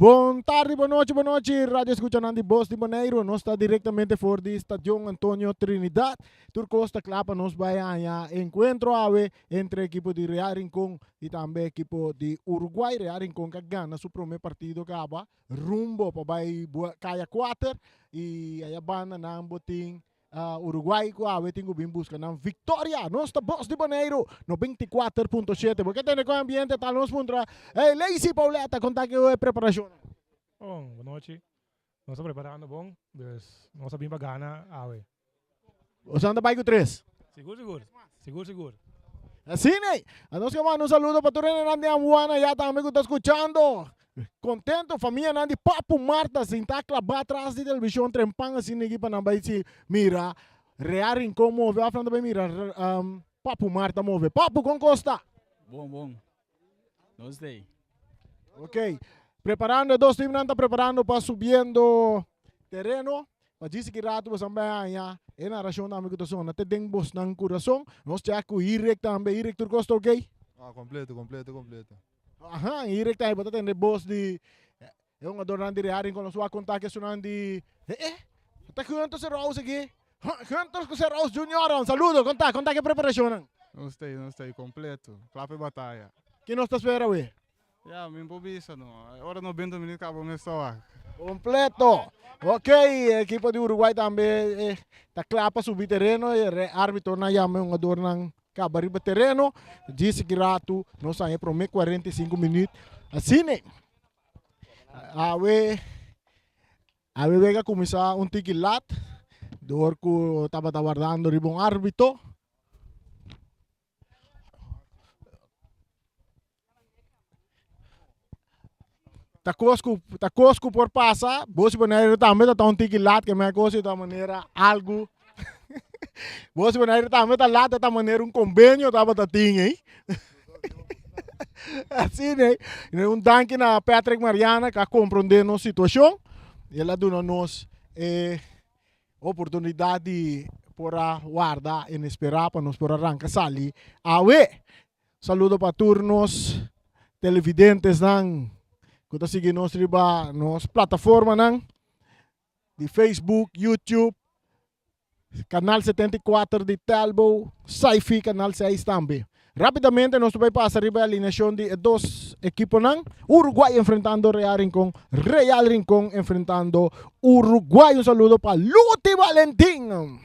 Bon tardi, bon nochi, bon nochi, radio escuchanan di Bos di Boneiru. Nos ta directamente for di Stadion Antonio Trinidad. Tur cos ta cla pa nos bay haña encuentro awe entre equipo di Real Rincon y tambe equipo di Uruguay. Real Rincon ka gana su prome partido caba rumbo pa bay Caya 4 y aya banda nan bo tin Uruguay ku awe tin ku bin buska nan viktoria. Nos ta Bos di Boneiru, 94.7. Bo ke tende kon ambiente ta nos puntra Hey Lacy Pauletta kon ta ku e preparashonnan? Bon, bon nochi. Nos ta preparando bon, dus nos a bin pa gana awe. Boso ta bai ku tres? Sigur sigur, sigur sigur. Asina ei. Nos ke manda un saludo pa tur hendenan den Amuana ya tambe ku ta skuchando. Contento famianan di Papu Marta sinta claba tras di television trempan asina aki pa nan bai si mira Rea Rincon move of nan ta bai mira Papu Marta move. Papu con cos ta? Bon bon. Nos dey. Ok. Preparando e dos teamnan ta preparando pa subiendo tereno. Pa djis ki rato boso bai haña e narracion tambe cu ta sona te den bosnan curason. Nos check cu Irek tambe. Irek tur cos ta ok? Ah, completo, completo, completo. Aha, Irek ta bo ta tende bos di e hungadornan di Real Rincon. Nos wak konta ku esunnan di eh eh ta Gunter Serous aki. Gunter Serous Junior, un saludo. Konta, konta ke preparashonnan. Nos ta ei, nos ta ei kompleto, kla pa e bataya. Ke nos ta spera awe? Ya, mi por bisa no. Ora 90 minuut kaba mi esta wak. Kompleto. Ok, ekipo di Uruguay tambe ta kla pa subi tereno. E arbitronan yama e hungadornan Kaba riba tereno, djis ki ratu nos haña prome 45 minuut asina. Awe awe wega kuminsá un tiki lat dor ku tabata wardando riba un árbitro. Ta kos ku ta kos ku por pasa, bo si Boneiru tambe ta ta un tiki lat ke men kos ta manera algu bo si Boneiru tambe ta lat ta manera un kombenio tabata tin ei. Asina ei. Un danki na Patrick Mariana ku a komprondé nos situashon i el a duna nos e oportunidat di por a warda en espera pa nos por a ranka sali awe. Saludo pa tur nos televidentesnan ku ta sigui nos riba nos plataformanan di Facebook, YouTube, Kanal 74 di Telbo, Saifi Kanal 6 tambe. Rápidamente nos ta bai pasa riba e alineashon di e dos ekiponan. Uruguay enfrentando Real Rincon, Real Rincon enfrentando Uruguay. Un saludo pa Luti Valentin.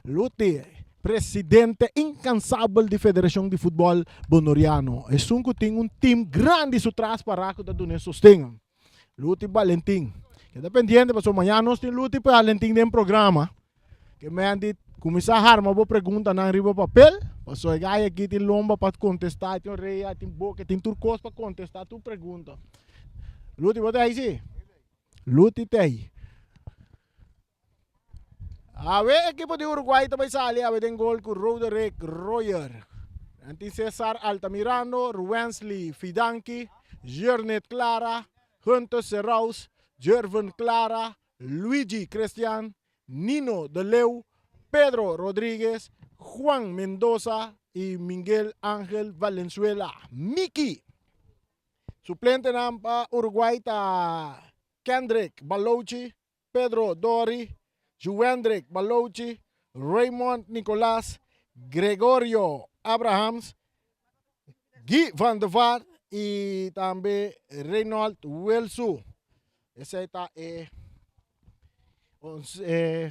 Luti, presidente incansabel di Federacion di Futbol Bonoriano. Esun cu tin un team grandi su tras para cu ta duna e sosten. Luti Valentin. Keda pendiente pasobra mañana nos tin Luti Valentin den programa. Ke men di cuminsa harma bo preguntanan riba papel pasobra e gay aki tin lomba pa contesta, tin orea, tin boca, tin tur cos pa contesta tur pregunta. Luti bo ta ahí si? Luti ta ahí. Awe ekipo di Uruguay ta bai sali awe den gol ku Roderick Royer. Nan tin Cesar Altamirano, Ruwensley Fidanki, Jernet Clara, Hunter Serraus, Jerven Clara, Luigi Christian, Nino de Leeuw, Pedro Rodriguez, Juan Mendoza y Miguel Angel Valenzuela. Miki! Suplentenan pa Uruguay ta Kendrick Balouchi, Pedro Dori, Juwendrick Balouchi, Raymond Nicolaas, Gregorio Abrahams, Guy van der Vaart y tambe Reynold Wilsu. Esey ta e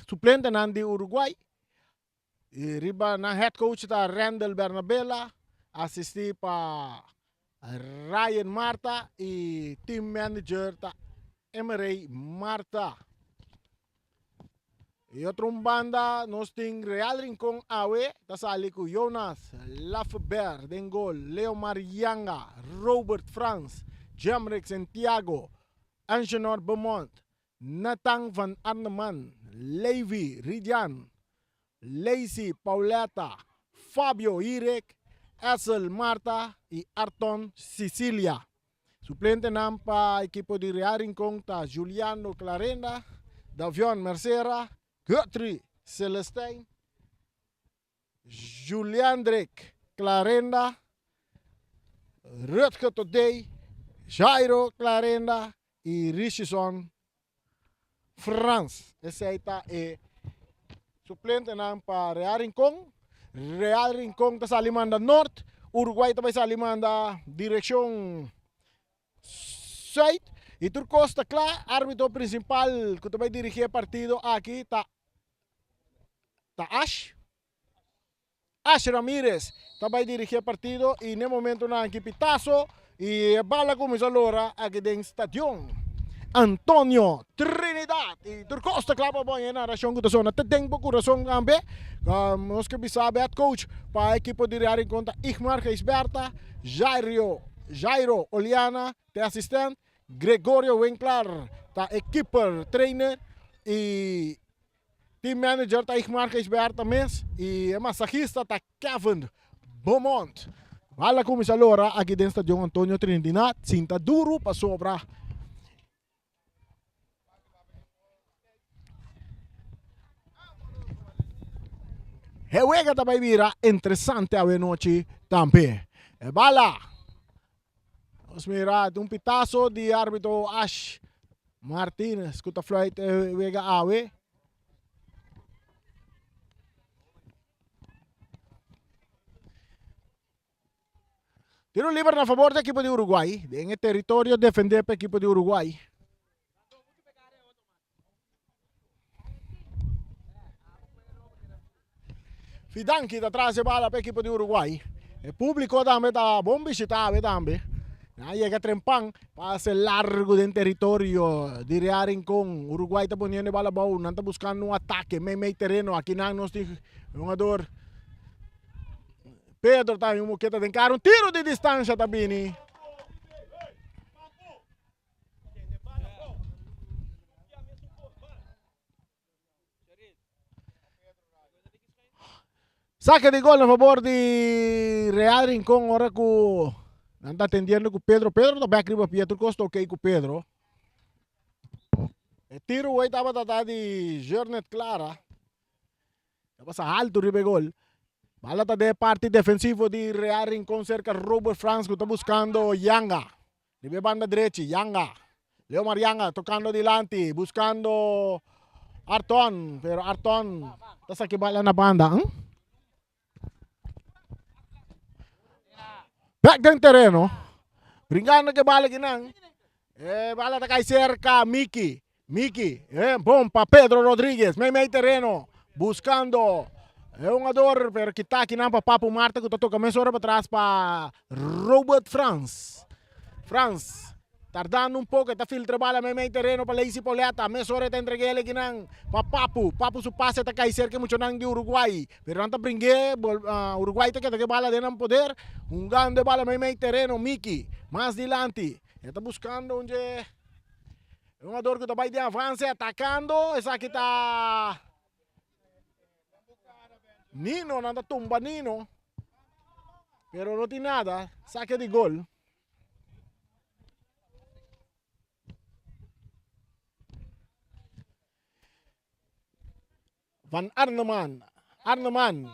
suplentenan di Uruguay. Y riba nan head coach ta Randall Bernabela, asisti pa Ryan Marta y team manager ta Emery Marta. Y otro un banda nos tin Real Rincon awe ta sali cu Jonas Lafeber den gol, Leomar Yanga, Robert Frans, Jemrick Santiago, Angenor Beaumont, Nathan van Arneman, Levi Ridian, Lacey Pauletta, Fabio Hirek, Essel Marta y Arton Cicilia. Suplentenan pa ekipo di Real Rincon ta Juliano Clarenda, Davion Mercera, Guthrie Celestijn, Juliandrick Clarenda, Rutger Todey, Jairo Clarenda. i Richison Frans. Esei ta e suplentenan pa Real Rincon. Real Rincon ta sali manda nort, Uruguay ta bai sali manda direkshon sùit. I tur kos ta kla, árbitro prinsipal ku ta bai dirigí e partido aki ta ta Ash. Ash Ramirez ta bai dirigi e partido y n'e momentonan aki pitazo y e bala cuminsa lora aki den stadion Antonio Trinidad y tur cos ta cla pa bo e narracion cu ta sona te den bo curason tambe. Nos ke bisa head coach pa ekipo di Real Rincon ta Igmar Gijsbertha, Jairio Jairo Oliana ta e asistent, Gregorio Winklar ta e keeper trainer y Team manager ta Igmar Gijsbertha mes y e masajista ta Kevin Beaumont. Bala cuminsa lora aki den Stadion Antonio Trinidad, sinta duro pasobra e wega ta bay bira interesante awe nochi tambe. E bala nos mira un pitazo di arbitro Ash Martinez ku ta fluit e wega awe. Tiro liber na favor di ekipo di Uruguay. Den e teritorio defende pa ekipo di Uruguay. Fidanki ta tras e bala pa ekipo di Uruguay. E publico tambe ta bon bishita awe tambe. Nan a yega trempan, pase largo den teritorio di Real Rincon. Uruguay ta poniendo e bala abou, nan ta buscando un atake mei mei tereno. Aki nan nos tin hungador Pedro ta un moketa den kara, un tiro di distancia ta bini. Saque di gol na favor di Real Rincon ora ku nan ta atendiendo ku Pedro. Pedro ta bek riba pia, tur kos ta ok ku Pedro. E tiro hoy tabata ta di Jornet Clara. Ta pasa alto riba e gol. Bala ta den e parti defensivo di Real Rincon cerca Robert Frans ku ta buscando Yanga. Riba e banda drechi, Yanga. Leomar Yanga tocando dilanti, buscando Arton, pero Arton ta saki bala na banda. Hm? Back den tereno. Brincando ke bala kinan. E bala ta kai cerca Miki. Miki, eh, bon pa Pedro Rodriguez, mei mei tereno, buscando e hungador, pero kita kinan pa Papu Marta ku ta toka mesora pa tras pa Robert Frans. Frans, tardando un poko, e ta filtra bala mei mei tereno pa Leisi Pauletta, mesora e ta entreg'é kinan pa Papu. Papu su pase ta kai serka e muchanan di Uruguay, pero nan ta bring'é, Uruguay ta keda ku e bala den nan poder, hungando e bala mei mei tereno, Miki, mas dilanti, e ta buscando un dje. E hungador ku ta bai den avanse atakando esaki ta Nino, nan ta tumba Nino. Pero no tin nada, sake di gol. Van Arneman, Arneman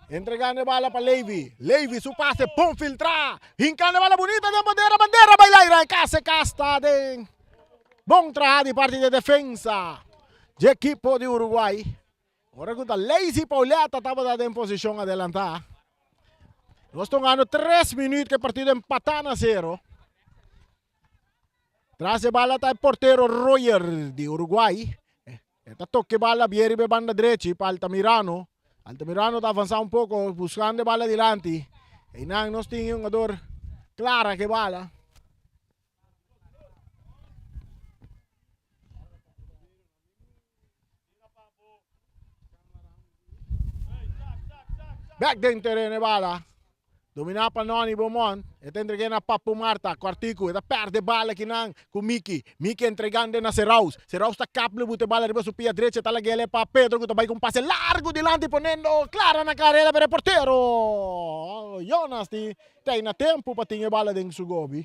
entregando e bala pa Levy, Levy su pase bon filtra, hincando e bala bunita den bandera, bandera bay laira, case casta den bon traha di parti di defensa di ekipo di Uruguay. Ora cu ta Lazy Pauletta tabata den posicion adelanta. Nos ta hungando tres minuut cu e partido empata na cero. Tras e bala ta e portero Royer di Uruguay. E ta toca e bala bien riba e banda drechi pa Altamirano. Altamirano ta avansa un poco buscando e bala dilanti. Einan nos tin e hungador Clara ke bala. Bek den tereno e bala. Dominá pa Noni Beaumont. E ta entreg'é na Papu Marta. Kòrtiku. E ta pèrdè bala akinan ku Miki. Miki entregand'e na Seraus. Seraus ta kap buta e bala riba su pia drechi. E ta lag'el pa Pedro ku ta bai ku un pase largu dilanti ponendo Clara na karera pero e portero Jonas tin tei na tempu pa tin e bala den su gobi.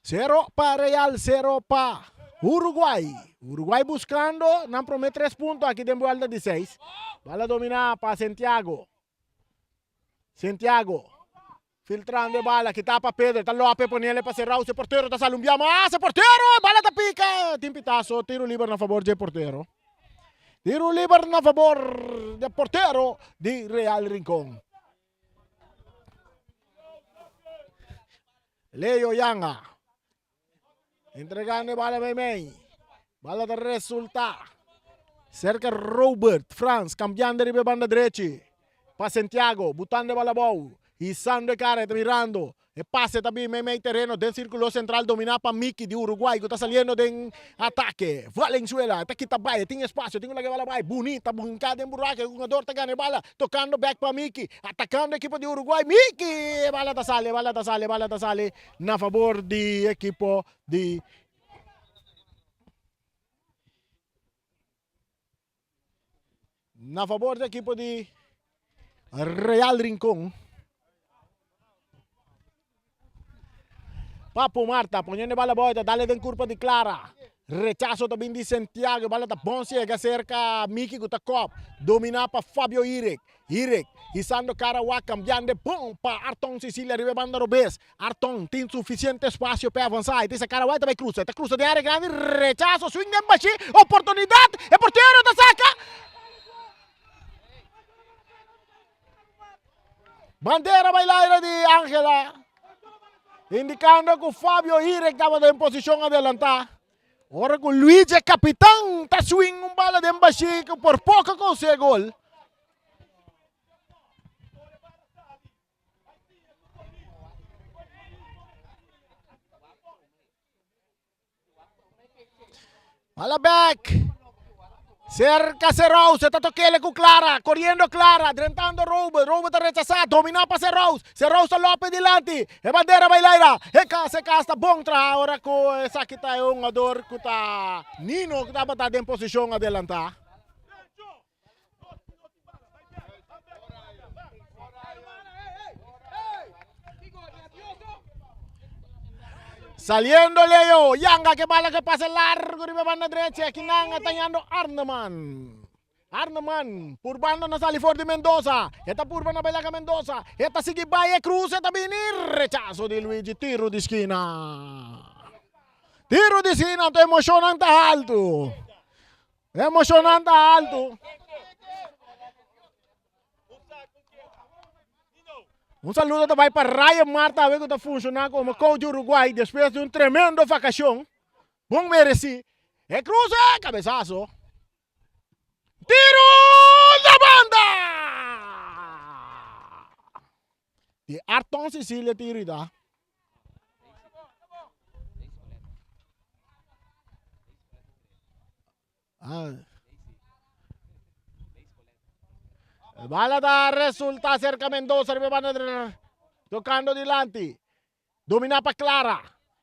Sero pa Real, sero pa Uruguay. Uruguay buscando nan prome tres punto aki den buelta di seis. Bala domina pa Santiago. Santiago. Filtrando e bala, kita pa Pedro, ta Lope poniele pa Serrao, se portero ta sali un bia mas, e portero, e bala ta pica, tin pitazo, tiro liber na favor dje portero. Tiro liber na favor de portero di Real Rincon. Leo Yanga. Entregando e bala meimei. Bala ta resulta. Cerca Robert Frans, cambiando riba e banda drechi. Pa Santiago, butando e bala abou. Hisando e cara, ta mirando. E pase ta bin meimei terreno den circulo central domina pa Miki di Uruguay cu ta saliendo den atake. Valenzuela ta kita bay, tin espacio, tin cu laga e bala bay. Bunita bunca den buraco, e jugador ta gana e bala. Tocando back pa Miki, atacando ekipo di Uruguay. Miki! E bala ta sali, e bala ta sali, e bala ta sali na favor di ekipo di na favor di ekipo di Real Rincon. Papu Marta poniendo bala boita, dale den curpa di Clara. Rechazo ta bin di Santiago, bala ta bon ciega cerca Miki cu ta kop. Domina pa Fabio Irek. Irek hisando cara wak cambiando bon pa Arton Cecilia riba e banda robes. Arton tin suficiente espacio pa avansa. E ta hisa cara wak ta bay cruza. E ta cruza den area grandi. Rechazo swing den bashi. Oportunidad. E portero ta saca. Bandera bay laira di Angela. Indicando cu Fabio Irek tabata den posicion adelanta. Ora cu Luigi capitan ta swing un bala den bashi cu por poco consigue gol. Bala back. Cerca Serraus, ta tokele ku Clara, corriendo Clara, drentando Robert, Robert ta rechazá, domina pa Serraus, Serraus ta lope dilanti, e bandera bai laira, e kas, e kas ta bon traha ora ku esaki ta e hungador ku ta Nino ku tabata den posishon adelantá. Saliendo Leo, Yanga que bala que pase largo riba banda derecha, aquí nan atañando Arneman. Arneman, por banda na sali for di Mendoza. Eta purba na bailaga Mendoza. Eta sigui bai e cruce ta bini rechazo di Luigi, tiro di esquina. Tiro di esquina, to emocionan ta alto. Emocionan ta alto. Un saludo ta bai pa Ryan Marta awe ku ta funciona como coach di Uruguay despues di un tremendo vacacion. Bon mereci. E cruce, cabezazo. Tiro na banda! Di Arton Cecilia tiro ita. Ah. Bala ta resulta cerca Mendoza riba banda tocando dilanti. Domina pa Clara.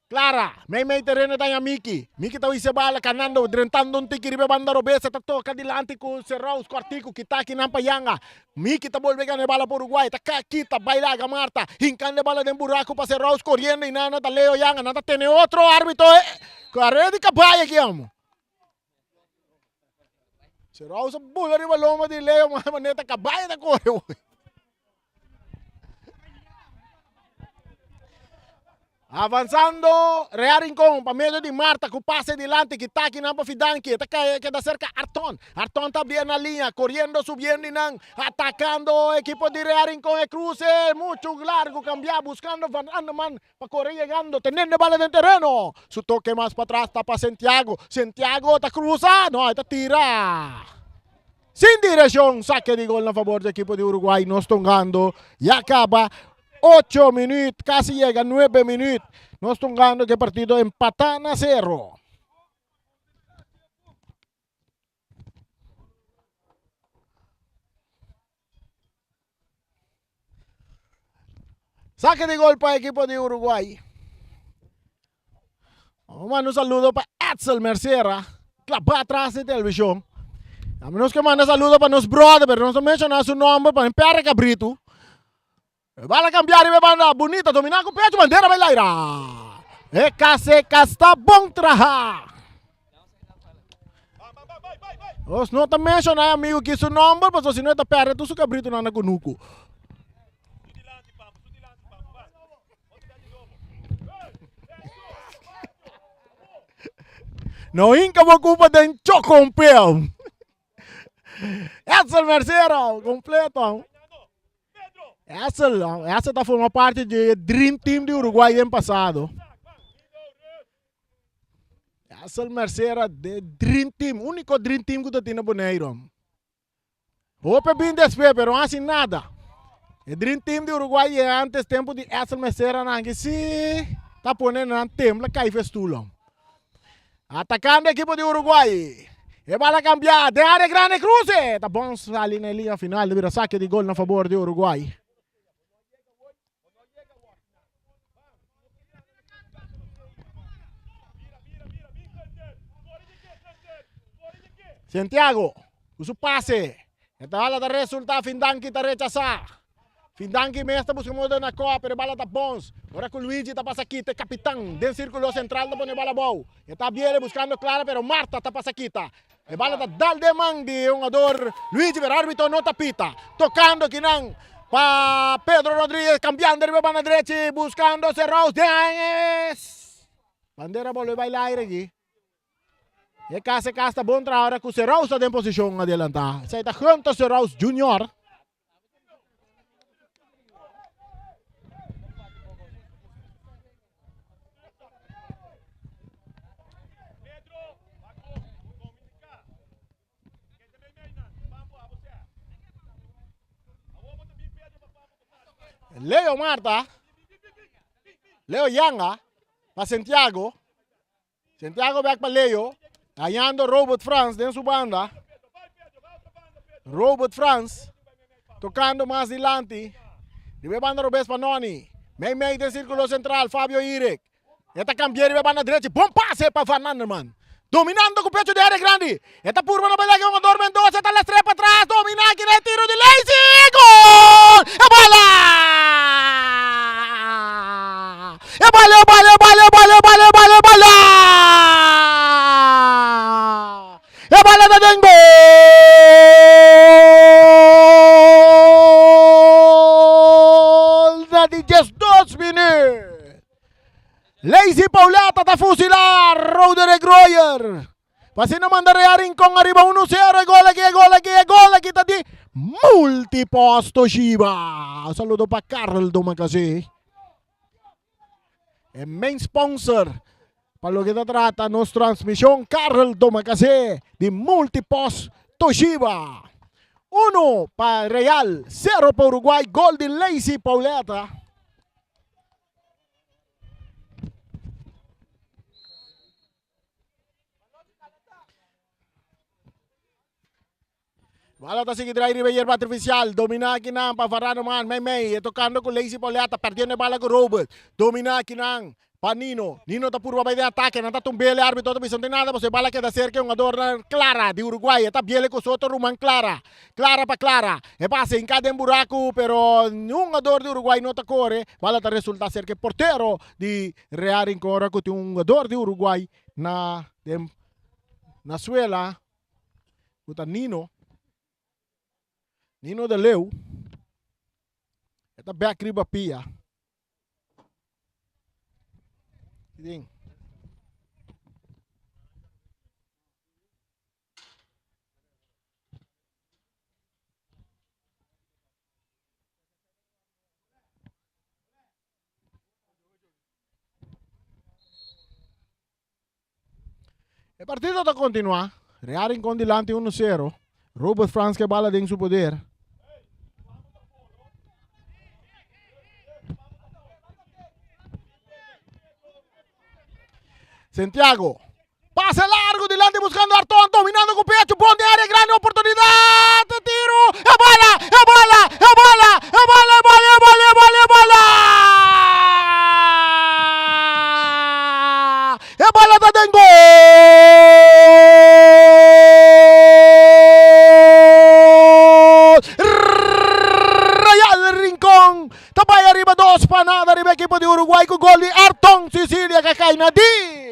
Clara, mei mei terreno ta Miki. Miki ta wise bala canando, drentando un tiki riba banda robesa ta toca dilanti cu Serraus Cortico kita kinan pa Yanga. Miki ta bolbe gana e bala pa Uruguay, ta kita bailaga Marta, hincando e bala den buraco pa Serraus coriendo y nana ta Leo Yanga, nan ta tene otro arbitro eh, carrera di caballo aki amo. Serraus a bula riba loma di Leo, ma manera ta caballo ta core. Avanzando Real Rincon pa medio di Marta cu pase dilanti kita aki nan pa Fidanki ta cae keda cerca Arton Arton ta bien na linea coriendo subiendo y nan atacando equipo di Real Rincon e cruce mucho largo cambia buscando Van Andeman pa core llegando teniendo e bala den terreno su toque mas pa atras ta pa Santiago Santiago ta cruza no ta tira Sin direccion, saque di gol na favor di equipo di Uruguay. Nos tongando ya caba 8 minuut, casi llega 9 minuut. Nos tongando que partido empata na cero. Saque di gol pa equipo di Uruguay. Vamos manda un saludo pa Edsel Mercera, clava atrás di televisión. A menos que manda saludo pa nos brother, pero no se menciona su nombre, pa perre cabrito. Bala cambiar y banda bonita, dominar con pecho, bandera bailaira. E case está bom traha. Nos no ta menciona amigo ki su nomber, pasobra si no e ta perde tur su cabritonan na cunucu. No hinka bo kupa den chokompel. Edsel Mercera, kompleto. Edsel, Edsel ta forma parti di e Dream Team di Uruguay den pasado. Edsel Mercera, de Dream Team, úniko Dream Team ku ta tin na Boneiru. Hopi bin despues, pero no hasi nada. E Dream Team di Uruguay e antes tempo di Edsel Mercera nan ki si ta pone nan tembla kai festulo. Atacando equipo di Uruguay. E bala cambia den área grande cruce. Ta bon sali na e linea final de bira saque di gol na favor di Uruguay. Santiago, ku su pase. E bala ta resulta Findanki ta rechasá. Findanki mes ta buska modo na koa, pero e bala ta bons. Ora ku Luigi ta pasa kita, e kapitan den sirkulo sentral ta pone e bala abou. E ta biele buskando Clara, pero Marta ta pasa kita. E bala ta dal den man di e hungador Luigi, pero arbitro no ta pita. Tocando kinan pa Pedro Rodriguez, cambiando riba banda drechi, buscando Serraus den es. Bandera bolbe bai laire aki. E cas e cas ta bon traha ora cu Serraus ta den posicion adelanta. Esai ta Hunter Serraus Junior. Leo Marta, Leo Yanga pa Santiago. Santiago bek pa Leo, hallando Robert Frans den su banda. Robert Frans tocando mas dilanti. Riba banda robes pa Noni. Mei mei den círculo central, Fabio Irek. E ta cambia riba banda derecha. Bon pase pa Van Anderman. Dominando cu pecho di área grandi. E ta purba na baila cu jugador Mendoza. Ta lastre pa atras. Domina aki na e tiro di Lazy. Gol! E bala! E bala, e bala, e bala, e bala, e bala, e bala, e bala! E bala ta den gol! Na di 12 minuut. Lazy Pauleta ta fusila Roderick Royer. Pasina manda Real Rincon ariba 1-0. E gol aki, e gol aki, e gol aki ta di Multipost Toshiba. Un saludo pa Carl Domacassé. E main sponsor pa loke ta trata nos transmision, Carl Domacassé di Multipost Toshiba. 1 pa Real, 0 pa Uruguay, gol di Lazy Pauleta. Bala ta sigui drai riba yerba artificial. Domina akinan pa Varano man. Mei mei. E tocando cu Lazy Pauleta. Perdiendo e bala cu Robert. Domina akinan pa Nino. Nino ta purba bai den atake. Nan ta tumbele. Arbitro ta bisa no tin nada. Pasobra e bala keda cerca e hungadornan Clara di Uruguay. E ta biele cu su otro ruman Clara. Clara pa Clara. E pase hinca den buraco pero un hungador di Uruguay no ta core. Bala ta resulta cerca e portero di Real Rincon ora cu tin un hungador di Uruguay na den na suela cu ta Nino. Nino de Leeuw. E ta bek riba pia. Ding. E partido ta continua. Real Rincon dilanti 1-0. Robert Frans ke bala den su poder. Santiago. Pase largo dilanti buscando Arton, dominando cu pecho, bon de área, grande oportunidad, tiro, e bola, e bola, e bola, e bola, e bola, e bola, e bola, e bola! E bola ta den gol! Real Rincon ta bai ariba 2-0 riba ekipo di Uruguay cu gol di Arton Sicilia que cai na di.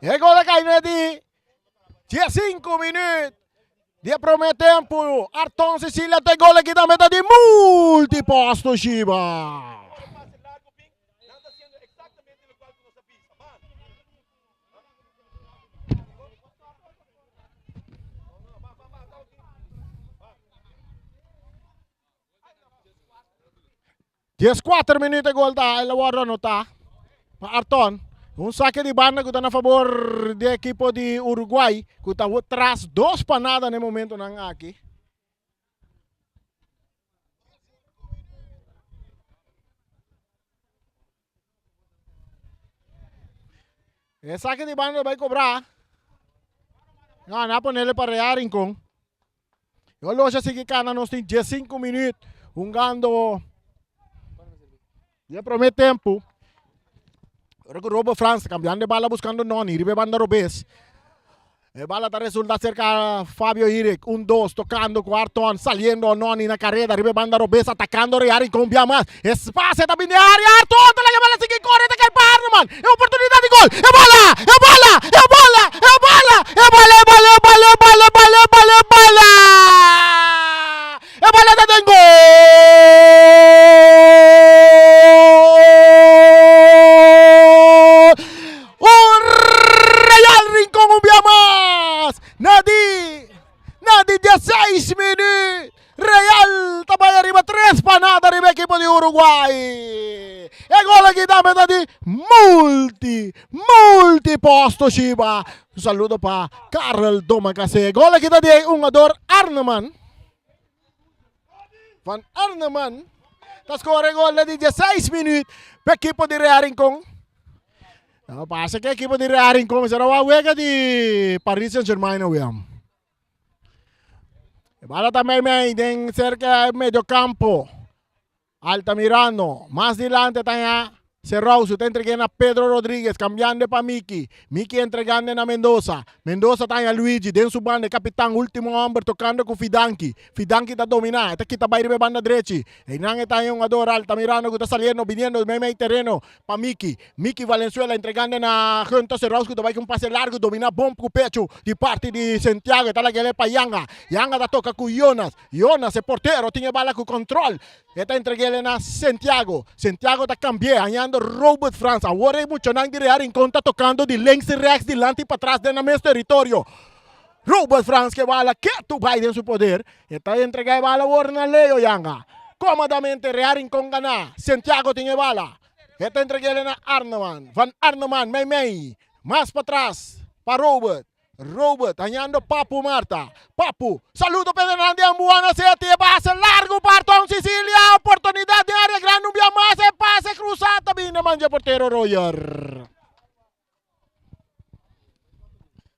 E gol a kai na di 15 minuut di e prome tempo. Arton Cecilia te gol aki tambe ta di multiposto Shiba. 14 minuut e gol ta, el a wòrdu anotá pa Arton. Un sake di banda ku ta na fabor di ekipo di Uruguay ku ta tras 2-0 na e momentonan aki. E sake di banda bai kobrá. No, na ponele pa Real Rincon. E loja sigui kana nos tin 15 minuut hungando e prome tempo. Ora ku Robo Frans cambiando e bala buscando Noni riba e banda robes. E bala ta resulta cerca Fabio Irek. Un dos tocando cu Arton saliendo Noni na carrera riba e banda robes atacando Real Rincon bia mas. Espacio ta bini área Arton ta laga e bala sigui core ta cay pa Arneman. E oportunidad di gol. E bala! E bala! E bala! E bala! E bala! E bala! E bala! E bala! E bala! E bala! E bala! E bala ta den gol! Un Real Rincon un bia mas na di na di 16 minuut. Real ta bai ariba 3-0 riba ekipo di Uruguay. E gol aki tambe ta di multi, multi posto Shiba. Un saludo pa Karel Domacassé. Gol aki ta di e hungador Arneman. Van Arneman ta score e gol di 16 minuut pa ekipo di Real Rincon. No, pasa que equipo di Real Rincon será wa wega di Paris Saint-Germain na William. E bala ta mei mei den cerca medio campo. Altamirano, mas dilante ta ya Serauzo, ta entreg'é na Pedro Rodriguez, cambiando pa Miki. Miki entregando na Mendoza. Mendoza ta ya Luigi den su banda, e capitan, ultimo homber, tocando cu Fidanki. Fidanki ta domina, e ta kita bay riba e banda drechi. Eynan e ta ya hungador Altamirano cu ta saliendo, biniendo mei mei tereno pa Miki. Miki Valenzuela entregando na Gunter Serraus cu ta bay cu un pase largo, domina bon cu pecho di parti di Santiago. E ta lag'el pa Yanga. Yanga ta toca cu Jonas. Jonas, e portero, tin e bala cu control. E ta entreg'el na Santiago. Santiago ta cambi'é, hañando Robert Frans. Awor e muchanan di Real Rincon ta tocando di links y rechts, dilanti y patras den nan mes territorio. Robert Frans ke bala ketu bai den su poder. E ta entrega e bala awor na Leo Yanga. Comodamente Real Rincon gana. Santiago tin e bala. E ta entreg'el na Arneman. Van Arneman meimei. Mas patras pa Robert. Robert hañando Papu Marta. Papu, saludo pa esnan di Ambuana City. E pase largo pa Arton Cecilia. Oportunidad den area grandi un bia mas. E pase cruza ta bini na man dje portero Royer.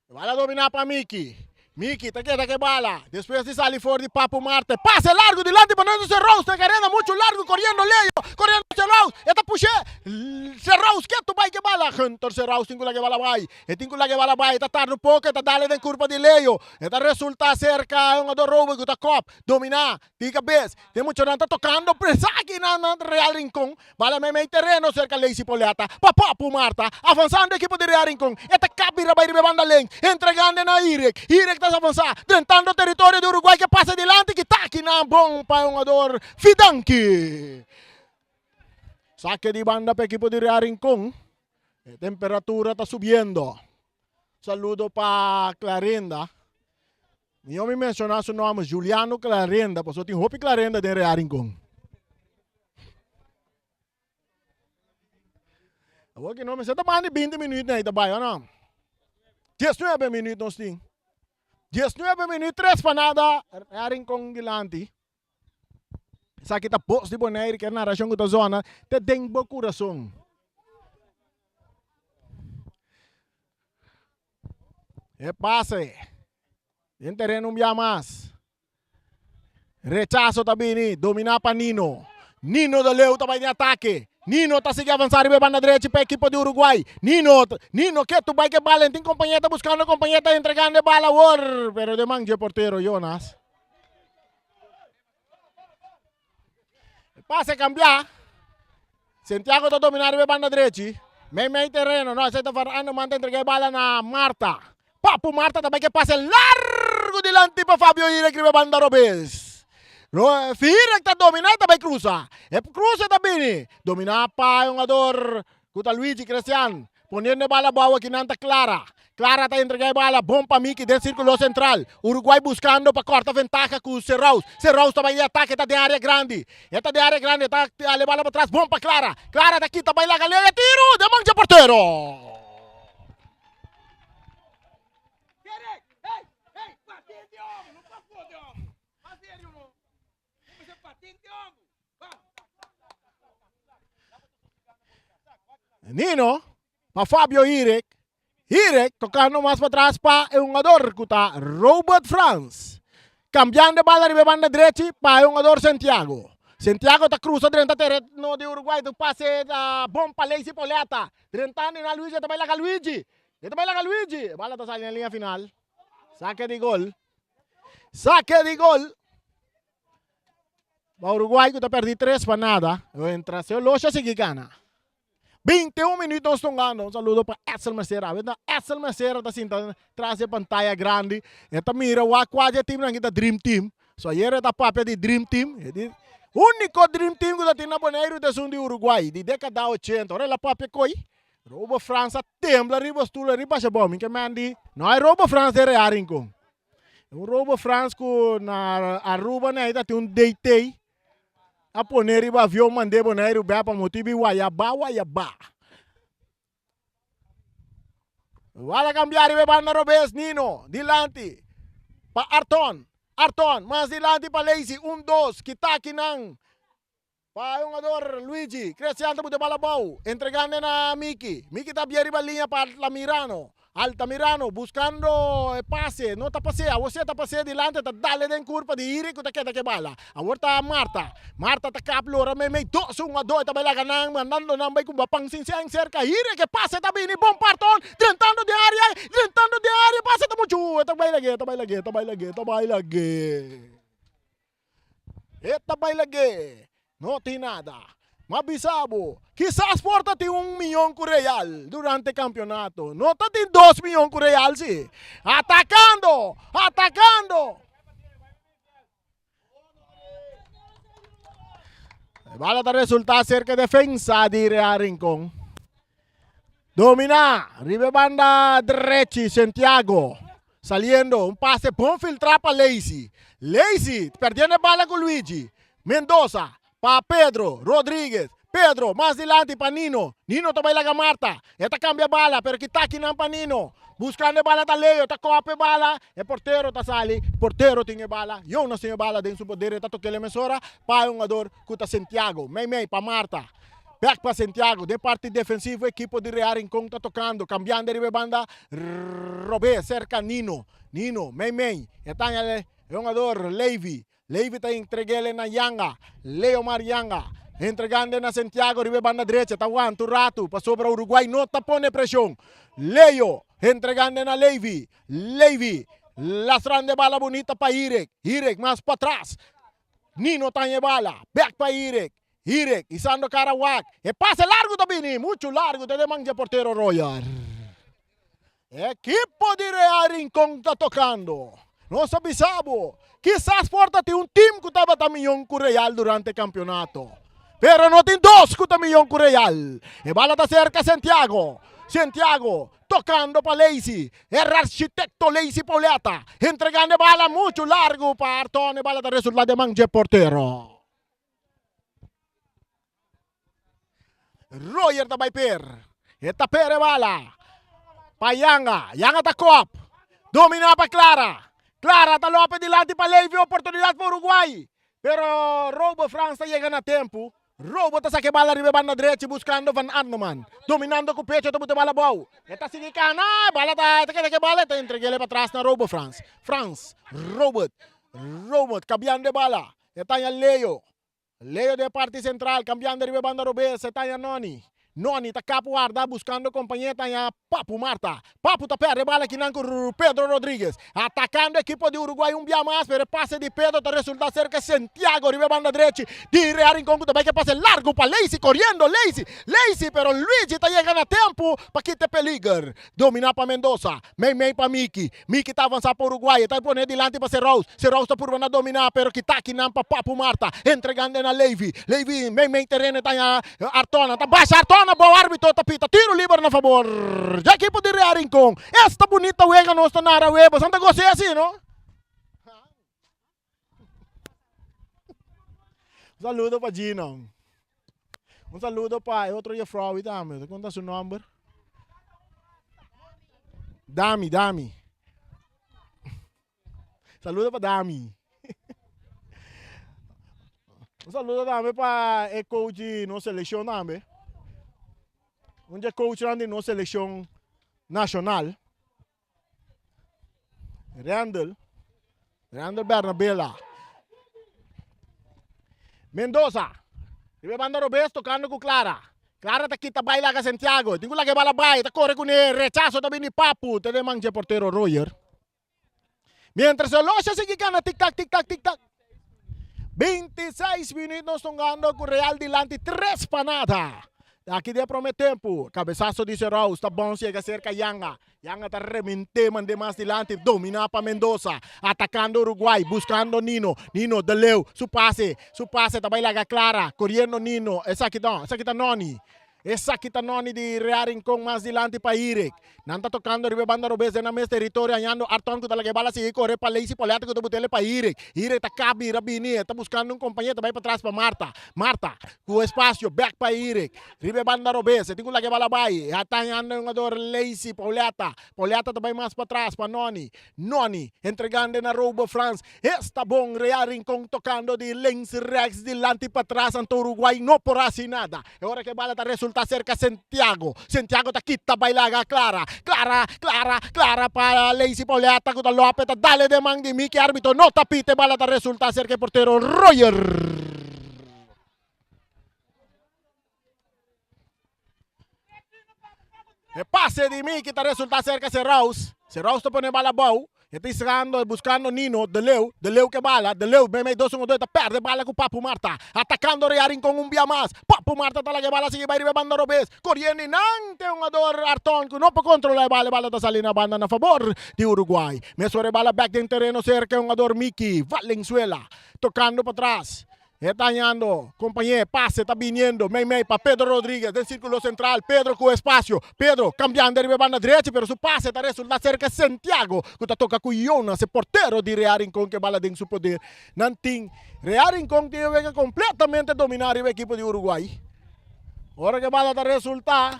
E bala domina pa Miki. Miki ta keda ku e bala. Despues di sali for di Papu Marte. Pase largo dilanti poniendo Serrous den kareda muchu largo koriendo Leo. Koriendo Serrous. E ta push'é. Serrous ketu bai ku e bala. Hunter Serrous tin ku laga e bala bai. E tin ku laga e bala bai. E ta tarda un poko. E ta dale den kurpa di Leo. E ta resulta serka e hungador Robert ku ta kòp. Dominá. Di kabes. Den muchanan ta tokando presaki na na Real Rincon. Bala meimei tereno serka Leisi Poleta. Pa Papu Marta. Avansando ekipo di Real Rincon. E ta kap bira bai riba e banda link. Entregando na Irek. Irek ta avansá. Drentando teritorio di Uruguay ke pasa dilanti ki taki na bon pa e hungador Fidanki. Sake di banda pa ekipo di Real Rincon. E temperatura ta subiendo. Saludo pa Clarinda. Mihó mi menshoná su nòmber, Juliano Clarenda, pasobra tin hopi Clarenda den Real Rincon. Awor ki no mester ta mas di binti minuut na ei ta bai, o no? 19 minuut nos tin. 19 minuut, 3-0, Real Rincon dilanti. Esaki ta bos di Bonaire ku e narashon ku ta zona te den bo kurason. E pase den tereno un bia mas. Rechaso ta bini, dominá pa Nino. Nino de Leeuw ta bai den atake. Nino ta sigui avansa riba e banda drechi pa ekipo di Uruguay. Nino, Nino ketu bai ku e bala, en tin kompañé ta buskando kompañé ta entregando e bala awor, pero den man dje portero Jonas. E pase cambia. Santiago ta domina riba e banda drechi. Meimei tereno, no, esei ta Van Anneman ta entrega e bala na Marta. Papu Marta ta bai ke pase largu dilanti pa Fabio Hirek riba e banda robes. Hirek ta domina i ta bai krusa. E krusa ta bini. Domina pa e hungador ku ta Luigi Crestian. Poniendo e bala abou aki nan ta Clara. Clara ta entrega e bala bon pa Miki den circulo central. Uruguay buscando pa corta ventaha cu Serraus. Serraus ta bay di atake ta den area grandi. E ta den area grandi e ta ale bala pa tras bon pa Clara. Clara ta kita bay laga lea tiro den man dje portero. Nino pa Fabio Hirek. Hirek tocando mas patras pa e hungador cu ta Robert Frans. Cambiando e bala riba e banda drechi pa e hungador Santiago. Santiago ta cruza drenta terreno di Uruguay. Ta pase ta bon pa Leisi Pauleta. Drentando na Luigi ta bay laga Luigi. E ta bay laga Luigi. E bala ta sali na linea final. Saque di gol. Saque di gol. Pa Uruguay ku ta perdi 3 pa nada. Entra se Olosha sigui gana. 21 minuut nos tongando. Un saludo pa Edsel Mercera. Wet na Edsel Mercera ta sinta tras e pantaya grandi. E ta mira wak kua di e teamnan ki ta Dream Team. So ayer e ta papia di Dream Team. E di úniko Dream Team ku ta tin na Boneiru ta esun di Uruguay di dékada 80. Ora el a papia koi, Robo Frans a tembla riba stul e riba basha bou. Mi ke men di no hay Robo Frans den Real Rincon. Un Robo Frans ku na Aruba na ta tin un DT a pone riba avion mand'é Boneiru bè pa motibu wayabá wayabá. Wala kambia riba e banda robes Nino dilanti pa Arton. Arton mas dilanti pa Leisi un dos kita akinan. Pa e hungador Luigi, Crestian ta buta e bal abou, entregando na Miki. Miki ta bia riba liña pa Altamirano. Altamirano buscando e pase, no ta pasea, awor si e ta pasea dilanti e ta dale den curpa di Iri cu ta keda cu e bala. Awor ta Marta. Marta ta kap lora meimei dos hungador e ta bai laga nan, mandando nan bai cumba pan sin sen cerca Iri cu e pase ta bini bon parton, drentando den area, drentando den area, pase ta muchu, e ta bai lag'e, e ta bai lag'e, e ta bai lag'e, e ta bai lag'e. E ta bai lag'é, no tin nada. M'a bisa bo, kisas por ta tin un miyon ku Real durante kampionato. No ta tin dos miyon ku Real si. Atakando! Atakando! E bala ta resultá serka defensa di Real Rincon. Dominá riba e banda drechi Santiago saliendo un pase bon filtrá pa Leisi. Leisi perdiendo e bala ku Luigi. Mendoza pa Pedro Rodriguez. Pedro mas dilanti pa Nino. Nino ta bai laga Marta. E ta kambia bala pero kita akinan pa Nino. Buskando e bala ta Leo ta kòp e bala. E portero ta sali. Portero tin e bala. Jonas tin e bala den su poder e ta tok'el e mesora pa e hungador ku ta Santiago. Meimei pa Marta. Bek pa Santiago den parti defensivo ekipo di Real Rincon ta tocando, cambiando riba e banda robes cerca Nino. Nino mei mei e ta haña e hungador Levy. Levy ta entreg'el na Yanga. Leomar Yanga entregando na Santiago riba e banda drecha ta wanta un rato pasobra Uruguay no ta pone presion. Leo entregando na Levy. Levy lastrando e bala bunita pa Hirek. Hirek mas patras. Nino ta haña e bala. Bek pa Hirek. Hirek, isando kara wak. E pase largu ta bini, muchu largu te den man dje portero Royer. Ekipo di Real Rincon ta tokando. Nos a bisa bo, kisas por ta tin un tim ku tabata miyon ku Real durante e kampionato. Pero no tin dos ku ta miyon ku Real. E bala ta serka Santiago. Santiago tokando pa Leisi. E architekto Leisi Pauleta entregando e bala muchu largu pa Arton. E bala ta resulta den man dje portero. Royer ta bai per. E ta per e bala. Pa Yanga. Yanga ta kop. Domina pa Clara. Clara ta lope dilanti pa Levy. Oportunidad pa Uruguay. Pero Robo Frans ta yega na tempo. Robo ta saka e bala riba e banda drechi buscando Van Arneman. Dominando cu pecho ta buta e bala abou. E ta sigui cana. E bala ta keda cu e bala. E ta entreg'el pa tras na Robo Frans. Frans. Robert. Robert cambiando e bala. E taña Leo. Leo den e parti sentral, kambiando riba e banda robes, e taña Noni. Noni ta kap warda buskando kompañé ta haña Papu Marta. Papu ta pèrdè bala kinan ku Pedro Rodriguez. Atakando ekipo di Uruguay un bia mas pero e pase di Pedro ta resulta serka Santiago riba e banda drechi di Real Rincon ku ta bai ke pase largu pa Leisi koriendo Leisi Leisi pero Luigi ta yega na tempu pa kita e peliger. Domina pa Mendoza. Mei mei pa Miki. Miki ta avansa pa Uruguay. E ta pone dilanti pa Serous. Serous ta purba na domina pero kita kinan pa Papu Marta. Entregando na Levi. Levi mei mei tereno e ta haña Artona. Ta basha Artona bou arbitro ta pita tiro liber na fabor dje ekipo di Real Rincon. Esta bunita wega nos ta nara awe. Boso ta gos'e asi no? Un saludo pa Gino. Un saludo pa e otro juffrouw tambe. Kon ta su nomber? Dami, Dami. Saludo pa Dami. Un saludo tambe pa e coach di nos seleccion tambe. Un di e coachnan di nos seleccion nacional. Randall. Randall Bernabela. Mendoza. Riba banda robes tocando cu Clara. Clara ta kita bai laga Santiago. Tin cu laga e bala bai. Ta core cune. Rechazo ta bini Papu. Te den man dje portero Royer. Mientras reloj a sigui cana tic tac tic tac tic tac. 26 minuut nos tongando cu Real dilanti 3 pa nada. Aki den prome tempo, cabesazo di Serous ta bounce yega cerca Yanga. Yanga ta remente mande mas dilanti, domina pa Mendoza. Atacando Uruguay, buscando Nino. Nino de Leeuw, su pase, su pase ta bay laga Clara, coriendo Nino. Esaki no, esaki ta Noni. Esaki ta Noni di Real Rincon mas dilanti pa Irek. Nan ta tocando riba e banda robes den nan mes territorio hañando Arton cu ta laga e bala sigui core pa Lacey Pauletta cu ta butele pa Irek. Irek ta cab bira bini, e ta buscando un compañero, ta bay patras pa Marta. Marta cu espacio bek pa Irek. Riba e banda robes e tin cu laga e bala bay. E ta hañando e hungador Lacey Pauletta. Pauletta ta bay mas patras pa Noni. Noni entregando na Robo Frans. Esta bon Real Rincon tocando di links rechts dilanti patras anto Uruguay no por haci nada. E ora ke bala ta resulta cerca Santiago. Santiago ta kita bay laga Clara. Clara, Clara, Clara pa Lacey Pauletta cu ta lope ta dale den man di Mickey arbitro no ta pita e bala ta resulta cerca e portero Royer. E pase di Miki ta resulta cerca Serraus. Serraus ta pone bala abou. E ta isrando, buscando Nino, De Leeuw. De Leeuw ke bala. De Leeuw meimei dos un dos ta perde bala ku Papu Marta. Atacando Real Rincon un bia mas. Papu Marta ta laga e bala sigui bai riba e banda robes. Coriendo y nan te hungador Arton ku no por controla e bala. E bala ta sali na banda na fabor di Uruguay. Mesora e bala bek den tereno cerca e hungador Miki Valenzuela. Tocando patras. E ta hañando compañé, pase ta biniendo meimei pa Pedro Rodriguez den circulo central, Pedro cu espacio, Pedro cambiando riba e banda drechi pero su pase ta resulta cerca Santiago cu ta toca cu Jonas e portero di Real Rincon cu e bala den su poder. Nan tin Real Rincon tin e wega completamente domina riba e ekipo di Uruguay. Ora cu e bala ta resulta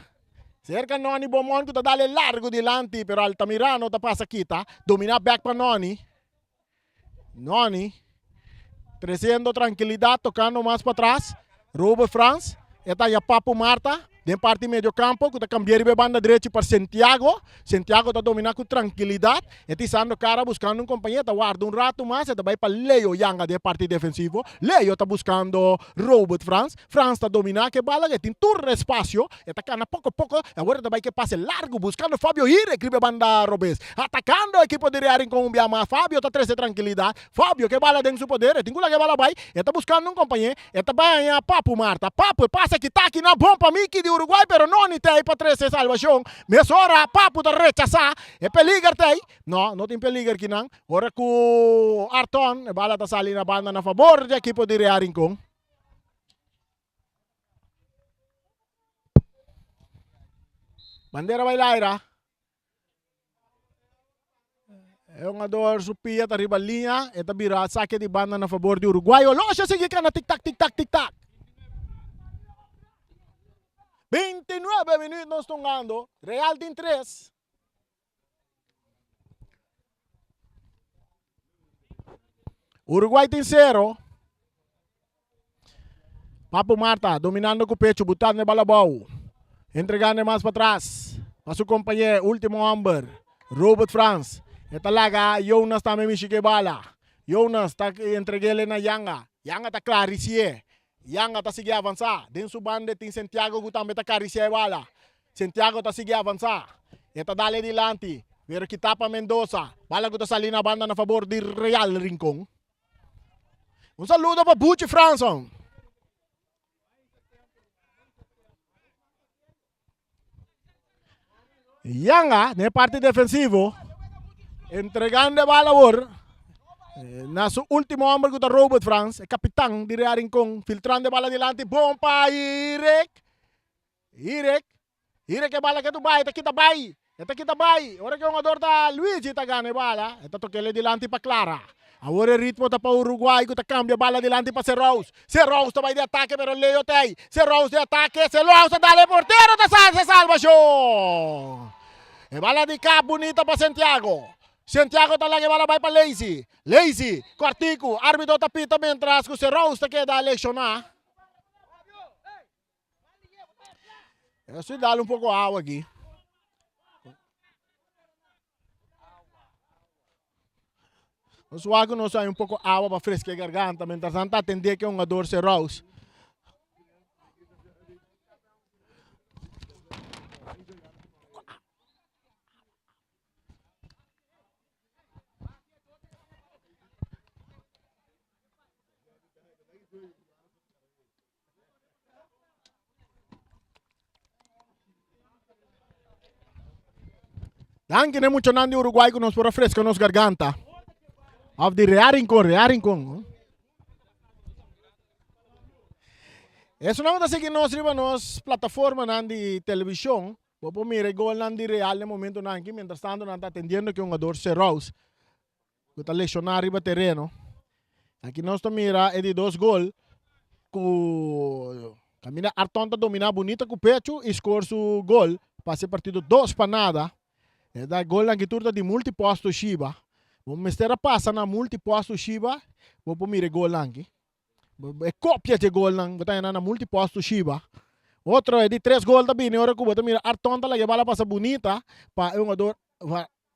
cerca Noni Beaumont cu ta dale largo dilanti pero Altamirano ta pasa kita, domina bek pa Noni. Noni treciendo tranquilidad tocando mas patras. Robert Frans e ta haña Papu Marta den parti medio campo cu ta cambia riba e banda drechi pa Santiago. Santiago ta domina cu tranquilidad. E ta isando cara buscando un compañero. E ta warda un rato mas. E ta bay pa Leo Yanga den parti defensivo. Leo ta buscando Robert Frans. Frans ta domina cu e bala. E tin tur espacio. E ta cana poco poco. Awor e ta bay cu e pase largo buscando Fabio Hirek riba e banda robes. Atacando ekipo di Real Rincon un bia mas. Fabio ta trece trankilidad. Fabio ke bala den su poder. E tin ku laga e bala bai. E ta buskando un kompañé. E ta bai haña Papu Marta. Papu e pasa kita aki na bon pa Miki di Uruguay pero no ni tei pa trece salvacion. Mesora Papu ta rechasa. E peliger tei. No, no tin peliger kinan. Ora ku Arton e bala ta sali na banda na fabor di ekipo di Real Rincon. Bandera bai laira. E hungador su pia ta riba liña, e ta bira sake di banda na fabor di Uruguay. Oloshi a sigui kana tik tak tik tak tik tak. 29 minuut nos tungando. Real tin 3. Uruguay tin 0. Papu Marta dominando ku pecho, butando e bala abou. Entregando e mas patras pa su kompañé, último homber, Robert Frans. E ta laga Jonas tambe mishi ku e bala. Jonas ta entreg'é na Yanga. Yanga ta klarisié. Yanga ta sigui avansa. Den su banda tin Santiago ku tambe ta karisia e bala. Santiago ta sigui avansa. E ta dal e dilanti, pero kita pa Mendoza. Bala ku ta sali na banda na fabor di Real Rincon. Un saludo pa Buchi Franson. Yanga den e parti defensivo. Entregando e bala awor na su ultimo homber ku ta Robert Frans, e kapitan di Real Rincon. Filtrando e bala dilanti. Bon pa Irek. Irek. Irek e bala ke tu bai, e ta kita bai. E ta kita bai. Ora ku e hungador ta Luigi ta gana e bala, e ta tok'el e dilanti pa Clara. Awor e ritmo ta pa Uruguay ku ta kambia bala dilanti pa Serous. Serous ta bai di atake pero Leo ta ei. Serous di atake, Serous ta dal e portero ta sa hasi salbashon. E bala di kap bunita pa Santiago. Santiago ta laga e bala bai pa Lazy. Lazy, kòrtiku, arbitro ta pita mientras ku Serous ta keda lekshoná. Estoy dale un poco agua aquí. Nos wak nos hay un poco agua para fresquear garganta. Mientras tanto atender que un jugador se rouse. Danki ne muchanan di Uruguay ku nos por a freska nos garganta. Of di Real Rincon, Real Rincon. Esunnan ku ta sigui nos riba nos plataformanan di televishon, bo por mira e golnan di Real den momentonan aki, mientras tanto nan ta atendiendo ku e hungador Serous. ku ta lesioná riba tereno. Aki nos ta mira e di dos gol ku kaminda Arton ta dominá bunita ku pechu i skor su gol pa hasi e partido 2-0. E da golnan aki tur ta di multiposto Shiba. Bo mester a pasa na multiposto Shiba bo por mira e golnan aki. E kopia dje golnan bo ta haña na multiposto Shiba. Otro e di tres gol ta bini ora ku bo ta mira Arton ta laga e bala pasa bunita pa e hungador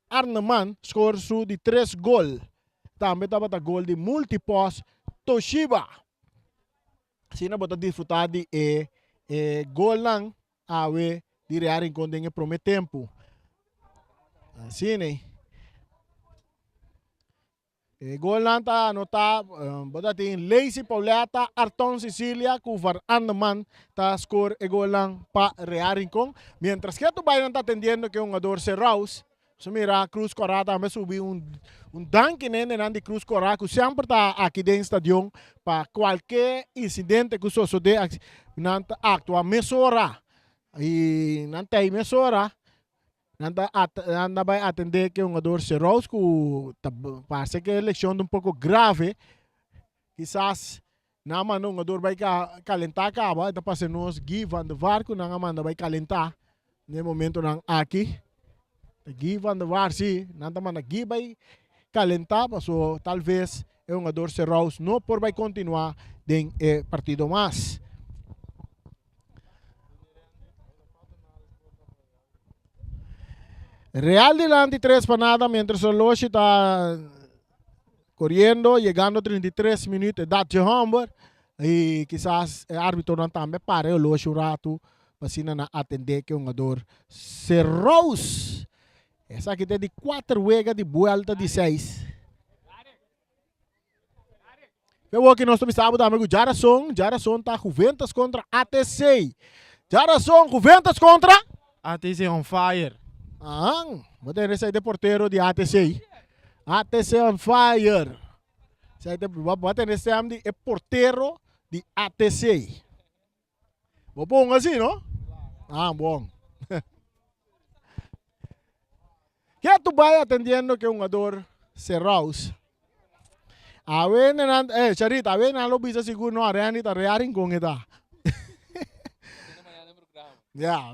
Arneman skor su di tres gol. Tambe tabata gol di multipos Toshiba. Asina bo ta disfruta di e e golnan awe di Real Rincon den e prome tempu. Asina. E golnan ta anotá, bo ta tin Lacey Pauletta, Arton Cecilia ku Van Andeman ta skor e golnan pa Real Rincon. Mientras ke Tubainan ta atendiendo ku e hungador Serraus. Nos a mira Cruz Cora tambe subi un un danki na hendenan di Cruz Cora ku semper ta aki den stadion pa kualke insidente ku sosode nan ta aktua mesora i nan ta ei mesora. Nan ta nan ta bai atendé ke hungador Serous ku ta parse ke e lekshon ta un poko grave. Kisas nan a manda hungador bai kalentá kaba, e ta pasa nos Guy van der Vaart ku nan a manda bai kalentá den e momentonan aki. Ta Guy van der Vaart si, nan ta manda Guy bai kalentá paso tal ves e hungador Serous no por bai kontinuá den e partido mas. Real dilanti 3-0 mientras Oloshi ta corriendo, llegando 33 minuut edad dje homber y kisas e arbitonan tambe para e Oloshi un rato pa asina nan atende ke hungador Serous. Esaki ta di kuater wega di buelta di seis. Pero aki nos ta bisa bo tambe ku djarason, djarason ta Juventus kontra ATC. Djarason, Juventus kontra? ATC on fire. Ahan, bo tende esei ta e portero di ATC. ATC on fire. Esei ta, bo tende stem di e portero di ATC. Bo bon así, no? Ah, bon. Ke tu bai atendiendo ke hungador Serraus? Awe nan, eh, Charita, awe nan lo bisa sigur no, Randy ta Real Rincon e ta. Ya,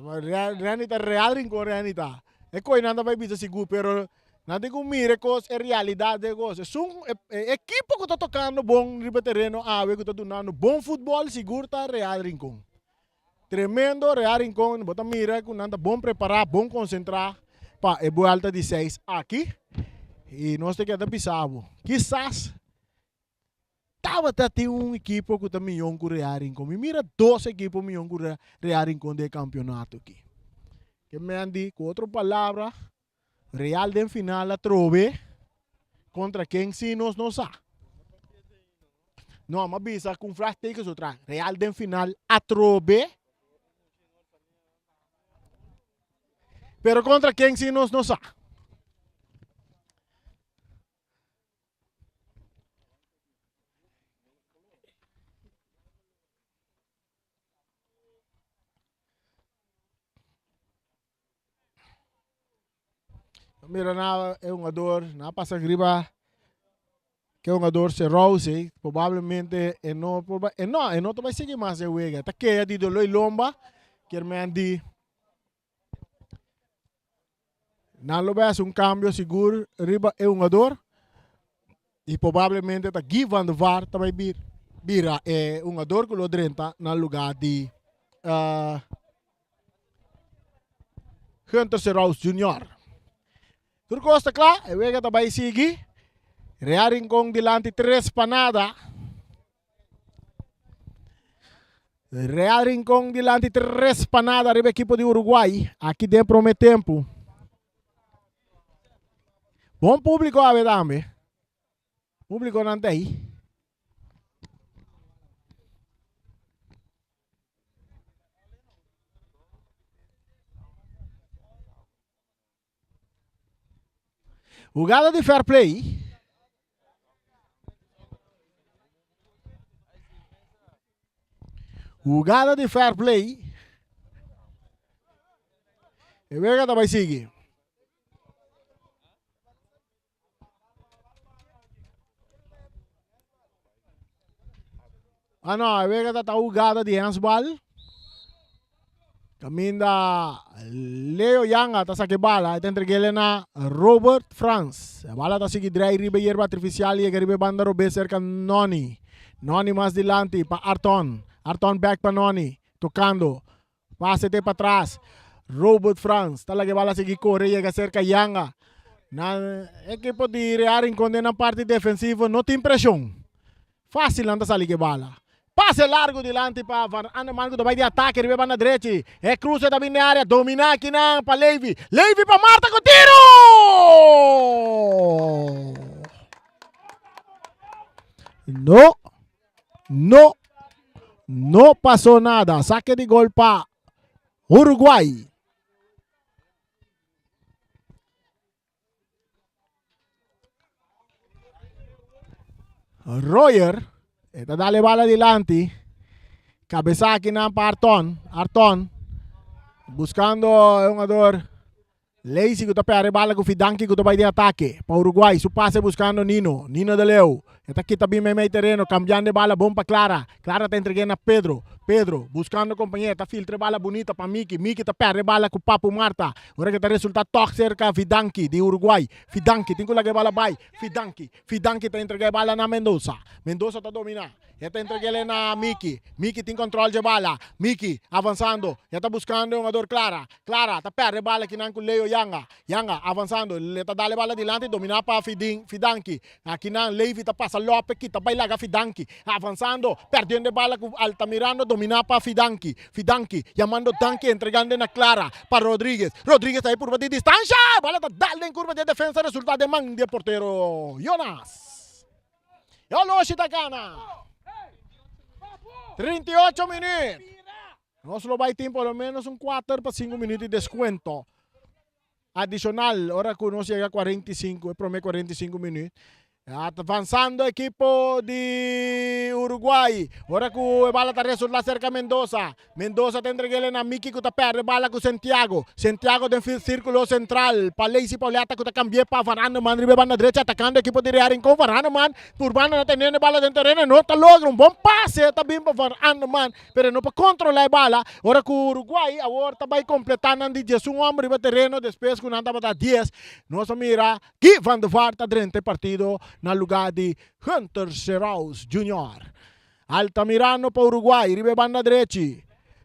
Randy ta Real Rincon Randy ta. E koi nan ta bai bisa sigur, pero Nan tin ku mira e kos, e realidat di e kos. Esun e ekipo ku ta tokando bon riba tereno awe, ku ta dunando bon futbòl, sigur ta Real Rincon. Tremendo Real Rincon, bo ta mira ku nan ta bon prepará, bon konsentrá pa e buèlta di seis aki. I nos ta keda bisa bo, kisas. tabata tin un ekipo ku ta miyon ku Real Rincon. Mi mira dos ekipo miyon ku Real Rincon den e kampionato aki. Ke men di, ku otro palabra, Real den final atrobe kontra ken si nos no sa. No, m'a bisa ku un vraagteken so tra. Real den final atrobe. Pero kontra ken si nos no sa. Mira na e hungador, na pasa riba ke hungador Serause, probablemente e no por bai, e no, e no ta bai sigui mas e wega. Ta kea di dolor y lomba, kier men di nan lo bai hasi un cambio sigur riba e hungador y probablemente ta Guy van der Vaart ta bai bira e hungador ku lo drenta na lugar di Hunter Serous Junior. Tur kos ta kla, e wega ta bai sigui. Real Rincon dilanti 3 pa nada. Real Rincon dilanti 3 pa nada riba ekipo di Uruguay. Aki den prome tempo. Bon publico awe tambe. Publico nan ta ahí. Hugada di fair play. Hugada di fair play. E wega ta bai sigui. Ah no, e wega ta ta hugada di handsbal. Caminda Leo Yanga ta saque bala, ta entregele na Robert Frans. E bala ta sigui drei riba yerba artificial yega riba e banda robes cerca Noni. Noni mas dilanti pa Arton. Arton back pa Noni. Tocando. Pase te patras. Robert Frans ta laga e bala sigui kore yega serka Yanga. Nan ekipo di Real Rincon den nan parti defensivo no tin preshon. Fácil nan ta sali ku e bala. Pase largo dilanti pa Van Anderman ku ta bai di atake riba e banda drechi. E kruse ta bin den área. Dominá akinan pa Levy. Levy pa Marta ku tiru! No. No, no pasó nada. Saque di gol pa Uruguay. Royer, eta dale bala dilanti. Cabeza aquí nan pa Arton. Arton buscando un jugador Lazy ku ta perde bala ku Fidanki ku ta bai den atake pa Uruguay. Su pase buskando Nino. Nino de Leeuw. E ta kita bin meimei tereno kambiando e bala bon pa Clara. Clara ta entreg'é na Pedro. Pedro buskando kompañer ta filtra e bala bunita pa Miki. Miki ta perde bala ku Papu Marta. Ora ke ta resulta tòg serka Fidanki di Uruguay. Fidanki tin ku laga e bala bai. Fidanki. Fidanki ta entregá e bala na Mendoza. Mendoza ta dominá. E ta entreg'el na Miki. Miki tin control dje bala. Miki avansando. E ta buscando e hungador Clara. Clara ta perde bala kinan cu Leo Yanga. Yanga avansando. E ta dal e bala dilanti domina pa Fidin, Fidanki. Akinan Levy ta pasa Lope kita bay laga Fidanki. Avansando. Perdiendo e bala cu Altamirano domina pa Fidanki. Fidanki yamando Danki entregando na Clara pa Rodriguez. Rodriguez ta e purba di distancia. E bala ta dal den curva di e defensa resulta den man di e portero Jonas. E oloshi ta gana. 38 minuut. Nos lo bai tin por lo menos un 4 pa 5 minuut di descuento. Adicional, ora cu nos yega 45, e prome 45 minuut. Avanzando equipo di Uruguay. Ora cu e bala ta resulta cerca Mendoza. Mendoza ta entreg'el na Miki ku ta pèrdè bala ku Santiago. Santiago den sírkulo sentral pa Leisy Pauletta ku ta kambi'é pa Van Anderman riba e banda drecha atakando ekipo di Real Rincon. Van Anderman purbando na teniendo e bala den tereno e no ta logra. Un bon pase ta bin pa Van Anderman pero e no por kontrolá e bala. Ora ku Uruguay awor ta bai kompletá nan di diesun hòmber riba tereno despues ku nan tabata dies. Nos a mira Guy van der Vaart ta drenta e partido na lugá di Hunter Seraus Junior. Altamirano pa Uruguay riba e banda drechi.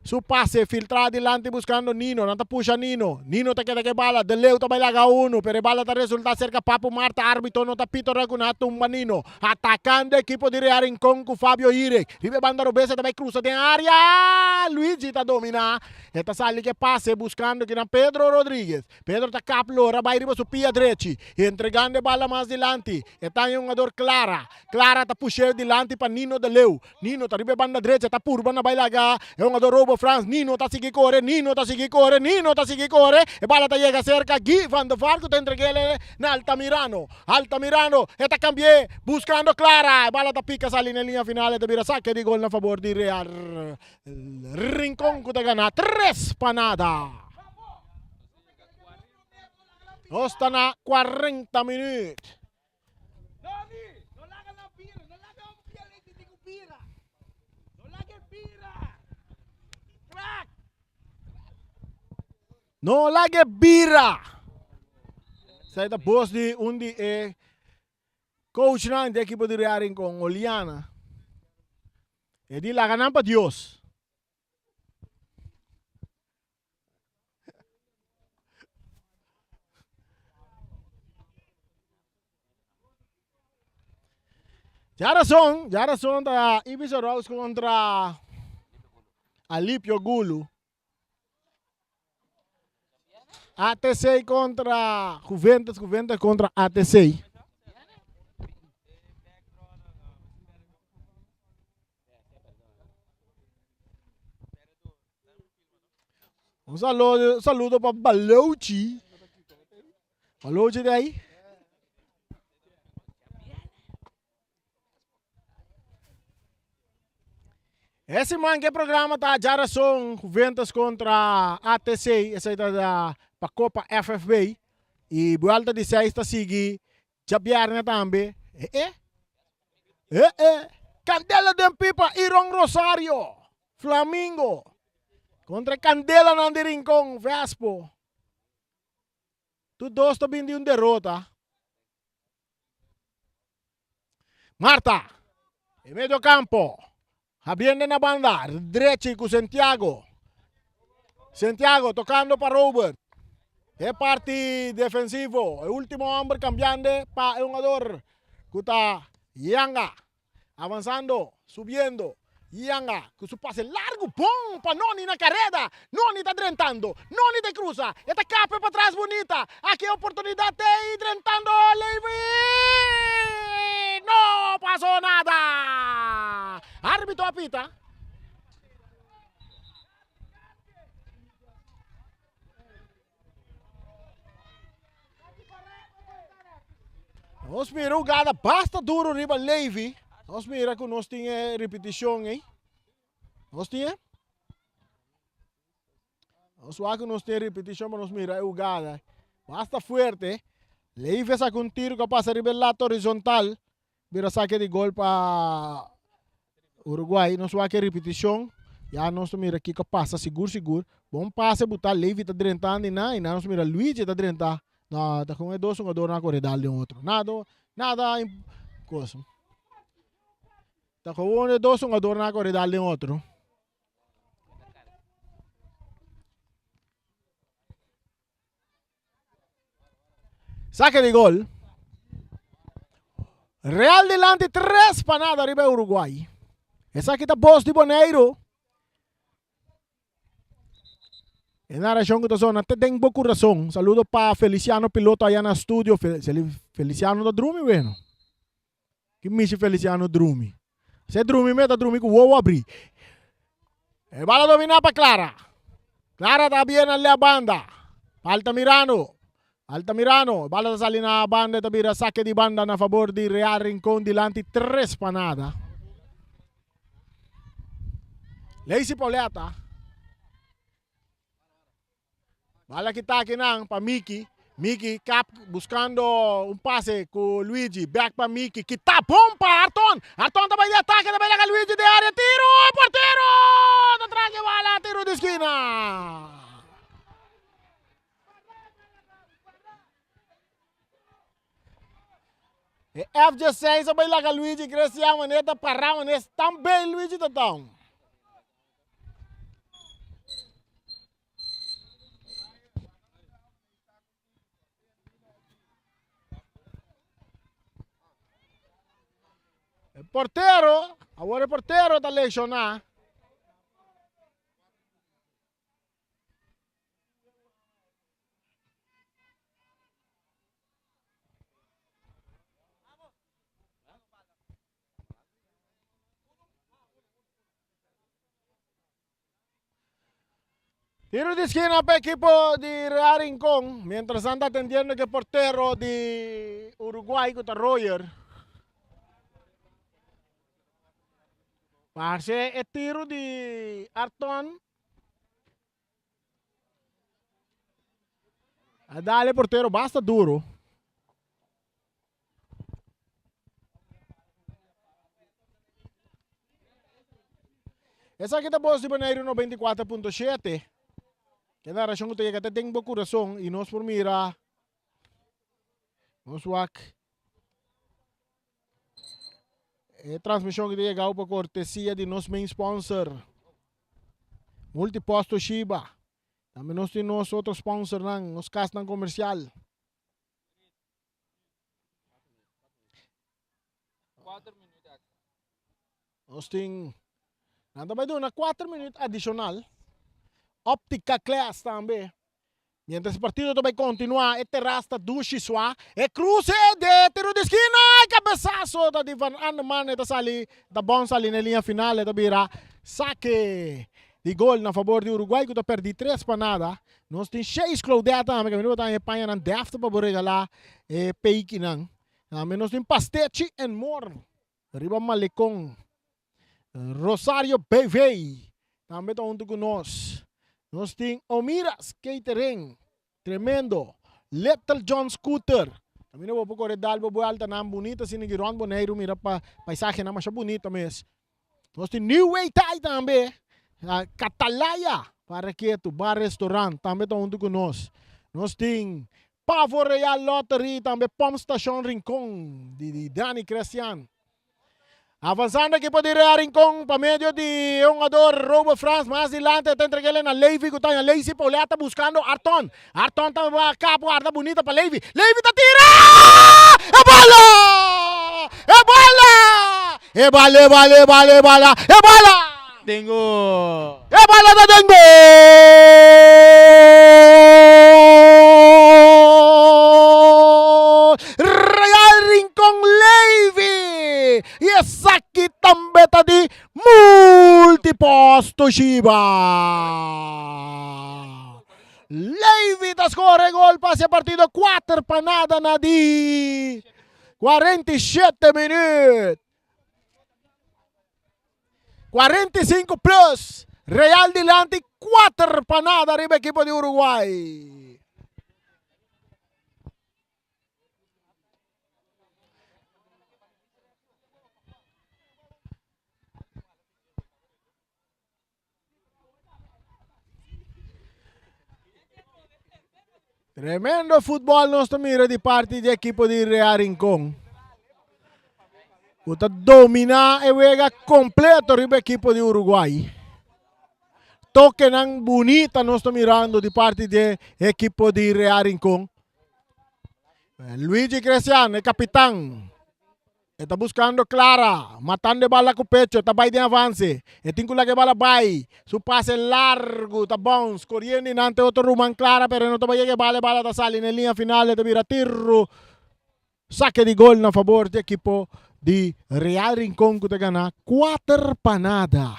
Su pase filtra dilanti buscando Nino. Nan ta pusha Nino. Nino ta keda ku e bala. De Leeuw ta bai laga unu, pero e bala ta resulta serka Papu Marta. Arbitro no ta pito ora ku nan a tumba Nino. Atakando ekipo di Real Rincon ku Fabio Hirek. Riba e banda robes e ta bai krusa den area. Luigi ta domina. E ta sali ku e pase buscando kinan Pedro Rodriguez. Pedro ta kap lora bai riba su pia drechi. Entregando e bala mas dilanti. E ta e hungador Clara. Clara ta push'é dilanti pa Nino de Leeuw. Nino ta riba e banda drecha ta purba na bai laga e hungador Robo Frans. Nino ta sigui kore, Nino ta sigui kore, Nino ta sigui kore. E bala ta yega serka Guy van de Vaart ku ta entreg'é na Altamirano. Altamirano e ta kambi'é buskando Clara. E bala ta pika sali na e liña final e ta bira sake di gol na fabor di Real Rincon ku ta gana 3-0. Nos ta na 40 minuut. No laga e bira. Esei ta bos di un di e coachnan di ekipo di Real Rincon, Oliana. E di laga nan pa Dios. Djarason, djarason ta Ibis Rose kontra Alipio Gulu. ATC kontra Juventus, Juventus kontra ATC. Un saludo, saludo pa Balouchi. Balouchi de ahí. E siman ke programa ta Djarason Juventus kontra ATC, esei ta da pa Kopa FFB. I buelta di seis ta sigui djabièrnè tambe. E e. E e. Kandela den pipa Iron Rosario, Flamingo kontra e Kandelanan di Rincon, Vespo. Tur dos ta bin di un derota. Marta, e medio campo. Habiendo na banda drechi cu Santiago. Santiago tocando pa Robert. E parti defensivo. E ultimo homber cambiando pa e jugador cu ta Yanga. Avanzando, subiendo, Yanga cu su pase largo bon pa Noni na careda. Noni ta drentando, Noni ta cruza, e ta cape patras bunita. Aki e oportunidad t'ey drentando Levi! No pasó nada! Arbitro a pita. Nos mira jugada basta duro riba Levi. Nos mira ku nos tin e repetishon ei. Nos tin e? Nos wak ku nos tin repetishon pa nos mira e jugada. Basta fuerte. Levi a saka un tiro ku a pasa riba e lata horizontal. Bira sake di gol pa Uruguay. Nos wak e ripitishon. Ya nos ta mira kiko a pasa sigur sigur. Bon pase buta Levy ta drenta di nan y nan nos mira Luigi ta drenta. No, ta con e dos hungadornan a kore dal den otro. Nada, nada cosa. Ta gewoon e dos hungadornan a kore dal den otro. Saque di gol. Real dilanti 3-0 riba Uruguay. Esaki ta bos di Boneiru. E narracion ku ta sona te den bo kurason. Saludo pa Feliciano Piloto allá na studio. Feliciano ta drumi bueno. Ki mishi Feliciano drumi. Se drumi me ta drumi ku wowo abri. E bala domina pa Clara. Clara ta bien na lea banda. Pa Altamirano. Altamirano. Bala ta sali na banda ta bira saque di banda na favor di Real Rincon dilanti 3-0. Lacey Pauletta. Bala kita akinan pa Miki. Miki kap buscando un pase ku Luigi. Back pa Miki. Kita bom pa Arton. Arton ta bai di atake. Ta bai laga Luigi de área. Tiro! Portero! Ta traga bala. Tiro di esquina. E FJ6 a bai laga Luigi Cristian manera ta para manera stambe Luigi ta down. portero, awor e portero ta lesioná. Tiro di esquina pa equipo di Real Rincón. Mientras anda atendiendo que portero di Uruguay ku ta Royer. Parse e tiro di Arton. A dale portero basta duro. Esaki ta Bos di Boneiru 94.7. Ke narashon ku ta yega te den bo kurason i nos por mira nos wak e transmishon ku ta yega pa kortesia di nos main sponsor Multipost Toshiba. Tambe nos tin nos otro sponsornan, nos kasnan komersial. Nos tin, nan ta bai duna 4 minuut adicional. Optica Class tambe. Mientras e partido ta bai continua, e terras ta dushi swa. E cruce de tiro di esquina, e cabezazo ta di Van Anneman, e ta sali, ta bon sali na e linea final, e ta bira saque di gol na favor di Uruguay cu ta perdi 3 pa nada. Nos tin Sheis Claudette tambe, caminda bo ta haña e pañanan deftig pa bo regalá e peikinan. Tambe nos tin Pastechi and More riba Malecon. Rosario BV tambe ta hunto cu nos. Nos tin Omiras Catering, tremendo. Little John Scooter, caminda bo por core dal bo bueltanan bunita asina aki rond Boneiru mira pa paisahenan masha bunita mes. Nos tin New Way Thai tambe, Catalaya para ketu, bar restaurant tambe ta hunto cu nos. Nos tin Pavo Real Lottery tambe Pump Station Rincon di Danny Christian. Avanzando ekipo di Real Rincon pa medio di e hungador Robo Frans mas dilante ta entreg'el na Levy cu ta haña Lazy Pauletta buscando Arton. Arton ta kap warda bunita pa Levy. Levy ta tira! E bala! E bala! E bala, e bala, e bala, e bala, e bala! Tengo. E bala ta den gol! Real Rincon Levy! I esaki tambe ta di Multipost Toshiba! Levy ta score e gol pa haci e partido 4 pa nada na di 47 minuut. 45 plus, Real dilanti 4 pa nada riba ekipo di Uruguay. Tremendo futbol nos ta mira di parti di ekipo di Real Rincon. Ku ta domina e wega kompleto riba ekipo di Uruguay. Tokenan bunita nos ta mirando di parti di ekipo di Real Rincon. Luigi Cristian, e kapitan. E ta buscando Clara, matando e bala cu pecho, ta bay den avance. E tin cu laga e bala bay. Su pase largo ta bounce, coriendo inante otro ruman Clara, pero e no ta bay yega e bala, e bala ta sali na e linea final, e ta bira tirro. Saque di gol na favor di ekipo di Real Rincon cu ta gana cuater pa nada.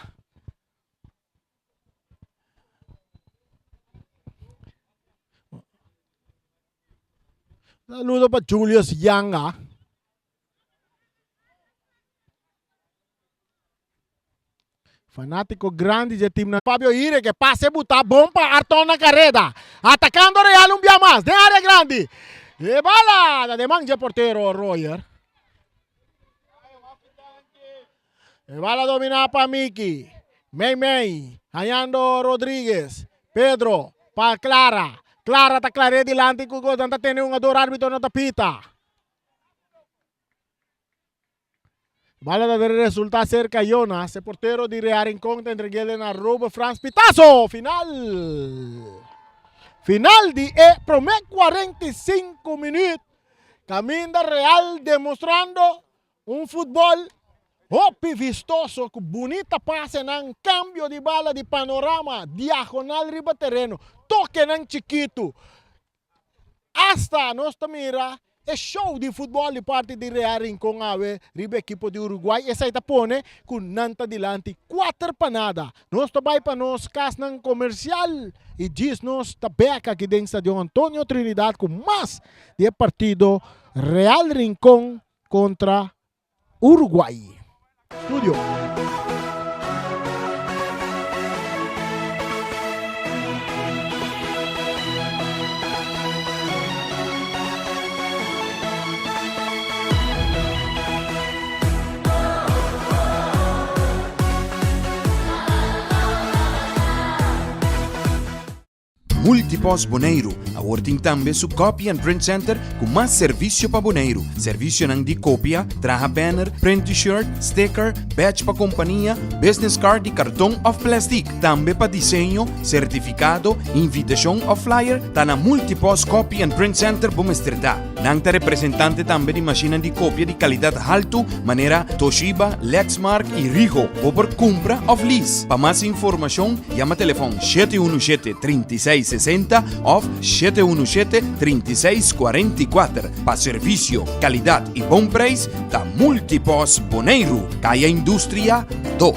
Saludo pa Julius Yanga. Fanatico grandi dje team na Fabio Ire ke pase buta bon pa Arton na careda. Atacando Real un bia mas den area grandi. E bala ta den man dje portero Royer. E bala domina pa Miki. Mei mei hañando Rodriguez. Pedro pa Clara. Clara ta clare dilanti cu Gozan ta tene un ador arbitro no ta pita. Bala ta resulta cerca Jonas, e portero di Real Rincon ta entreguele na Robert Frans Pitazo. Final. Final di e prome 45 minuut. Caminda Real demostrando un futbol. Hopi vistoso ku bunita pasenan, kambio di bala di panorama, diagonal riba tereno, tokenan chikitu. Asta nos ta mira e show di futbòl di parti di Real Rincon awe riba ekipo di Uruguay. Esei ta pone ku nan ta dilanti kuater pa nada. Nos ta bai pa nos kasnan komersial i djis nos ta bèk aki den Stadion Antonio Trinidad ku mas di e partido Real Rincon kontra Uruguay. Studio. Multipost Boneiru awor tin tambe su Copy and Print Center ku mas servisio pa Boneiru. Servisionan di kopia, traha banner, print t-shirt, sticker, badge pa kompania, business card di karton òf plèstik. Tambe pa diseño, sertifikado, invitashon òf flyer, ta na Multipost Copy and Print Center bo mester ta. Nan ta representante tambe di mashinnan di kopia di kalidat haltu manera Toshiba, Lexmark i Ricoh. Bo por kumpra òf lease. Pa mas informashon yama telefòn 717 36 60 òf 717 36 44. Pa servisio, kalidat i bon preis ta Multipos Boneiru, Kaya Industria 2.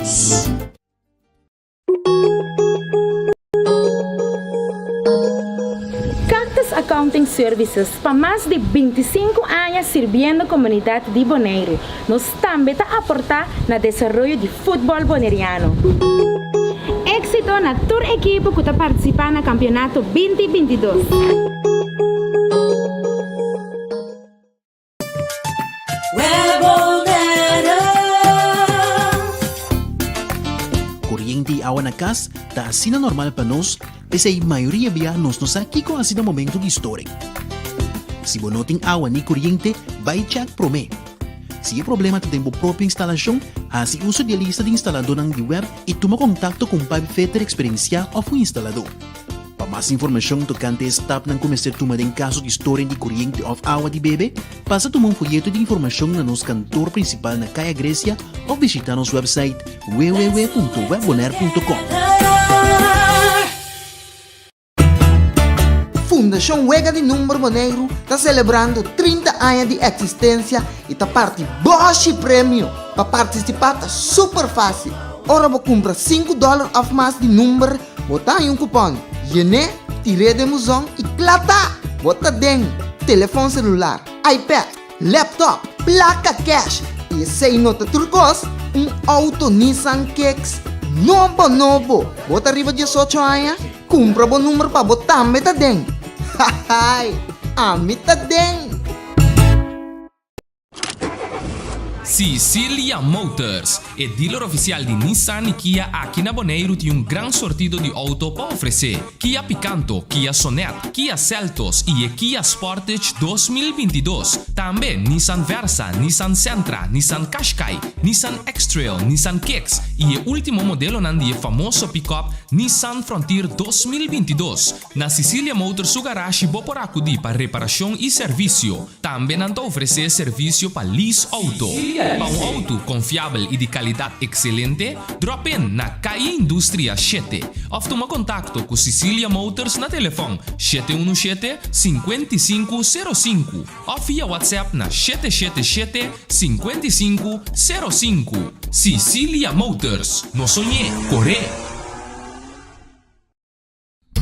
Cactus Accounting Services pa mas di 25 aña sirbiendo komunidat di Boneiru. Nos tambe ta aportá na desaroyo di futbòl boneriano. Éksito na tur ekipo ku ta partisipá na kampionato 20 22. Koriente i awa na kas ta asina normal pa nos, p'esei mayoria bia nos no sa kiko hasi na momento di storing. Si bo no tin awa ni koriente, bai chèk promé. Si e problema ta den bo propio instalashon, hasi uso di e lista di instaladónan di web i tuma kontakto ku un pipefitter eksperensiá òf un instaladó. Pa mas informashon tokante e stapnan ku mester tuma den kaso di storing di koriente òf awa di bebe, pasa tuma un foyeto di informashon na nos kantor prinsipal na Kaya Grecia òf bishitá nos wèpsait www.webbonaire.com. Fundashon Wega di Number Boneiru ta selebrando 30 aña di eksistensia i ta parti bòshi premio! Pa partisipá ta super fásil. Ora bo kumpra sinku dòler òf mas di number, Bo ta haña un kupòn, yen'é, tir'é den buzon i kla ta! Bo ta den telefòn selular, iPad, laptop, plaka kèsh i esei no ta tur kos, un outo Nissan Kicks nobo nobo! Bo ta riba diesocho aña? Kumpra bo number pa bo tambe ta den! Hahaai! Ami ta den! Sicilia Motors, e dealer oficial di Nissan y Kia aki na Boneiru tin un gran sortido di auto pa ofrece. Kia Picanto, Kia Sonet, Kia Seltos y e Kia Sportage 2022. Tambe Nissan Versa, Nissan Sentra, Nissan Qashqai, Nissan X-Trail, Nissan Kicks y e ultimo modelonan di e famoso pick-up Nissan Frontier 2022. Na Sicilia Motors su garashi bo por acudi pa reparacion y servicio. Tambe nan ta ofresé servisio pa lease outo. Pa un outo konfiabel i di kalidat ekselente, drop in na Calle Industria shete òf tuma kontakto ku Sicilia Motors na telefòn 717 55 05 òf via WhatsApp na 777 55 05. Sicilia Motors, no soñ'é, kor'é!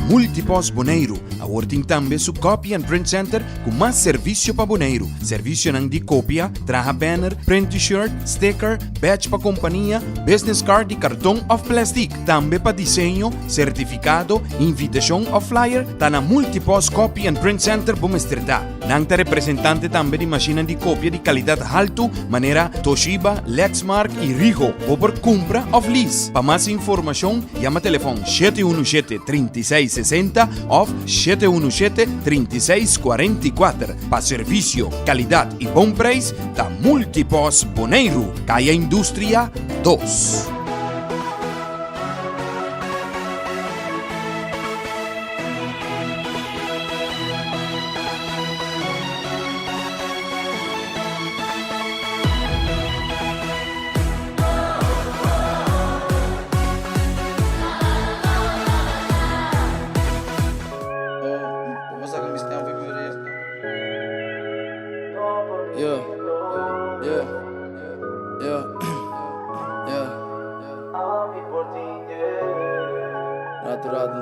Multipost Boneiru awor tin tambe su Copy and Print Center ku mas servisio pa Boneiru. Servisionan di kopia, traha banner, print t-shirt, sticker, badge pa kompania, business card di karton òf plèstik. Tambe pa diseño, sertifikado, invitashon òf flyer, ta na Multipost Copy and Print Center bo mester ta. Nan ta representante tambe di mashinnan di kopia di kalidat haltu manera Toshiba, Lexmark i Ricoh. Bo por kumpra òf lease. Pa mas informashon yama telefòn 717 36 60 òf 717 36 44. Pa servisio, kalidat i bon preis ta Multipos Boneiru, Kaya Industria 2. Ratu ratu.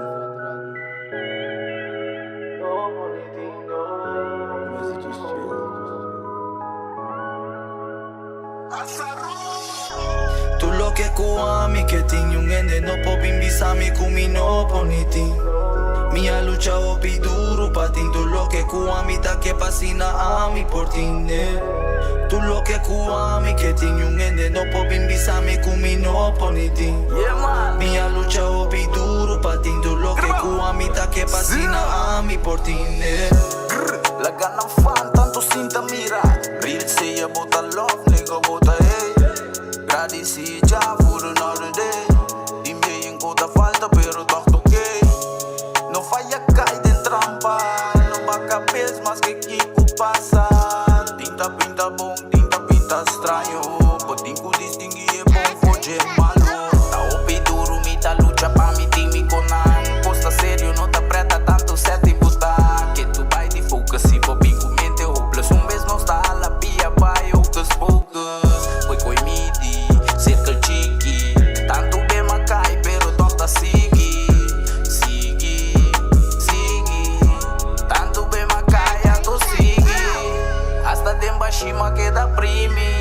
Tur loke ku ami ke tin Niun hende no por bin bisa mi ku mi no por ni tin Mi a lucha hopi duru pa tin tur loke ku ami ta ke pa asina ami por tin eh. Tur loke ku ami ke tin Niun hende no por bin bisa mi ku mi no por ni tin Mi a lucha hopi duru pa tin tur loke ku ami ta ke pa asina ami por tin eh. Laga nan fan tanto sinta mira Real sea bo ta love nigga bo ta hate Gradisi Jah for another day Tin bien cu ta falta pero toch ta ok No faya cay den trampa No baca bes maske kico pasa Tin ta pinta bon tin ta pinta straño Bo tin cu distingui e bon for dje malo Ta hopi duro mi ta lucha pa mi tin mi conan Cos ta serio no ta preta tanto set y buta Ke tu bay di focus si bo bin cu mente hopeless Un bes nos ta hala pia bay hocus pocus Koy koy midi circle chiki Tanto be m'a cay pero toch ta sigui Sigui sigui Tanto be m'a cay anto sigui Hasta den bashi m'a keda primi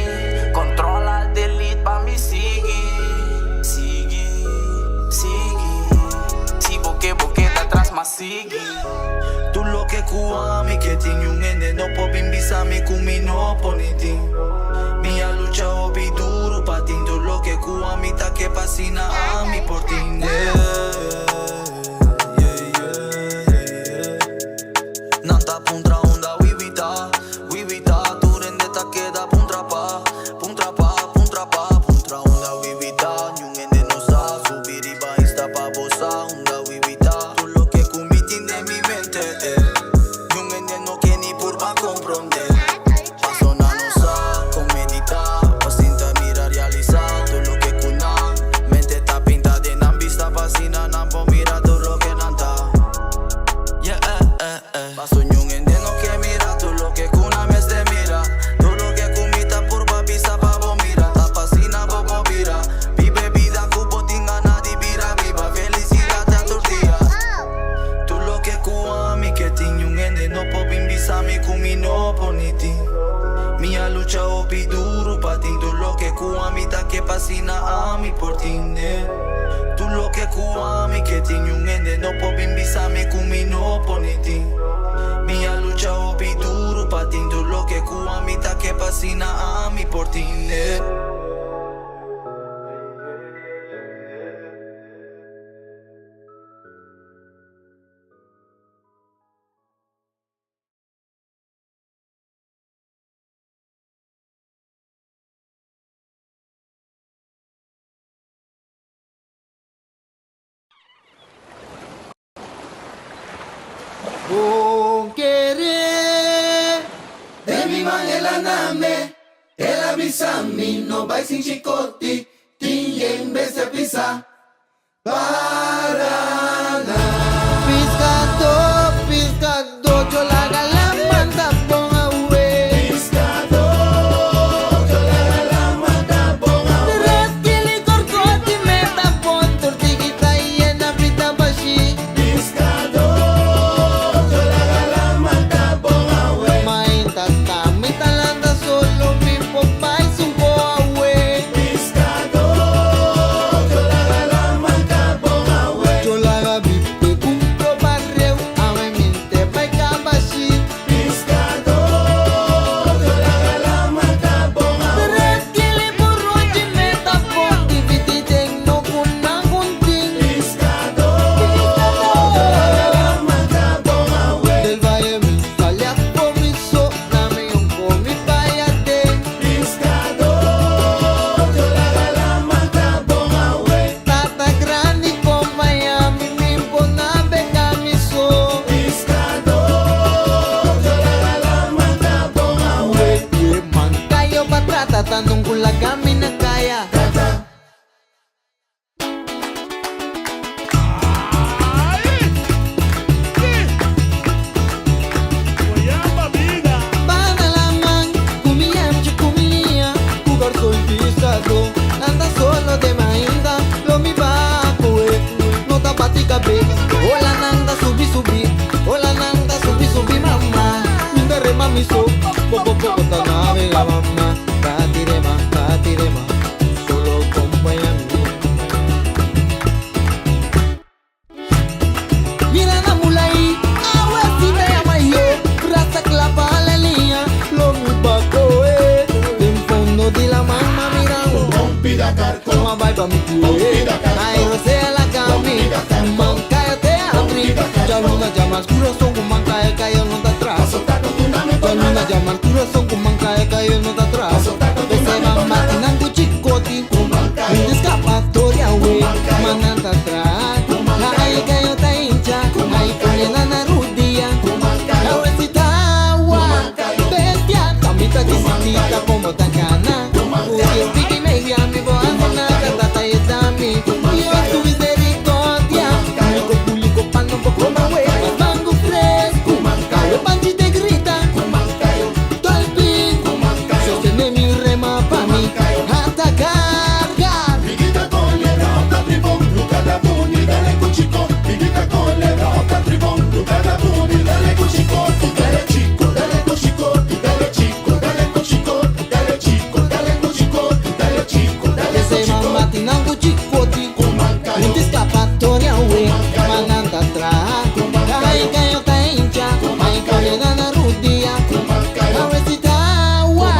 Control alt delete pa mi sigui Sigui sigui Si bo ke bo keda tras m'a sigui. Tur loke ku ami ke tin Niun hende no por bin bisa mi ku mi no por ni tin Mi a lucha hopi duru pa tin tur loke ku ami ta ke pa asina ami por tin Yeah, yeah, yeah, yeah. Nan ta puntra unda wiwi ta, wiwi ta Tur hende ta keda puntra pa, puntra pa, puntra pa Puntra unda wiwi ta, niun hende no sa Subi riba Insta pa bo sa unda wiwi ta Tur loke ku mi tin den mi mente, eh Niun hende no ke ni purba kompronde Paso nan no sa kon medita Pa sinta mira realisa tur loke ku nan Mente ta pinta den nan bista pa asina nan por mira tur loke nan ta Yeah eh eh eh Paso niun hende no ke mira tur loke ku nan mester mira Tur loke ku mi ta purba bisa pa bo mira Ta pa asina bo por bira Biba e bida ku bo tin gana di bira Biba felisidat ta tur dia Tur loke ku ami ke tin Niun hende no por bin bisa mi ku mi no por ni tin Mi a lucha hopi duru pa tin tur loke ku ami ta ke pa asina ami por tin eh. Tur loke ku ami ke tin Niun hende no por bin bisa mi ku mi no por ni tin Mi a lucha hopi duru pa tin tur loke ku ami ta ke pa asina ami por tin eh. Bon kere Den mi man el a name El a bisa mi no bai sin chikoti Tin yen bestia pisa Paraná. Piskadó, piskadó, yo laga laman ta bon awe. Piskadó, yo laga laman ta bon awe. Tres kili korkoti me ta bon, tortiguita yena frita bashi. Piskadó, yo laga laman ta bon awe. Mainta ta mi ta lanta solo mi por bai sunko awe. Piskadó, yo laga laman ta bon awe. kabes Olanan ta subi subi Olanan ta subi subi mama Mi ta rema mi so Poko poko ta navega mama Bati rema, bati rema Solo kompaña mi Mira na mulai, awe si ta yama yo Brasa kla pa hala liña, lo mi pa kohe Den fondo di laman m'a mira un pida karko M'a bai pa mi kue Ai rosea laga mi Mankayo te abri Djaluna djamar kurason ku mankayo kayo no ta tras Djaluna djamar kurason ku mankayo kayo no ta tras P'esei m'a mati nan ku chikoti Mi ta skapatoria we Ma nan ta tras Ai kayo ta hincha Ai pone nan na rudia Awe si ta awa Bestia Ta mi ta disidí ta komo ta gana Ku dies tiki media mi bo hasi nada Tata yeda mi Dios su misericordia Público público pa no por kome we Mas mango fresco Kayo panchi te grita Tolpin Sostene mi rema pa mi Hasta carga. Esei man mati nan ku chikoti Un diskapatoria we Ma nan ta traha Kai kayo ta hincha Ai pone nan na rudia Awe si ta awa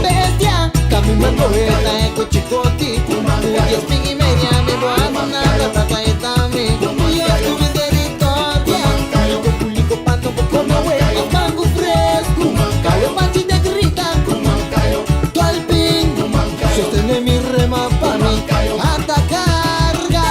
Bestia Kami man kohe ta e ku chikoti Ku dies pin i media mi bo hasi nada Tata e ta mi Dios ku misericordia Público público pa no bo kome we Mas mango fresco Kayo panchi te grita Tolpin Sostene mi rema pa mi Hasta carga.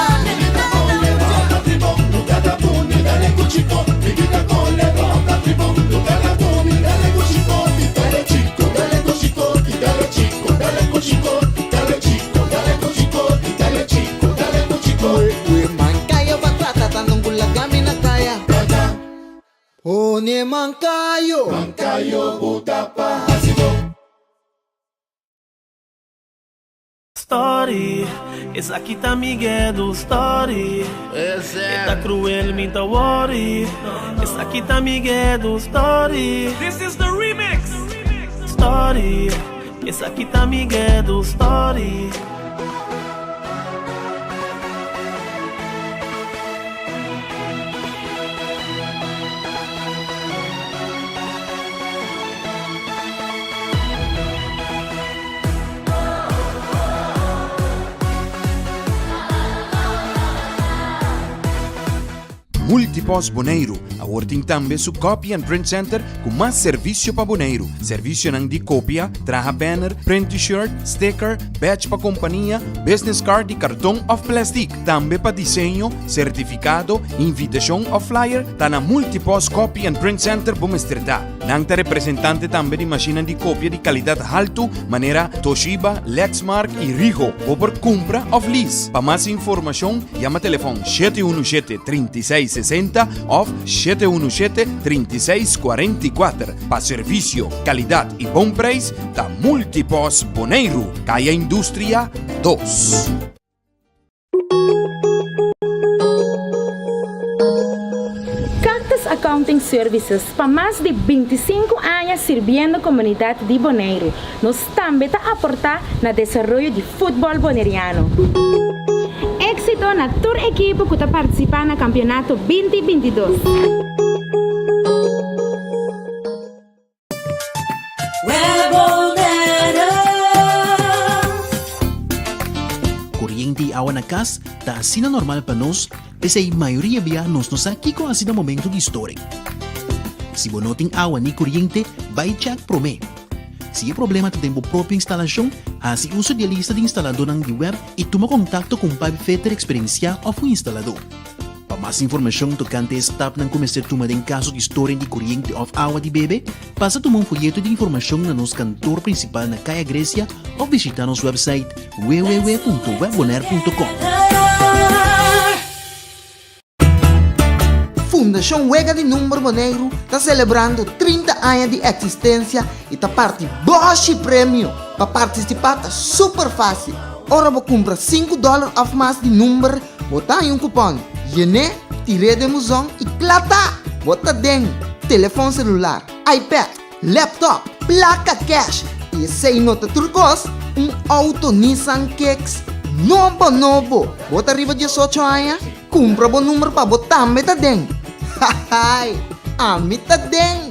Mankayo pa trata ta nung gulaga mi na kaya Pone mankayo Mankayo buta pa hasi bo. Story, esaki ta mi gedu story E ta cruel mi ta worry Esaki ta mi gedu story This is the remix Story, esaki ta mi gedu story. Multipost Boneiru awor tin tambe su Copy and Print Center ku mas servisio pa Boneiru. Servisionan di kopia, traha banner, print t-shirt, sticker, badge pa kompania, business card di karton òf plèstik. Tambe pa diseño, sertifikado, invitashon òf flyer, ta na Multipost Copy and Print Center bo mester ta. Nan ta representante tambe di mashinnan di kopia di kalidat haltu manera Toshiba, Lexmark i Rigo. Bo por kumpra òf lease. Pa mas informashon yama telefòn 717 36 60 òf 717 36 44. Pa servisio, kalidat i bon preis ta Multipost Boneiru, Kaya Industria dos. Cactus Accounting Services pa mas di 25 aña sirbiendo komunidat di Boneiru. Nos tambe ta aportá na desaroyo di futbòl boneriano. Éksito na tur ekipo ku ta partisipá na kampionato 20 22. Koriente i awa na kas ta asina normal pa nos, p'esei mayoria bia nos no sa kiko hasi na momento di storing. Si bo no tin awa ni koriente, bai chèk promé. Si e problema ta den bo propio instalashon, hasi uso di e lista di instaladónan di web i tuma kontakto ku un pipefitter eksperensiá òf un instaladó. Pa mas informashon tokante e stapnan ku mester tuma den kaso di storing di koriente òf awa di bebe, pasa tuma un foyeto di informashon na nos kantor prinsipal na Kaya Grecia òf bishitá nos wèpsait www.webbonaire.com. Fundashon Wega di Number Boneiru ta selebrando 30 aña di eksistensia i ta parti bòshi premio! Pa partisipá ta super fásil, ora bo kumpra sinku dòler òf mas di number, Bo ta haña un kupòn. Yen'é, tir'é den buzon i kla ta! Bo ta den telefòn selular, iPad, laptop, plaka kèsh i esei no ta tur kos, un outo Nissan Kicks nobo nobo! Bo ta riba diesocho aña? Kumpra bo number pa bo tambe ta den! Hahaai! Ami ta den!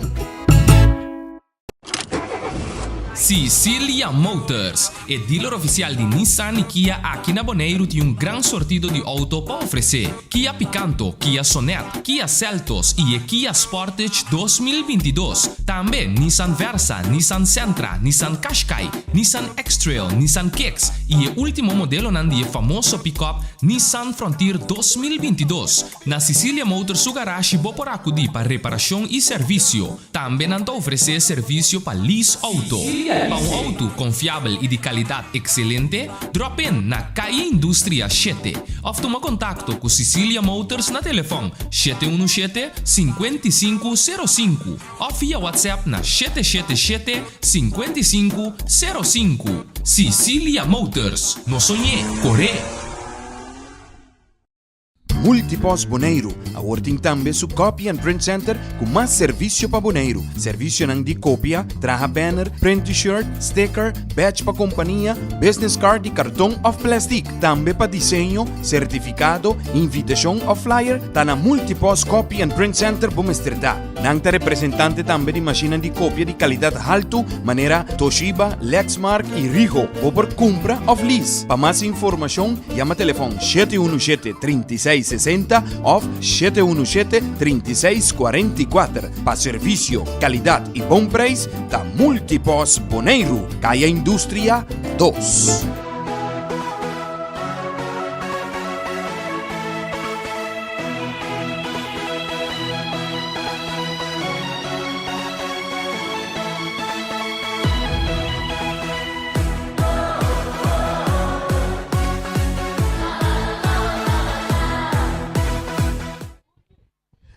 Sicilia Motors, e dealer oficial di Nissan y Kia aki na Boneiru tin un gran sortido di auto pa ofrece. Kia Picanto, Kia Sonet, Kia Seltos y e Kia Sportage 2022. Tambe Nissan Versa, Nissan Sentra, Nissan Qashqai, Nissan X-Trail, Nissan Kicks y e ultimo modelonan di e famoso pick-up Nissan Frontier 2022. Na Sicilia Motors su garashi bo por acudi pa reparacion y servicio. Tambe nan ta ofresé servisio pa lease outo. Pa un outo konfiabel i di kalidat ekselente, drop in na Calle Industria shete òf tuma kontakto ku Sicilia Motors na telefòn 717 55 05 òf via WhatsApp na 777 55 05. Sicilia Motors, no soñ'é, kor'é! Multipost Boneiru awor tin tambe su Copy and Print Center ku mas servisio pa Boneiru. Servisionan di kopia, traha banner, print t-shirt, sticker, badge pa kompania, business card di karton òf plèstik. Tambe pa diseño, sertifikado, invitashon òf flyer, ta na Multipost Copy and Print Center bo mester ta. Nan ta representante tambe di mashinnan di kopia di kalidat haltu manera Toshiba, Lexmark i Rigo. Bo por kumpra òf lease. Pa mas informashon yama telefòn 717 36 60 òf 717 36 44. Pa servisio, kalidat i bon preis ta Multipos Boneiru, Kaya Industria dos.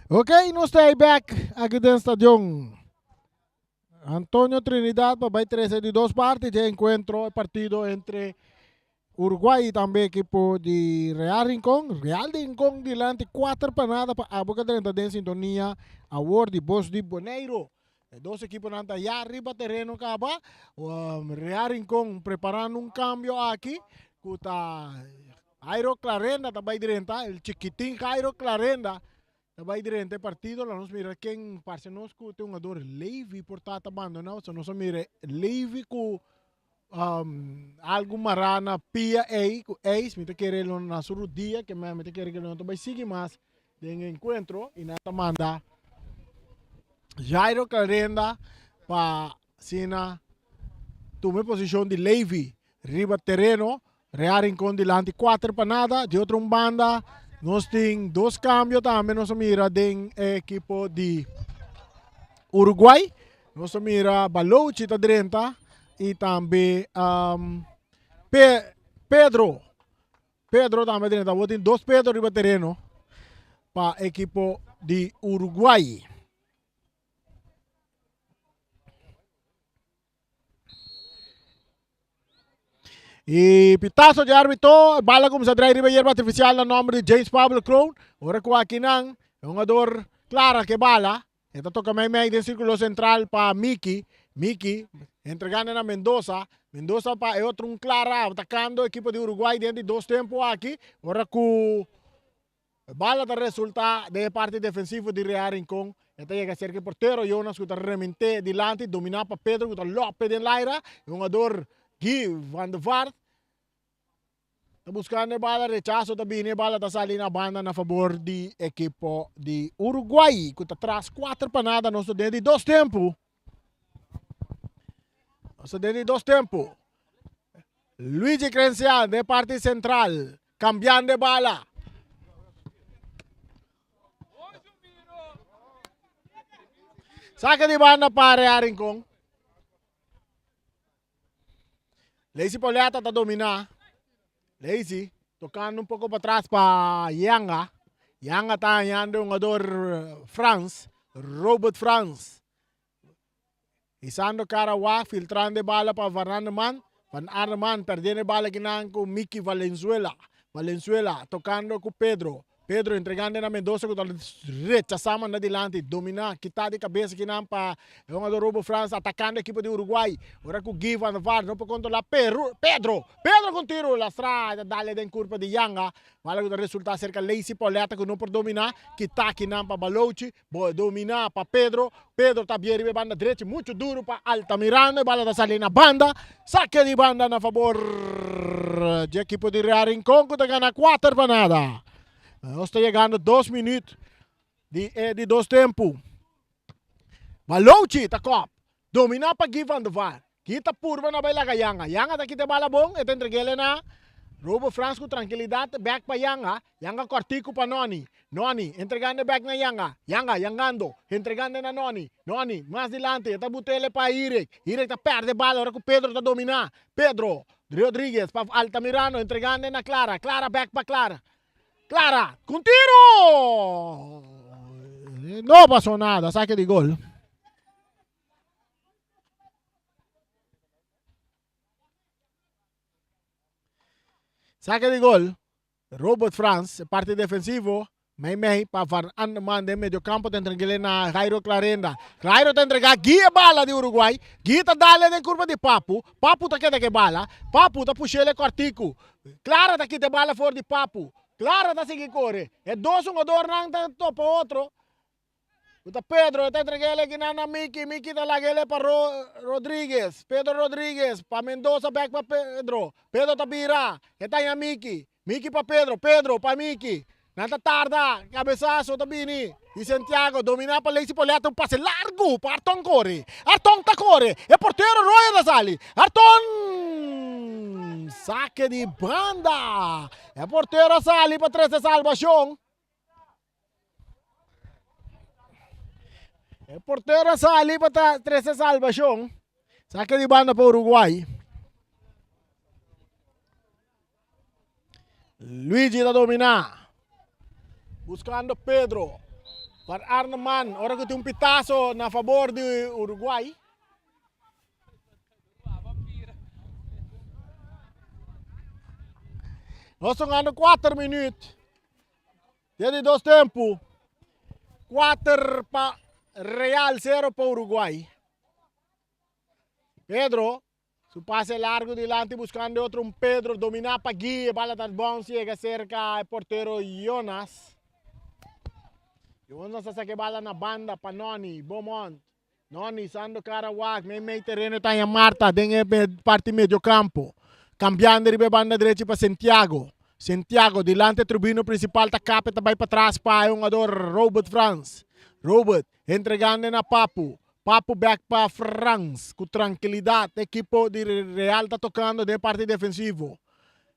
Ok, nos ta back aki den stadion Antonio Trinidad pa bai trece di dos parti dje encuentro, e partido entre Uruguay y tambe equipo di Real Rincon. Real de Rincon dilanti 4 pa nada pa abo que drenta den sintonia awor di Bos di Boneiro. E dos equiponan ta ya riba tereno caba. Um, Real Rincon preparando un cambio aki cu ta Jairo Clarenda ta bai drenta, el chiquitin Jairo Clarenda ta bai drenta e partido. La nos mira ken parce nos cu te hungador Levy por ta ta abandona. So nos a mira Levy cu um, algo mará na pia ei cu eis. Mi ta kere lo na su rodia que mi ta kere que lo no ta bai sigui mas den e encuentro y nan ta manda Jairo Clarenda pa asina tuma e posicion di Levy Riba tereno, Real Rincon dilanti 4 pa nada. Di otro un banda, nos tin dos cambio tambe nos a mira den e equipo di Uruguay. Nos a mira Balochi ta drenta y tambe um, Pe Pedro. Pedro tambe drenta. Bo tin dos Pedro riba tereno pa equipo di Uruguay. Y pitazo di arbitro, bala comienza a draai riba hierba artificial na nombre di James Pablo Kroon. Ora cu aki nan, e jugador Clara ke bala. E ta toca mei mei den círculo central pa Miki. Miki entregando na Mendoza. Mendoza pa e otro un Clara atacando equipo di Uruguay den di dos tempo aki. Ora cu E bala ta resulta den e parti defensivo di Real Rincon. E ta yega cerca e portero Jonas cu ta remente dilanti, domina pa Pedro cu ta lope den laira. E hungador Guy van der Vaart ta buscando e bala, rechazo ta bini, e bala ta sali na banda na fabor di ekipo di Uruguay cu ta tras 4 pa nada. Nos ta den di dos tempo. Nos ta den di dos tempo. Luigi Crencian den parti central. Cambiando e bala. Saca di banda pa Real Rincon. Lacey Pauletta ta domina. Lacey tocando un poco para atrás pa Yanga. Yanga ta hallando un jugador Frans, Robert Frans. Hisando cara wak, filtrando e bala pa Van Arneman. Van Arneman perdiendo e bala kinan cu Mickey Valenzuela. Valenzuela tocando cu Pedro. Pedro entregando na Mendoza ku ta rechasá manda dilanti. Dominá, kitá di kabesa kinan pa e hungador Robo Frans atakando ekipo di Uruguay. Ora ku Guy van der Vaart no por kontrolá Peru, Pedro! Pedro ku un tiru lastrá e ta dale den kurpa di Yanga. Bala ku ta resultá serka Lacey Pauletta ku no por dominá. Kitá kinan pa Balochi. Bo dominá pa Pedro. Pedro ta bie riba e banda drechi muchu duru pa Altamirano. E bala ta sali na banda. Sake di banda na fabor di ekipo di Real Rincon ku ta gana kuater pa nada. Nos ta yegando dos minuut di e di dos tempu. Balochi ta kòp. Dominá pa Guy van der Vaart. Guy ta purba na bai laga Yanga. Yanga ta kita e bala bon, e ta entreg'el na Robo Frans ku trankilidat bèk pa Yanga. Yanga kòrtiku pa Noni. Noni entregando e bèk na Yanga. Yanga yangando, entregando na Noni. Noni mas dilanti, e ta but'el pa Irek. Irek ta pèrdè e bala ora ku Pedro ta dominá. Pedro Rodriguez pa Altamirano entregando na Clara. Clara bèk pa Clara. Clara ku un tiro! No pasó nada, sake di gol. Saque di gol. Robert Frans, parte defensivo. Mei mei pa Van Andeman den medio campo ta entregele na Jairo Clarenda. Jairo ta entrega Guy e bala di Uruguay. Guy ta dale den curva di Papu. Papu ta keda ke bala. Papu ta pushele kortiku. Clara ta kita e bala for di Papu. Clara ta sigui kore. E dos hungadornan ta topa otro. Ku ta Pedro, e ta entreg'é el kinan na Miki, Miki ta lag'é el pa Rodriguez, Pedro Rodriguez pa Mendoza bèk pa Pedro, Pedro ta bira, e ta haña Miki, Miki pa Pedro, Pedro pa Miki, nan ta tarda, kabesaso ta bini di Santiago, dominá pa Lacey Pauletta, un pase largu pa Arton kore, Arton ta kore, e portero Royer ta sali, Arton! Sake di banda, e portero a sali pa trese salbashon. E portero a sali pa trese salvacion. Saque di banda pa Uruguay. Luigi ta domina. Buscando Pedro. Van Arneman. Ora que tin un pitazo na favor di Uruguay. Nos ta jugando 4 minuut. Den di dos tempu, kuater pa Real, sero pa Uruguay. Pedro, su pase largo dilanti buscando otro un Pedro domina pa Guille, bala ta bounce llega cerca e portero Jonas. Jonas a saca e bala na banda pa Noni, Beaumont. Noni, Sando cara wak, mei mei tereno ta haña Marta den e parti medio campo. Cambiando riba e banda drechi pa Santiago. Santiago dilanti e tribuna principal ta kap e ta bai patras pa e hungador Robert Frans. Robert entregando na Papu. Papu bek pa Frans cu trankilidad ekipo di Real ta tocando den e parti defensivo.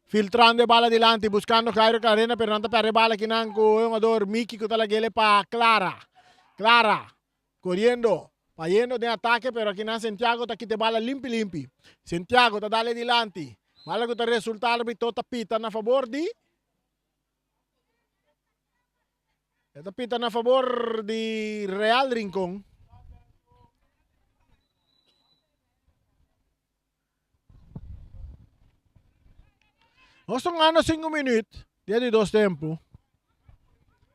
Filtrando e bala dilanti buscando Jairo Clarena pero nan ta perde e bala kinan cu e hungador Miki cu ta lagele pa Clara. Clara Coriendo, bayendo den atake pero akinan Santiago ta kita e bala limpi limpi. Santiago ta dale dilanti. Bala cu ta resulta arbitro ta pita na fabor di E ta pita na fabor di Real Rincon. Nos ta gana 5 minuut dia di dos tempo.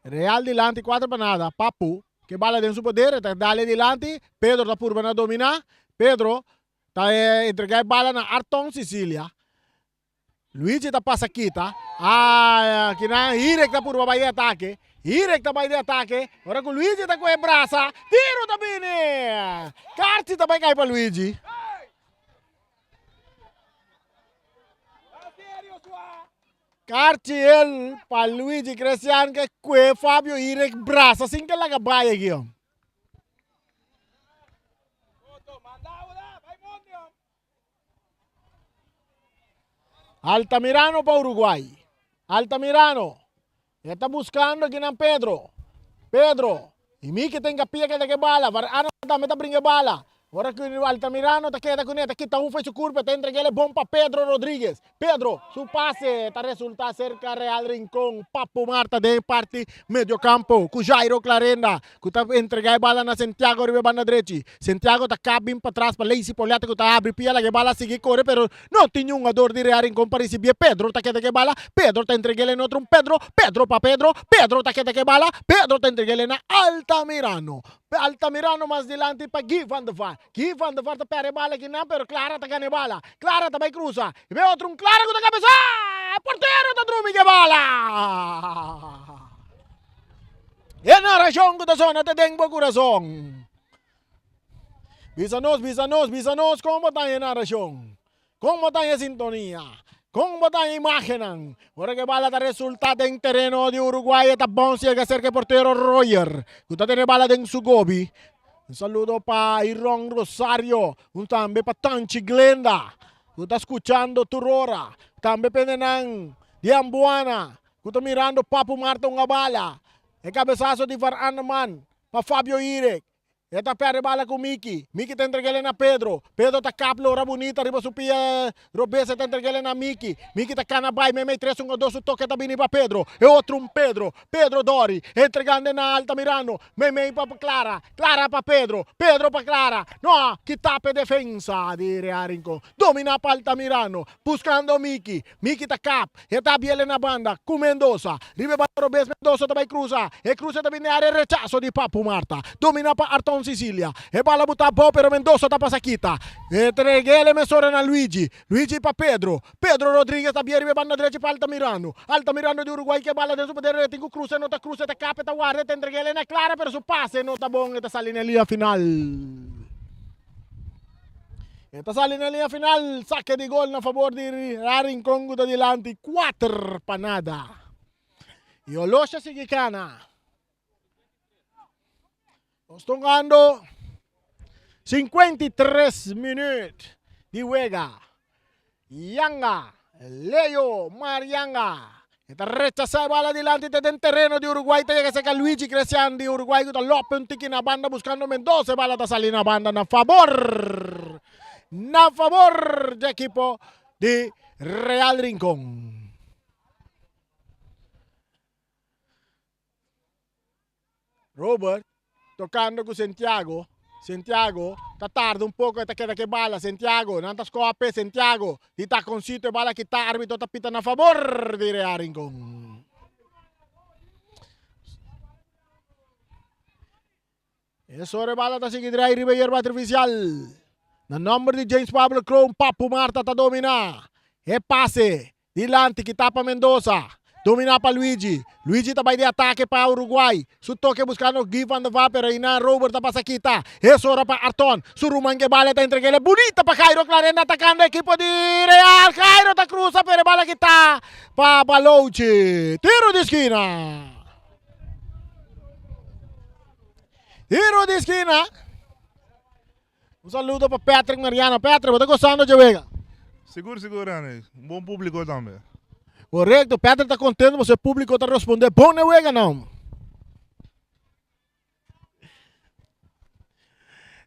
Real dilanti 4 pa nada. Papu ke bala den su poder, e ta dale dilanti. Pedro ta purba na domina. Pedro ta entrega e bala na Arton Sicilia. Luigi ta pasa kita. Ah, kinan Hirek ta purba bai di atake. Hirek ta bai di atake. Ora ku Luigi ta kohe brasa, tiro ta bini! Karchi ta bai kai pa Luigi. Karchi el pa Luigi Christian ke kue Fabio Hirek brasa sin ke laga bai aki. Altamirano pa Uruguay. Altamirano. E ta buscando kinan Pedro. Pedro. Y Miki tenga pie que de que bala. Varano tambe ta bringa bala. Ora ku Altamirano ta keda kuné, ta kita un fo'i su kurpa, ta entreg'é bon pa Pedro Rodriguez. Pedro, su pase ta resultá serka Real Rincon. Papu Marta den parti mediocampo ku Jairo Clarenda ku ta entregá e bala na Santiago riba e banda drechi. Santiago ta kap bin patras pa Leisi Poliata ku ta habri pia laga e bala sigui kore pero no tin niun hungador di Real Rincon pa risibié. Pedro ta keda ku e bala, Pedro ta entreg'é na otro un Pedro, Pedro pa Pedro, Pedro ta keda ku e bala, Pedro ta entreg'é na Altamirano. Altamirano mas dilanti pa Guy van der Vaart. Guy van der Vaart ta perde e bala akinan pero Clara ta gana e bala. Clara ta bai cruza. Y bay otro un Clara cu ta cabeza! E portero ta drumi cu e bala! E narracion cu ta sona ta den bo curason. Bisa nos, bisa nos, bisa nos con bo ta e narracion. Con bo ta e sintonia. Con bo ta e imagennan. Ora cu e bala ta resulta den tereno di Uruguay e ta bounce yega cerca e portero Royer cu ta tene e bala den su gobi. Un saludo pa Iron Rosario, un tambe pa Tanchi Glenda cu ta scuchando tur ora. Tambe pendenan di Ambuana cu ta mirando Papu Marta un a bala. E cabesazo di Van Anneman pa Fabio Irek. E ta perde bala ku Miki. Miki ta entreg'el na Pedro. Pedro ta kap lora bunita riba su pia robes e ta entreg'el na Miki. Miki ta kana bai meimei tres un o dos su toke ta bini pa Pedro. E otro un Pedro. Pedro Dori entregando na Altamirano. Meimei pa Clara. Clara pa Pedro. Pedro pa Clara. No, kita p'e defensa di Real Rincon. Domina pa Altamirano. Buscando Miki. Miki ta kap. E ta biele na banda ku Mendoza. Riba e banda robes Mendoza ta bai krusa. E krusa ta bini área rechaso di Papu Marta. Domina pa Arton Sicilia. E bala buta abou pero Mendoza ta pasa kita. E tregele mesora na Luigi. Luigi pa Pedro. Pedro Rodriguez ta bia riba e banda drechi pa Altamirano. Altamirano di Uruguay ke bala den su poder e tin ku krusa e no ta krusa e ta kap e ta warda e ta entregele na Clara pero su pase no ta bon e ta sali na e liña final. E ta sali na liña final, sake di gol na fabor di Rincon ku ta dilanti 4 pa nada. I Olosha sigui kana. Nos tongando 53 minuut di wega. Yanga, Leo Marianga. E ta rechasá e bala dilanti te den tereno di Uruguay ta yega serka Luigi Crecian di Uruguay ku ta lope un tiki na banda buskando Mendoza e bala ta sali na banda na fabor na fabor di ekipo di Real Rincon. Robert tocando cu Santiago. Santiago ta tarda un poco e ta keda ke bala. Santiago, nan ta scoa pe Santiago. Di taconcito e bala kita, arbitro ta pita na favor di Real Rincon. E sore bala ta sigui drai riba yerba artificial. Na nomber di James Pablo Kroon, Papu Marta ta domina. E pase dilanti kita pa Mendoza. Domina pa Luigi. Luigi ta bai di atake pa Uruguay. Su toke buscando Guy van der Vaart, pero einan Robert ta pasa kita. E sora pa Arton. Su ruman ke bala ta entreg'el bunita pa Jairo Clarenda atacando ekipo di Real. Jairo ta cruza pero e bala kita pa Balouchi. Tiro di skina. Tiro di skina. Un saludo pa Patrick Mariano. Patrick, bo ta gozando dje wega? Sigur, sigur, Rene. Un bon publico tambe. Correcto, Patrick ta contento pasobra e publico ta responde bon na e wega nan.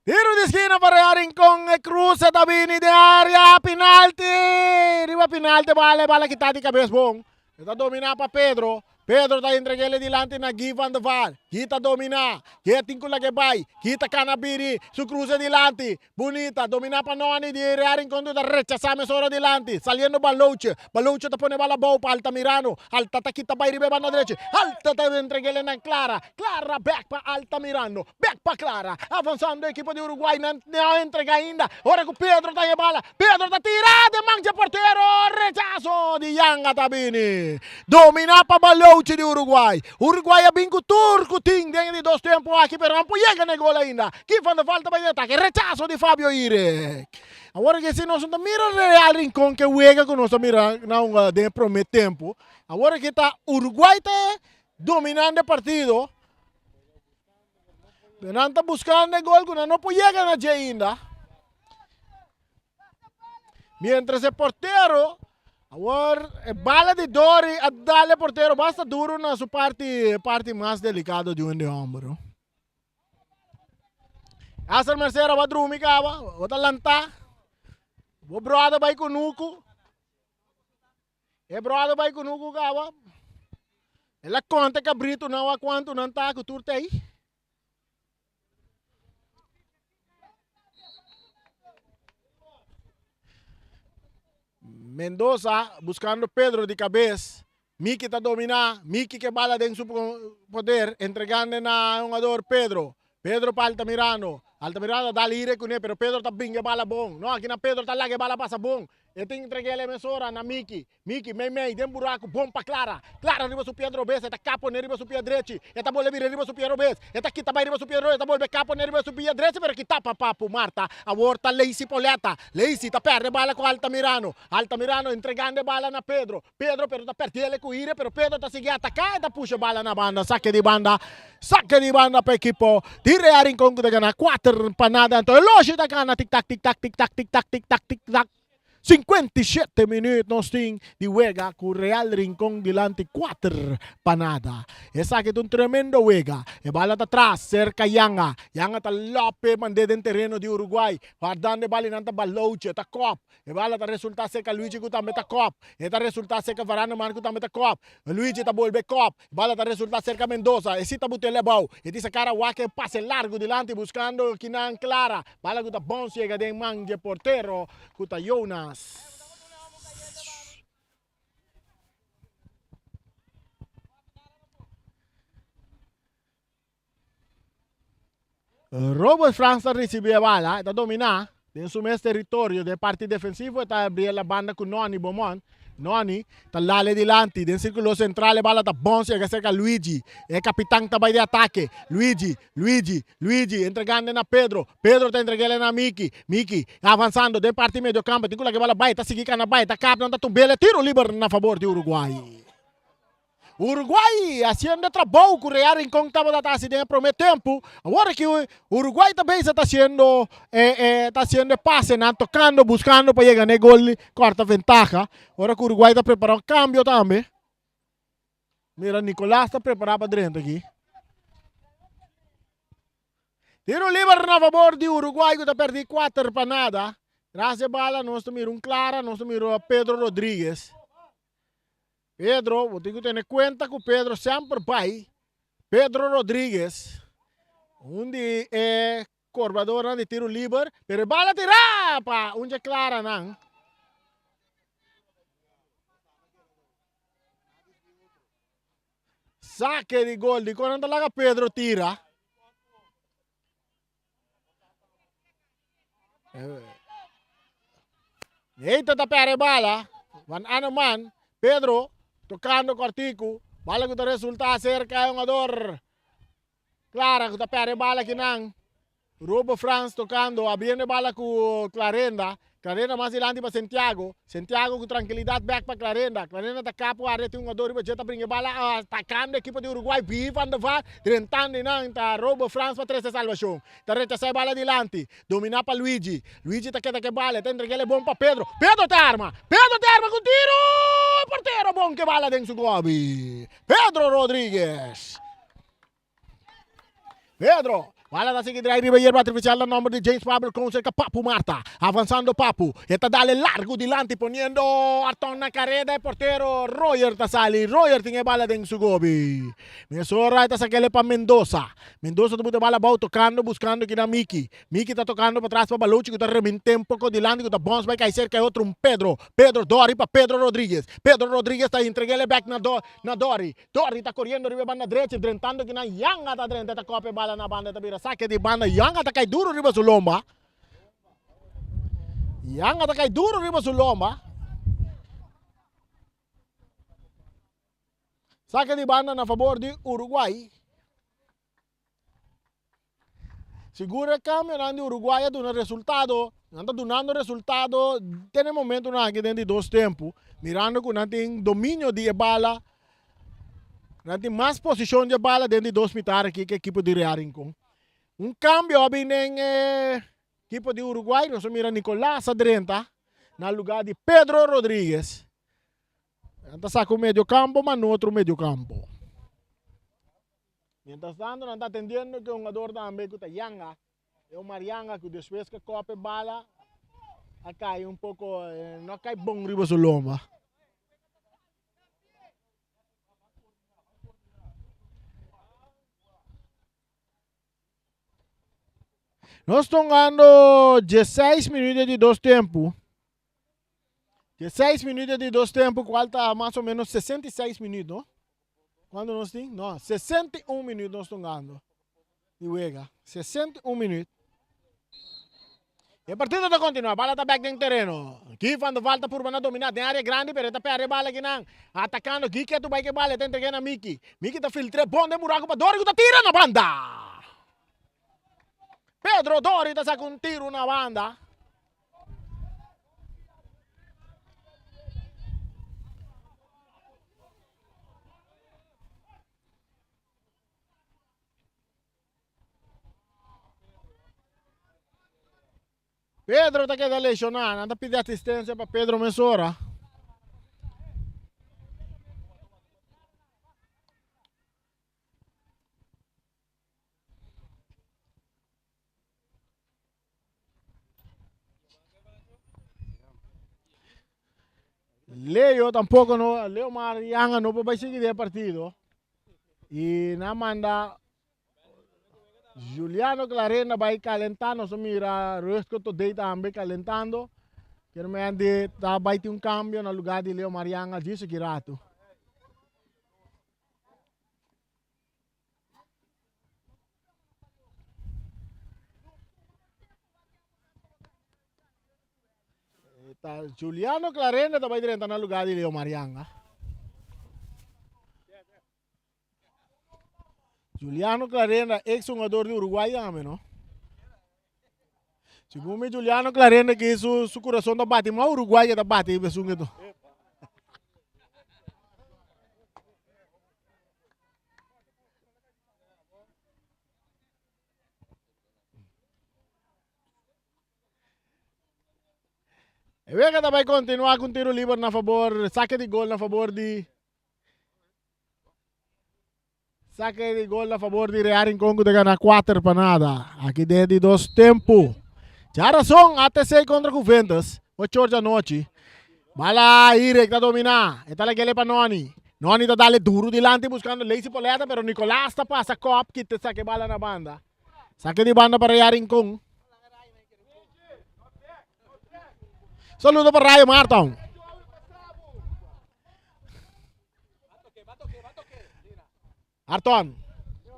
Tiro di skina pa Real Rincon, e cruce ta bini den area, penalti! Riba penalti bala, e bala kita di cabes bon. E ta domina pa Pedro. Pedro ta entreg'el dilanti na Guy van der Vaart. Guy ta domina. Guy tin ku lag'e bai. Guy ta kana bini. Su cruce dilanti. Bunita. Domina pa Noni di Real Rincon ta rechasa mesora dilanti. Saliendo Balouche. Balouche ta pone bala abou pa Altamirano. Alta ta kita bai riba e banda drechi. Alta ta entreg'el na Clara. Clara bek pa Altamirano. Bek pa Clara. Avansando ekipo di Uruguay. Nan no a entrega ainda. Ora ku Pedro ta e bala. Pedro ta tira den man dje portero. Rechaso di Yanga ta bini. Domina pa Balouchi di Uruguay. Uruguay a bin ku tur ku tin den e di dos tempo aki pero nan por yega na e gol ainda. Ki van der Vaart ta bai den atake. Rechaso di Fabio Irek. Awor ke si nos no ta mira Real Rincon ke wega ku nos ta mira na un den e prome tempo. Awor ke ta Uruguay ta dominando e partido. Nan ta buscando e gol cu nan no por yega na dje ainda. Mientras e portero, awor e bala di Dori a dal e portero basta duro na su parti, parti mas delicado di un de hombro. Aser Mercera bo a drumi kaba, bo ta lantá. Bo brother bai kunuku. E brother bai kunuku kaba. El a konta e kabritunan wak kuantu nan ta ku tur ta ei. Mendoza buscando Pedro di cabez. Miki ta domina. Miki ke bala den su poder. Entregando na hungador Pedro. Pedro pa Altamirano. Altamirano ta dal ire kuné pero Pedro ta bringa e bala bon. No, aki na Pedro ta laga e bala pasa bon. E tin entreg'el e mesora na Miki. Miki mei mei den buraku bon pa Clara. Clara riba su pia drobes e ta ka pone riba su pia drechi. E ta bolbe bira riba su pia robes. E ta kita bai riba su pia robes e ta bolbe ka pone riba su pia drechi pero kita pa Papu Marta. Awor ta Leisi Poleta. Leisi ta perde bala ku Altamirano. Altamirano entregando e bala na Pedro. Pedro pero ta perdiele ku ire pero Pedro ta sigui ataka e ta pusha e bala na banda. Sake di banda. Sake di banda pa ekipo di Real Rincon ku ta gana kuater pa nada. Anto Eloshi ta gana tik tak tik tak tik tak tik tak tik tak tik tak. 57 minuut nos tin di wega ku Real Rincon dilanti kuater pa nada. Esaki ta un tremendo wega. E bala ta tras serka Yanga. Yanga ta lope mand'é den tereno di Uruguay. Wardando e bala i nan ta balouche, ta kòp. E bala ta resultá serka Luigi ku tambe ta kòp. E ta resultá serka Varandeman ku tambe ta kòp. Luigi ta bolbe kòp. E bala ta resultá serka Mendoza. E si ta but'é lebou. E tin sa kara wak e pase largu dilanti buskando kinan Clara. Bala ku ta bons yega den man dje portero ku ta Jonas. Robert Frans ta ricibi e bala, e ta domina den su mes territorio den parti defensivo, e ta abri la banda cu Noni Beaumont. Noni ta lale dilanti den circulo central, e bala ta bons yega cerca Luigi, e capitan ta bay di atake, Luigi, Luigi, Luigi entregando na Pedro, Pedro ta entregele na Miki, Miki avanzando den parti medio campo, tin cu laga e bala bay, ta sigui cana bay, ta kap nan ta tumbele, tiro liber na favor di Uruguay. Uruguay haciendo e trabou cu Real Rincon tabata ta haci den e prome tempo. Awor aki Uruguay ta bezig ta haciendo e ta haciendo e pasenan, tocando, buscando pa yega na e gol di corta ventaha. Ora cu Uruguay ta prepara un cambio tambe. Mira Nicolas ta prepara pa drenta aki. Tiro liber na fabor di Uruguay cu ta perdi 4 pa nada. Tras e bala nos ta mira un clara, nos ta mira Pedro Rodriguez. Pedro, bo tin ku tene kuenta ku Pedro semper bai. Pedro Rodriguez, un di e korbadornan di tiru liber, pero e bala tirá pa un dje Claranan. Sake di gol, dikon nan ta laga Pedro tira? Neita ta perde bala. Van Aneman, Pedro tocando cortico. Bala que ta resulta cerca e jugador. Clara que ta perde bala kinan. Robo Frans tocando, abriendo bala cu Clarenda. Clarenda mas dilanti pa Santiago. Santiago cu tranquilidad back pa Clarenda. Clarenda ta capo area tin hungador riba dje ta bringa e bala atacando ekipo di Uruguay. Bi van der Vaart drentando einan ta Robo Frans pa trece salvacion. Ta rechasa e bala dilanti. Domina pa Luigi. Luigi ta keda cu e bala. E ta entrega el e bon pa Pedro. Pedro ta arma. Pedro ta arma cu tiro! E portero bon cu e bala den su gobi. Pedro Rodriguez. Pedro, bala ta sigui drai riba yerba artificial na nomber di James Pablo Kroon cerca Papu Marta. Avanzando Papu, e ta dale largo dilanti poniendo Arton na careda e portero Royer ta sali. Royer tin e bala den su gobi. Mesora e ta sakele pa Mendoza. Mendoza ta buta e bala abou tocando buscando kina Miki. Miki ta tocando patras pa Baluchi cu ta reminté un poco dilanti cu ta bons bay cay cerca e otro un Pedro. Pedro Dori pa Pedro Rodriguez. Pedro Rodriguez ta entregele back na na Dori. Dori ta koriendo riba e banda drechi, drentando kinan Yanga ta drenta, e ta kopi e bala na banda, e ta bira sake di banda, Yanga ta kai duru riba su lomba. Yanga ta kai duru riba su lomba. Sake di banda na fabor di Uruguay. Sigur e cambionan di Uruguay a duna resultado, nan ta dunando resultado te na e momentonan aki den di dos tempo, mirando cu nan tin dominio di e bala, nan tin mas posicion di e bala den di dos mitar aki cu ekipo di Real Rincon. Un cambio a bin den e ekipo di Uruguay, nos a mira Nicolas a drenta na lugar di Pedro Rodriguez. Nan ta saca un medio campo manda un otro medio campo. Mientras tanto nan ta atendiendo cu e hungador tambe cu ta Yanga. E un Marianga ku despues ku a kòp e bala a kai un poko, no a kai bon riba su lomba. Nos tongando diesseis minuto di dos tempu. Diesseis minuto di dos tempu, kual ta mas o menos 66 minuto, no? Kuantu nos tin? No, 61 minuto nos tongando di wega. 61 minuto. E partido ta continua, bala ta bek den tereno. Guy van der Walt ta purba na domina den area grandi pero e ta perde e bala kinan. Atacando Guy ketu bai ke bala e ta entrega na Miki. Miki ta filtre bon den buraco pa Dori cu ta tira na banda. Pedro Dori ta saca un tiro na banda. Pedro ta keda lesioná. Nan ta pidi asistencia pa Pedro mesora. Leo tampoco no, Leo Marianga no por bai sigui den partido. Y nan manda Juliano Clarenda bai calenta, nos a mira Rutger Todey tambe calentando. Quiero me de ta bai tin un cambio na lugar di Leo Marianga djis aki rato. Ta Juliano Clarenda ta bai drenta na lugar di Leo Marianga. Juliano Clarenda, ex jugador di Uruguay tambe, no? Segun mi Juliano Clarenda ki su, su corazón ta bati, ma Uruguay ta bati besun eto. E wega ta bai continua cu un tiro liber na favor, saque di gol na favor di Saque di gol na favor di Real Rincon cu ta gana 4 pa nada. Aki den di dos tempo. Djarason ATC contra Juventus, 8 or di anochi. Bala Irek ta domina. E ta lagele pa Noni. Noni ta dale duro dilanti buscando Lacey Poleta, pero Nicolas ta pasa kop kita saque bala na banda. Saque di banda pa Real Rincon. Saludo pa Rayo Marton. Arton.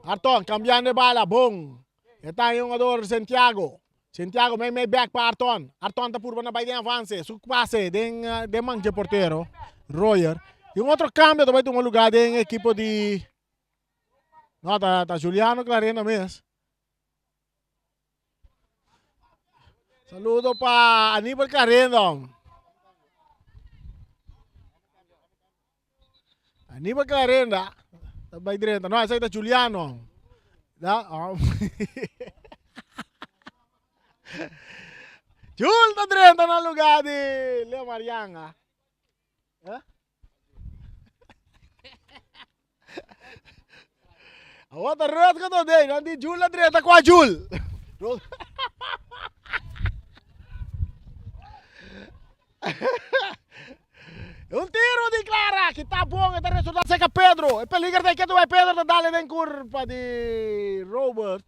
Arton cambiando e bala. Bon. E ta e jugador Santiago. Santiago mei mei back pa Arton. Arton ta purba na bai den avance. Su pase den, eh, den man dje portero. Royer. Y un otro cambio ta bai tuma lugar den equipo di... No, ta, ta Juliano Clarena mes. Saludo pa Aníbal Clarenda. Aníbal Clarenda. Ta bai drenta. No, esaki ta Juliano. Da, oh. Jul ta drenta na lugar di Leo Marianga. Eh? Awor ta Rutger ta den, nan di Jul a drenta kwa Jul. Un tiro di Clara, ki ta bon, e ta resulta seca Pedro. E peliger ta ketu bai Pedro ta dale den curpa di Robert.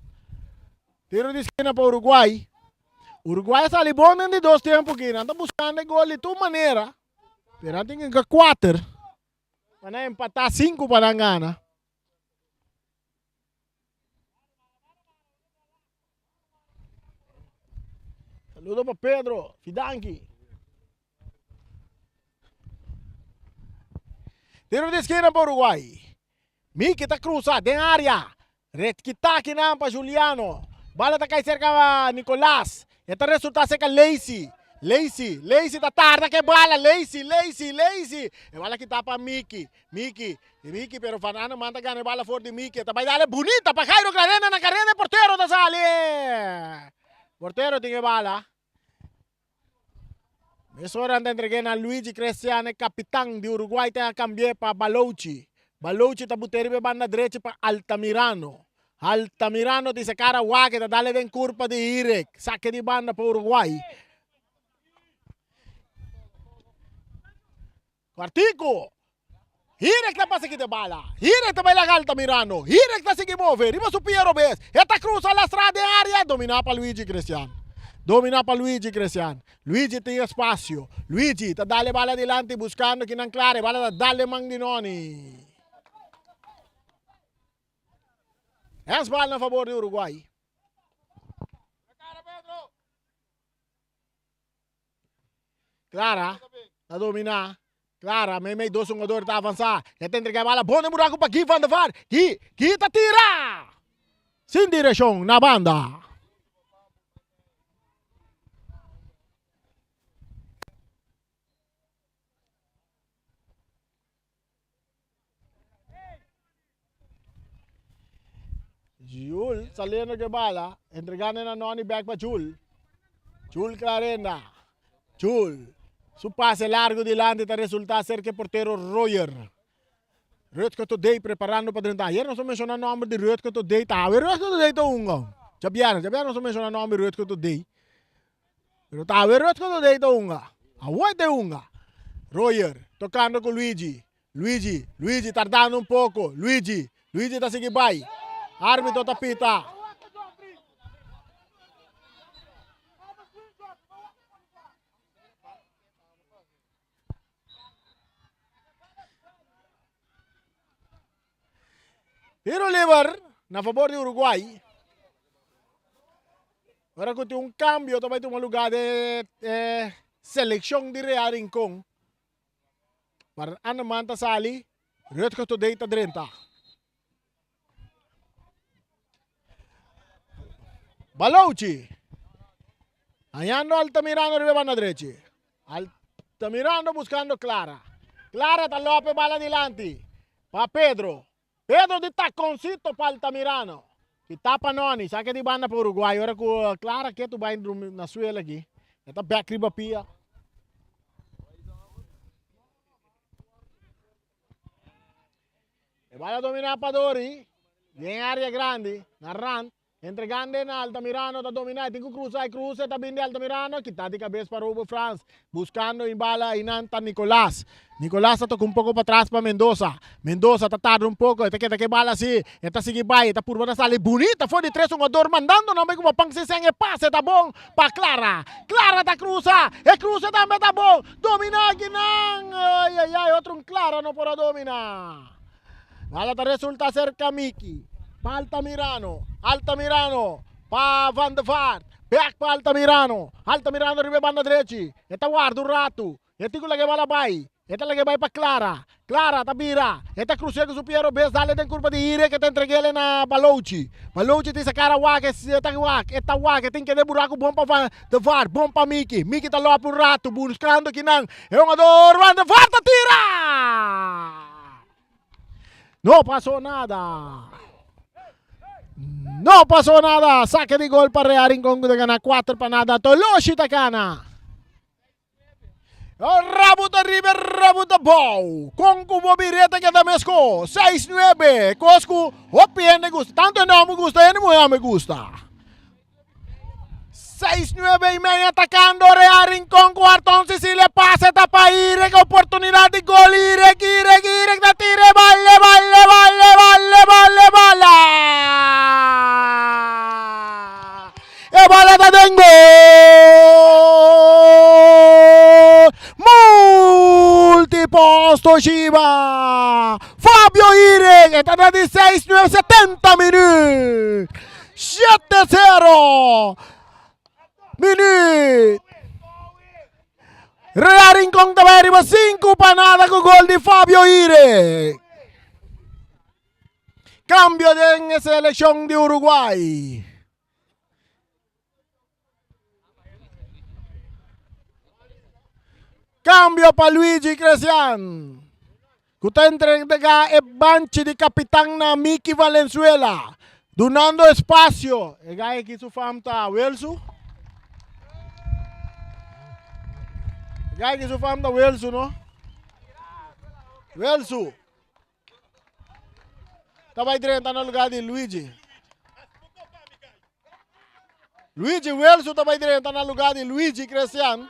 Tiro di skina pa Uruguay. Uruguay a sali bon den di dos tempo ki nan ta buscando e gol di tur manera. Pero nan tin que cuater. Pa nan empatá sinku pa nan gana. Saludo pa Pedro, Fidanki. Tiro di eskina pa Uruguay. Miki ta cruza den area. Retkita kinan pa Juliano. Bala ta kai serka Nicolas. E ta resulta serka Lacey. Lacey, Lacey ta tarda ke bala. Lacey, Lacey, Lacey. E bala kita pa Miki. Miki, Miki pero Van Anneman ta gana e bala for di Miki. E ta bai dale bunita pa Jairo Clarena na karena e portero ta sali. Portero tin e bala. Mesora ta entreg'é na Luigi Crestian, e kapitan di Uruguay ta kambi'é pa Balouchi. Balouchi ta but'é riba e banda drechi pa Altamirano. Altamirano di sacar a wak, ta dale den curpa di Irek. Saque di banda pa Uruguay. Cuartico. Hirek ta pasa kita bala. Hirek ta baila Altamirano. Hirek ta sigui move. Riba su pia robes. E ta cruza lastra den area. Domina pa Luigi Cristian. Domina pa Luigi Cristian. Luigi tin espacio. Luigi ta dale bala dilanti buscando kinan Clara. E bala ta dale man di Noni. Handsbal na favor di Uruguay. Clara ta domina. Clara meimei dos hungador ta avansa. E ta entrega e bala bon den buraku pa Guy van der Vaart. Guy, Guy ta tira! Sin direccion na banda. Jul saliendo ke bala, entregando na Noni back pa Jul. Jul Clarenda. Jul. Su pase largo dilanti ta resulta ser ke portero Royer. Rutger Todey preparando pa drenta. Ayer nos a menciona nomber di Rutger Todey. Ta awe Rutger Todey ta hunga. Djabièrnè, djabièrnè nos a menciona nomber di Rutger Todey. Pero ta awe Rutger Todey ta hunga. Awe ta hunga. Royer tocando cu Luigi. Luigi, Luigi tardando un poco. Luigi, Luigi ta sigui bai. Arbitro ta pita. Tiro liber na favor di Uruguay. Ora cu tin un cambio ta bay tuma lugar de eh, seleccion di Real Rincon. Para Anneman ta sali, Rutger Todey ta drenta. Balouchi. Hañando Altamirano riba banda drechi. Altamirano buscando Clara. Clara ta lope bala dilanti. Pa Pedro. Pedro di taconcito pa Altamirano. Ki tapa Noni. Saque di banda pa Uruguay. Ora cu Clara ketu bai na suela aki. E ta bek riba pia. E bala domina pa Dori. Den area grandi. Na rand. Entregando na Altamirano ta domina. E tin cu cruza. E cruza ta bin di Altamirano. Kita di cabes pa Robo Frans. Buscando in bala einan ta Nicolas. Nicolas ta toca un poco patras pa Mendoza. Mendoza ta tarda un poco. E ta keda ke bala si. E ta sigui bai. E ta purba na sali. Bunita for di tres hungador mandando nan bai como pan sin sen. E pase ta bon pa Clara. Clara ta cruza. E cruza tambe ta bon. Domina akinan. Ay ay ay otro un Clara no por a domina. Bala ta resulta cerca Miki. Pa Altamirano. Altamirano pa Van de Vaart. Back pa Altamirano. Altamirano riba e banda drechi. E ta warda un ratu. E tin ku laga e bala bai. E ta laga e bai pa Clara. Clara ta bira. E ta krus'é ku su pia robes dale den kurpa di Irek e ta entreg'el na Balouchi. Balouchi tin sa kara wak e ta wak e ta wak e tin keda e buraku bon pa Van de Vaart. Bon pa Miki. Miki ta lòp un ratu buskando kinan. E hungador Van de Vaart ta tira! No pasó nada. No pasó nada. Saque di gol pa Real Rincon ku ta gana 4 pa nada. Toloshi ta gana. Rabu ta riba, rabu ta bou. Kon ku bo bireta keda mesko. 6-9. Kos ku hopi hende gusta. Tantu hende hòmber gusta, hende muhé hòmber gusta. 6-9 y media atacando Real Rincón cu Arton Cecilia pase ta pa Irek oportunidad di gol Irek Irek Irek ta tire bale bale bale bale bale bala e bala ta den gol Multipost Toshiba Fabio Irek e ta di 6-9 70 minuut Shete sero minuut. Real Rincon ta bai riba 5 pa nada ku gol di Fabio Ire. Cambio den seleccion di Uruguay. Cambio pa Luigi Cresian. Ku ta entrega e banchi di kapitan na Miki Valenzuela. Dunando espasio. E gai aki su fam ta Welsu. E gai aki su fam ta Welsu, no? Welsu. Ta bai drenta na lugar di Luigi. Luigi Wilson ta bai drenta na lugar di Luigi Christian.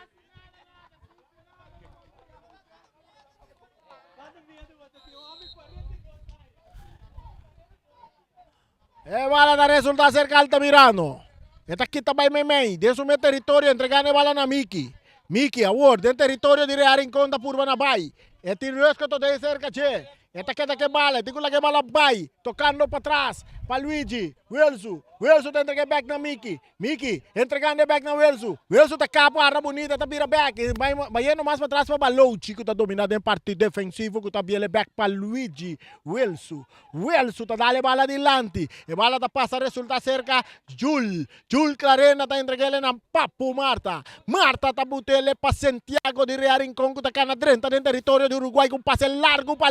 E bala ta resulta cerca Altamirano. E ta kita bai meimei. Den su mes territorio entregando e bala na Miki. Miki awor den territorio di Real Rincon ta purba na bai. E tin Rutger tot den cerca dje. E ta keda ke bala. E tin ku laga e bala bai. Tocando patras pa Luigi. Wilsu. Wilsu ta entrega e bek na Miki. Miki entregando e bek na Wilsu. Wilsu ta kapo arra bunita ta bira bek. E bai bayendo mas patras pa Balouchi ku ta domina den parti defensivo ku ta biel e bek pa Luigi Wilsu. Wilsu ta dal e bala dilanti. E bala ta pasa resulta serka Jul. Jul Clarena ta entreg'el na Papu Marta. Marta ta but'el pa Santiago di Rea Rincon ku ta kana drenta den teritorio di Uruguay ku un pase largu pa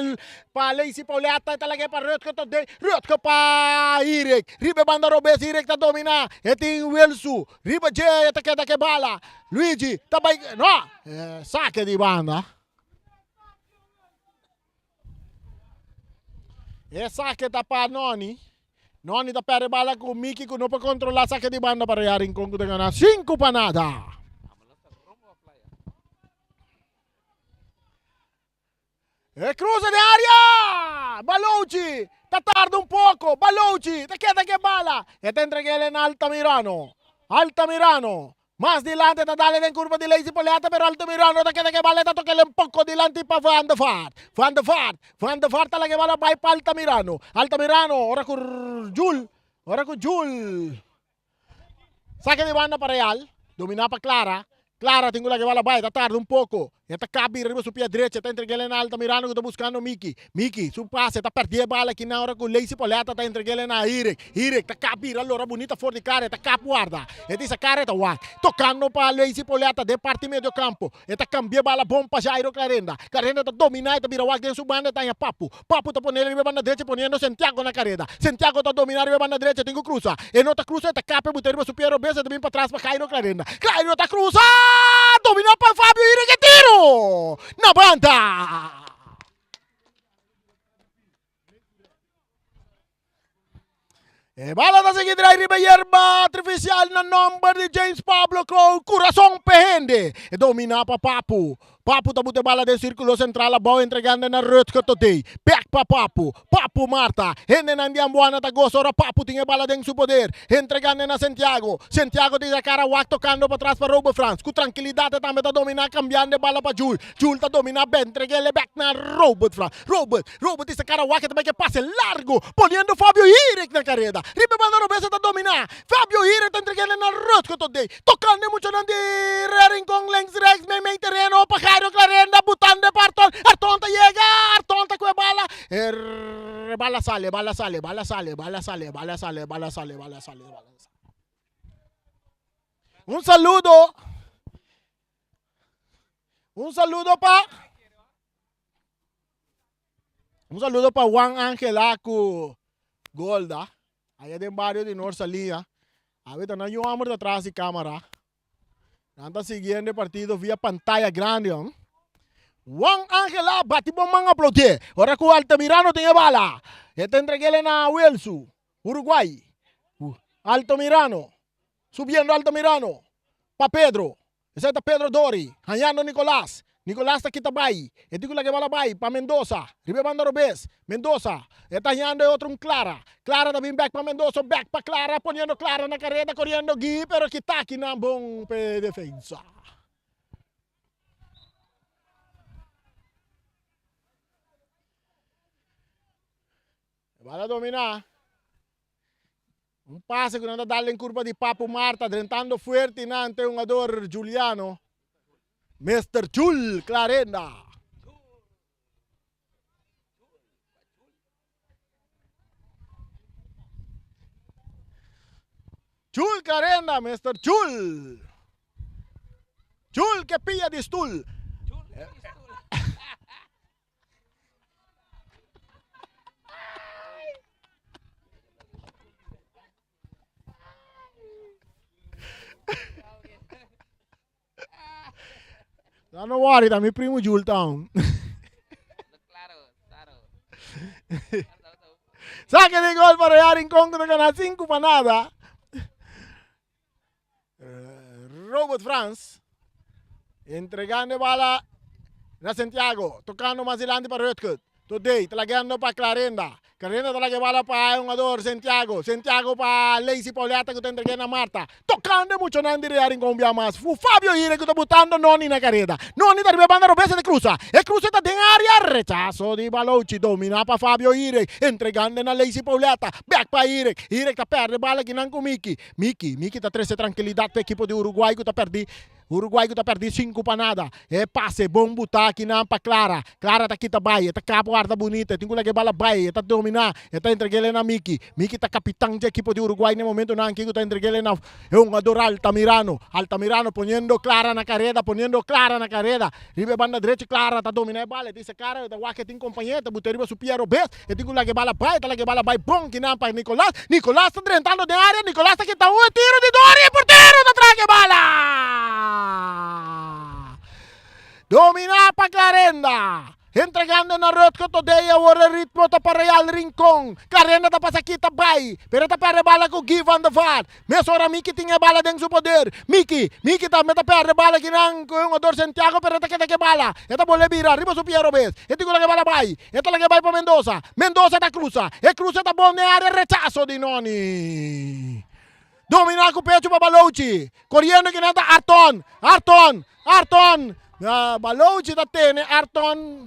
pa Leisi Pauletta. E ta lag'é pa Rutger tot den. Rutger pa Irek. Riba e banda robes Irek ta dominá. E tin Wilsu. Riba dje e ta keda ku e bala. Luigi ta bai no! Sake di banda. E sake ta pa Noni. Noni ta perde bala ku Miki ku no por kontrolá sake di banda pa Real Rincon ku ta gana 5 pa nada. E cruza de área! Balouchi ta tarda un poco. Balouchi ta keda ke bala. E ta entreg'el na Altamirano. Altamirano Mas dilante ta dale den curva di Lazy Poliata pero Altamirano ta keda ke bala e ta toca el un poco dilanti pa Van de Vaart. Van de Vaart, Van de Vaart ta laga e bala bay pa Altamirano. Altamirano ora cu Jul, ora cu Jul sake di banda pa Real, domina pa Clara. Clara tin cu laga e bala bay, ta tarda un poco. E ta kabi riba su pia drechi, e ta entreg'el na Altamirano ku ta buskando Miki. Miki, su pase, ta pèrdí e bala kinan ora ku Leisi Poleta ta entreg'el na Hirek. Hirek ta kap bira lora bunita for di kara, e ta kap warda. E ta isa kara e ta wak. Tokando pa Leisi Poleta den parti medio kampo. E ta kambia e bala bon pa Jairo Clarenda. Clarenda ta dominá, e ta bira wak den su banda, e ta haña Papu. Papu ta ponel riba e banda drechi poniendo Santiago na kareda. Santiago ta dominá riba e banda drechi, e tin ku krusa. E no ta krusa, e ta kap e but'é riba su pia robes, e ta bin patras pa Jairo Clarenda. Jairo ta krusa! Dominá pa Fabio Irek e tiro! Na banda! E bala ta sigui drai riba yerba artificial na nomber di James Pablo Crow. Curason pe hende. E domina pa Papu. Papu ta bute bala den circulo central abao entregando na Rutger Todey. Back pa Papu. Papu Marta. Hendenan di Ambuana ta goza ora Papu tin e bala den su poder. Entregando na Santiago. Santiago ta isa cara wak tocando patras pa Robert Frans. Cu tranquilidad e tambe ta domina cambiando e bala pa Jul. Jul ta domina ben entregele back na Robert Frans. Robert. Robert isa cara wak e ta bai ke pase largo poniendo Fabio Hirek na kareda. Riba e banda robes e ta domina. Fabio Hirek ta entregele na Rutger Todey. Tokando e muchanan di Rincon links rechts mei mei tereno pa Jairo Clarenda butando e pa Arton. Arton ta yega. Arton ta ku e bala. E bala sali, bala sali, bala sali, bala sali, bala sali, bala sali, bala sali, bala sali. Un saludo. Un saludo pa Un saludo pa Juan Angela ku Golda. Allá den barrio di Noord Salinha. Ahorita nan yu homber ta tras di cámara. Nan ta siguiendo e partido via pantalla grandi. Hom. Juan Angela bati bon man aplaudie. Ora ku Altamirano tin e bala. E ta entreg'ele na Wilsu. Uruguay. Altamirano. Subiendo Altamirano. Pa Pedro. Esei ta Pedro Dori, hañando Nicolas. Nicolas ta kita bai. E tin ku laga e bala bai pa Mendoza. Riba e banda robes. Mendoza. E ta hañando e otro un Clara. Clara ta bin bek pa Mendoza. Bek pa Clara. Poniendo Clara na kareda. Koriendo Gui. Pero kita akinan bon p'e defensa. E bala dominá. Un pase ku nan ta dal den kurpa di Papu Marta drentando fuerte nan te hungador Juliano. Mister Jul Clarenda. Jul Clarenda, Mister Jul. Jul ke pia di stoel. No, no worry, ta mi primo Jul town. Saque de gol para Real Rincón que gana 5 pa nada. Robert Frans. Entregando e bala na Santiago. Tocando mas dilanti pa Rutgers. Today ta lagando pa Clarenda. Clarenda ta laga e bala pa e hungador Santiago. Santiago pa Lacey Pauletta ku ta entreg'é na Marta. Tocando e muchanan di Real Rincon bia mas. Fu Fabio Ire ku ta butando Noni na kareda. Noni ta riba e banda robes e ta cruza. E cruza ta den area. Rechazo di Balochi. Domina pa Fabio Ire. Entregando na Lacey Pauletta. Bek pa Ire. Ire ta perde bala kinan ku Miki. Miki. Miki ta trece trankilidad pa ekipo di Uruguay ku ta perdi. Uruguay ku ta pèrdí sinku pa nada. E pase bon butá akinan pa Clara. Clara ta kita bai. E ta kap warda bunita. E tin ku laga e bala bai. E ta dominá. E ta entreg'é na Miki. Miki ta kapitan dje ekipo di Uruguay na e momentunan aki ku ta entreg'é na e hungador Altamirano. Altamirano poniendo Clara na kareda, poniendo Clara na kareda. Riba e banda drechi Clara ta dominá e bala. E ta hisa kara, e ta wak e tin kompañé. E ta but'é riba su pia robes. E tin ku laga e bala bai. E ta laga e bala bai bon kinan pa Nicolas. Nicolas ta drentando den area. Nicolas ta kita un tiro di dor i e portero ta traga e bala. Dominá pa Clarenda. Entregando na Rutger Todey awor e ritmo ta pa Real Rincon. Clarenda ta pasa kita bai, pero e ta perde bala ku Guy van der Vaart. Mesora Miki tin e bala den su poder. Miki, Miki tambe ta perde bala kinan ku e hungador Santiago pero e ta keda ku e bala. E ta bolbe bira riba su pia robes. E tin ku laga e bala bai. E ta laga e bai pa Mendoza. Mendoza ta krusa. E krusa ta bon den area rechaso di Noni. Domina ku pechu pa Balouchi. Koriendo kinan ta Arton. Arton! Arton! Balouchi ta tene Arton.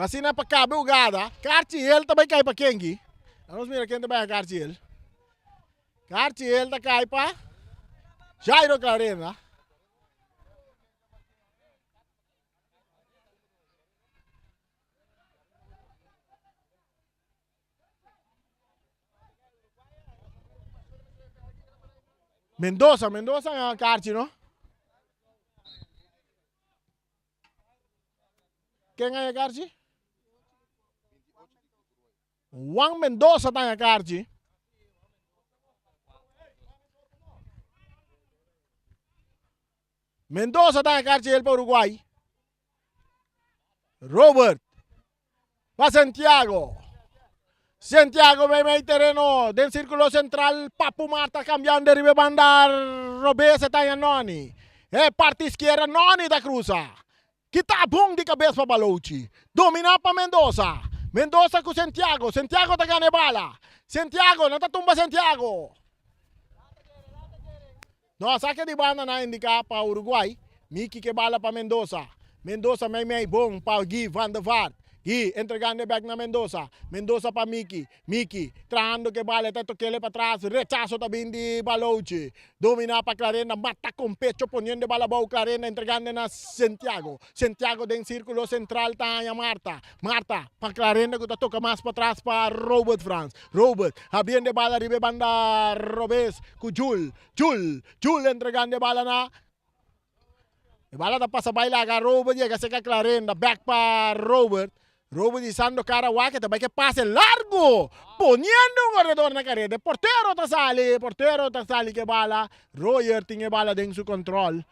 Asina pa kabe hugada. Karchi hel ta bai kai pa kenki? Nos mira ken ta bai a karchi hel. Karchi hel ta kai pa Jairo Clarenda. Mendoza, Mendoza nga karchi no? Ken a karchi? Juan Mendoza ta karchi. Mendoza ta karchi el pa Uruguay. Robert pa Santiago. Santiago mei mei tereno den circulo central. Papu Marta cambiando riba banda robes e ta Noni. E parte izquierda Noni ta cruza. Kita bon di cabeza pa Balouchi. Domina pa Mendoza. Mendoza cu Santiago. Santiago ta gana e bala. Santiago, no ta tumba Santiago. No, saque di banda na indica pa Uruguay. Miki ke bala pa Mendoza. Mendoza mei mei bon pa Guy van der Vaart. Guy entregando e bek na Mendoza. Mendoza pa Miki. Miki trahando ke bala e ta tokele pa tras. Rechazo ta bin di Balouchi. Domina pa Clarenda. Mata con pecho poniendo e bala abou. Clarenda entregando na Santiago. Santiago den circulo central ta haña Marta. Marta pa Clarenda ku ta toka mas pa tras pa Robert Frans. Robert habriendo e bala riba e banda robes ku Jul. Jul, Jul entregando e bala na. E bala ta pasa bai laga Robert yega cerca Clarenda. Back pa Robert. Robert isando cara wak ta bai ke pase largo. Poniendo un corredor na carrera. E portero ta sali, portero ta sali ke bala. Royer tin e bala den su control.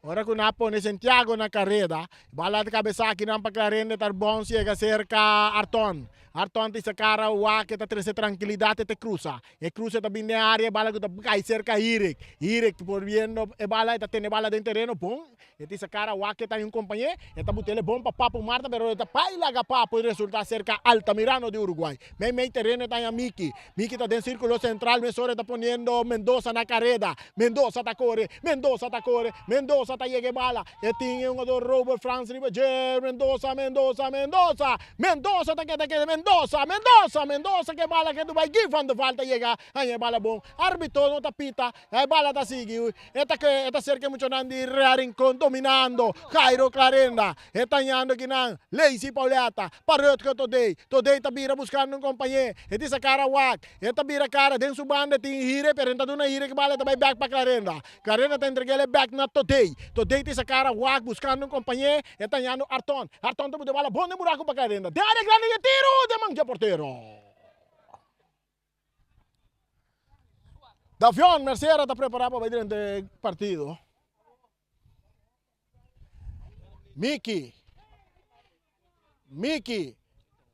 Ora ku nan a pone Santiago na kareda, bala ta kabesá akinan pa Clarende ta bons yega serka Arton. Arton ta isa kara wak e ta trese trankilidat e ta krusa. E krusa ta bin den área e bala ku ta kai serka Hirik. Hirik por biendo e bala e ta tene e bala den tereno bon. E ta isa kara wak e ta un kompañé e ta but'el e bon pa Papu Marta pero e ta bai laga Papu i resultá serka Altamirano di Uruguay. Mei mei tereno e ta haña Miki. Miki ta den sirkulo sentral mesora e ta poniendo Mendoza na kareda. Mendoza ta kore, Mendoza ta kore, Mendoza ta yega e bala. E tin e hungador Robert Frans riba dje. Mendoza, Mendoza, Mendoza! Mendoza ta keda keda Mendoza, Mendoza, Mendoza ke bala ke Dubai Guy van der Vaart ta yega haña e bala bon. Arbitro no ta pita, e bala ta sigui. E ta e ta serka e muchanan di Real Rincon dominando Jairo Clarenda. E ta hañando kinan Lacey Pauletta pa Rutger Todey. Todey ta bira buskando un kompañé. E tin sa kara wak. E ta bira kara den su banda e tin hire pero e no ta duna hire ki bala e ta bai bek pa Clarenda. Clarenda ta entreg'el e bek na Todey. Todey tin sa kara wak buskando un kompañé. E ta hañando Arton. Arton ta buta e bala bon den buraku pa Clarenda. Den área grandi e tiru den man dje portero. Davion Mercera ta prepara pa bai drenta e partido. Miki. Miki.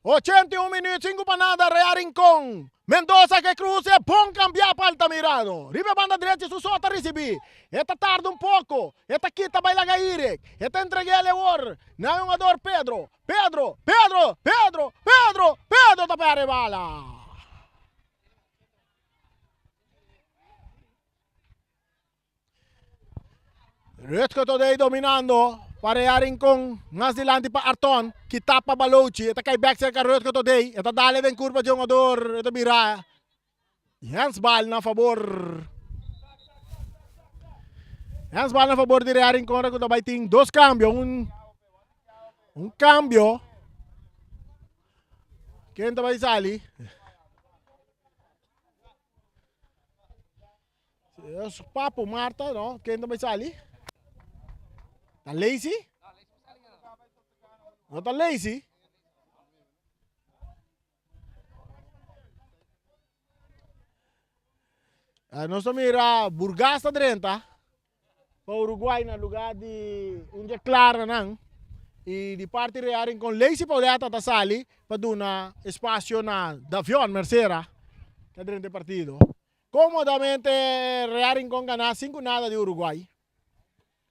81 minuut, 5 pa nada, Real Rincon. Mendoza ke cruce, bon cambia pa Altamirano. Riba e banda drechi su so ta ricibi. E ta tarda un poco, e ta kita bay laga Irek. E ta entrega el awor na e hungador Pedro. Pedro, Pedro, Pedro, Pedro, Pedro ta perde e bala. Rutger Todey dominando pa Real Rincon. Mas dilanti pa Arton. Kita pa Balochi. E ta kai bek serka Rutger Todey. E ta dale den kurpa di hungador. E ta bira handsbal na fabor. Handsbal na fabor di Real Rincon. Ku ta bai tin dos kambio. Un, un kambio. Ken ta bai sali? Papo Marta, no? Ken ta bai sali? Ta Lazy? No ta Lazy? Uh, nos ta mira Burgas ta drenta pa Uruguay na lugar di un dje Clara nan. Y di parti Real Rincon Lazy Pauleta ta sali pa duna espacio na Davion Mercera ta drenta e partido. Komodamente Real Rincon gana 5 nada di Uruguay.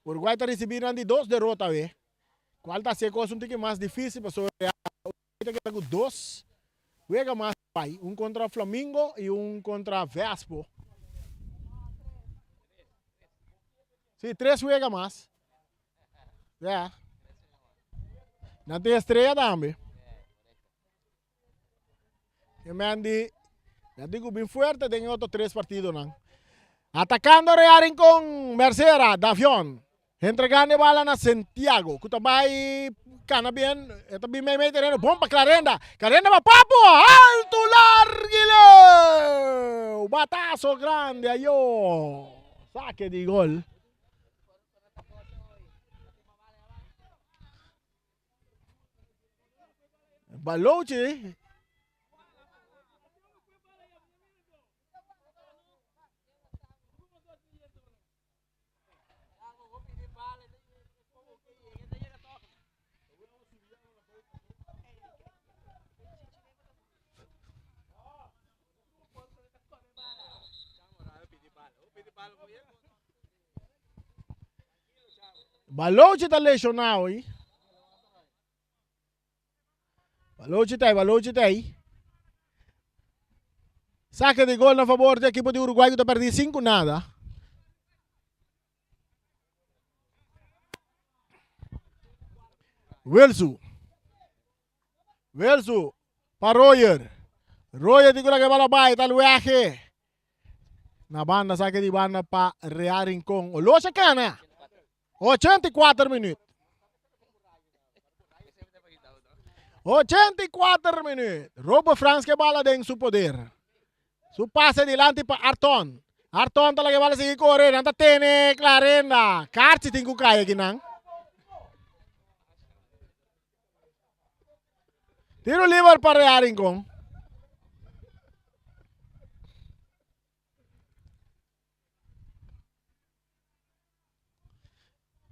Uruguay ta risibi nan di dos derota awe, kual ta hasi e kos un tiki mas difisil pasobra Real ta keda ku dos wega mas bai, un kontra Flamingo i un kontra Vespo. Si, tres wega mas. Ya. Nan tin Estrella tambe. E man di, ya digo bin fuerte den e otro tres partidonan. Atacando Real Rincon, Mercera, Davion. Entregando e bala na Santiago, ku ta bai kana bien, e ta bin mei mei tereno, bon pa Clarenda. Clarenda pa Papo, alto largo y leu. Batazo grande, ayo. Saque di gol. Balochi. Balochi ta lesioná hoy. Balochi ta ahí, Balochi ta ahí. Saque de gol na favor di equipo di Uruguay ku ta perdí 5 nada. Wilsu. Wilsu pa Royer. Royer di kula ke bala bai tal weje. Na banda saque di banda pa Real Rincon. Olocha kana. 84 minuut. 84 minuut. Robo Frans ke bala den su poder. Su pase dilanti pa Arton. Arton ta laga e bala sigui kore. Nan ta tene Clarenda. Karchi tin ku kai akinan. Tiro liber pa Real Rincon.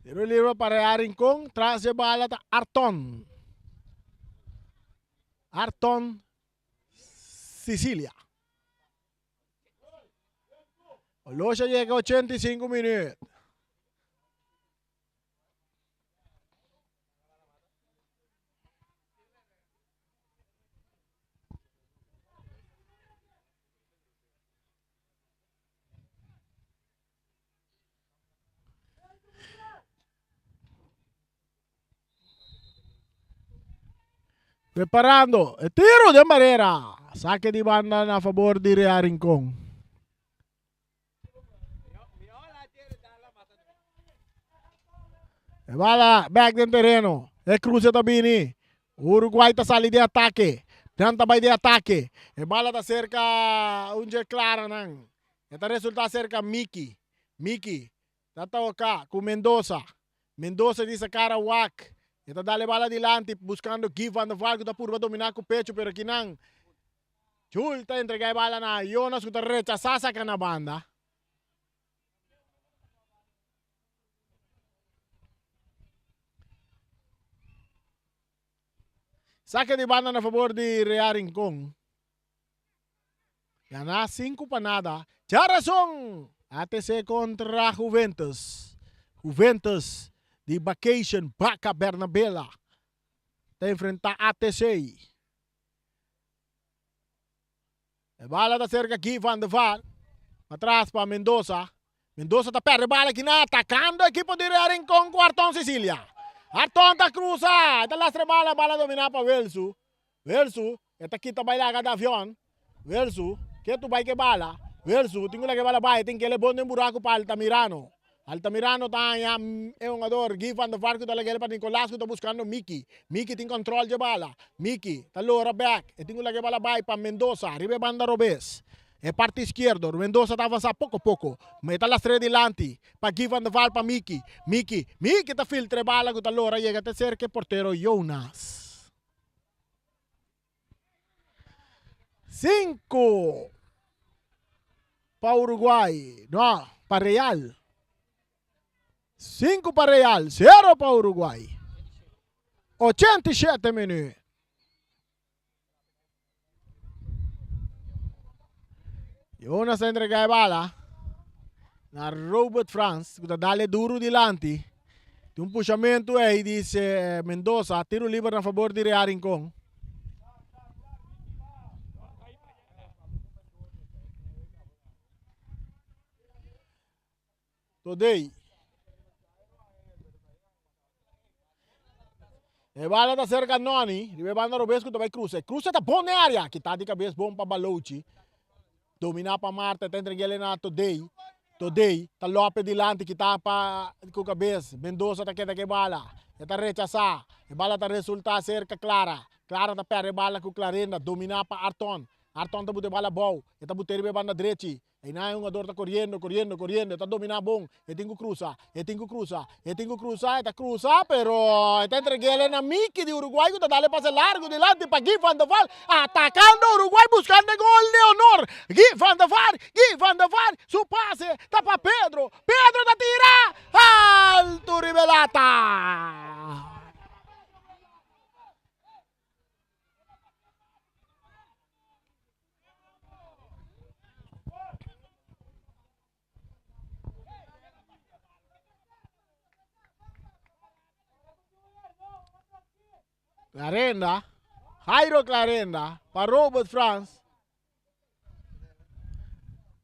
Tiro liber pa Real Rincon. Tras de bala ta Arton. Arton Sicilia. Olosha llega 85 minuut. Preparando e tiro den barera. Saque di banda na favor di Real Rincon. E bala back den terreno. E cruce ta bini. Uruguay ta sali den atake. Nan ta bai den atake. E bala ta serka un dje Clara nan. E ta resulta serka Miki. Miki ta toka ku Mendoza. Mendoza di sa kara wak. E ta dal e bala dilanti buskando Guy van der Vaart ku ta purba domina ku pecho pero kinan Jul ta entrega e bala na Jonas ku ta rechasa saka na banda. Sake di banda na fabor di Real Rincon. Gana 5 pa nada. Djarason! ATC kontra Juventus. Juventus di Vacation Baca Bernabela ta enfrenta ATC. E bala ta serka Guy van der Vaart. Patras pa Mendoza. Mendoza ta perde bala aki na atakando ekipo di Real Rincon ku Arton Cecilia. Arton ta krusa, e ta lastra e bala, bala domina pa Welsu. Welsu, e ta kita bai laga Davion. Welsu, ke tu bai ke bala. Welsu, tin ku laga e bala bai, tin kele bon den buraku pa Altamirano. Altamirano ta haña e hungador Guy van der Vaart ku ta lag'el pa Nicolas ku ta buskando Miki. Miki tin kòntròl dje bala. Miki ta lora bèk. E tin ku laga e bala bai pa Mendoza riba e banda robes. E parti iskierdo. Mendoza ta avansá poko poko. E ta lastr'é dilanti pa Guy van der Vaart pa Miki. Miki, Miki ta filtra e bala ku ta lora yega te serka e portero Jonas. 5 pa Uruguay, no, pa Real. 5 pa Real, 0 pa Uruguay. 87 minuut. Jonas ta entrega e bala na Robert Frans, ku ta dale duro dilanti. Tin un pushamentu ei, dice Mendoza. Tiro liber na fabor di Real Rincon. Today. E bala ta cerca Noni. Riba e banda robes ku ta bai cruza. Cruza ta bon den area. Kita di cabes bon pa Balochi. Domina pa Marta. Ta entreg'el na Today. Today ta Lope dilanti kita pa ku cabes. Mendoza ta keda ku e bala. E ta rechasa. E bala ta resulta cerca Clara. Clara ta perde e bala ku Clarenda. Domina pa Arton. Arton ta buta e bala abou. E ta but'e riba e banda drechi. Einan e hungador ta koriendo, koriendo, koriendo, e ta dominá bon, e tin ku krusa, e tin ku krusa, e tin ku krusa, e ta krusa, pero e ta entreg'el na Miki di Uruguay ku ta dal e pase largu dilanti pa Guy van der Vaart, atakando Uruguay buskando e gol di honor, Guy van der Vaart, Guy van der Vaart, su pase ta pa Pedro, Pedro ta tira, altu riba e lata. Clarenda, Jairo Clarenda, pa Robert Frans.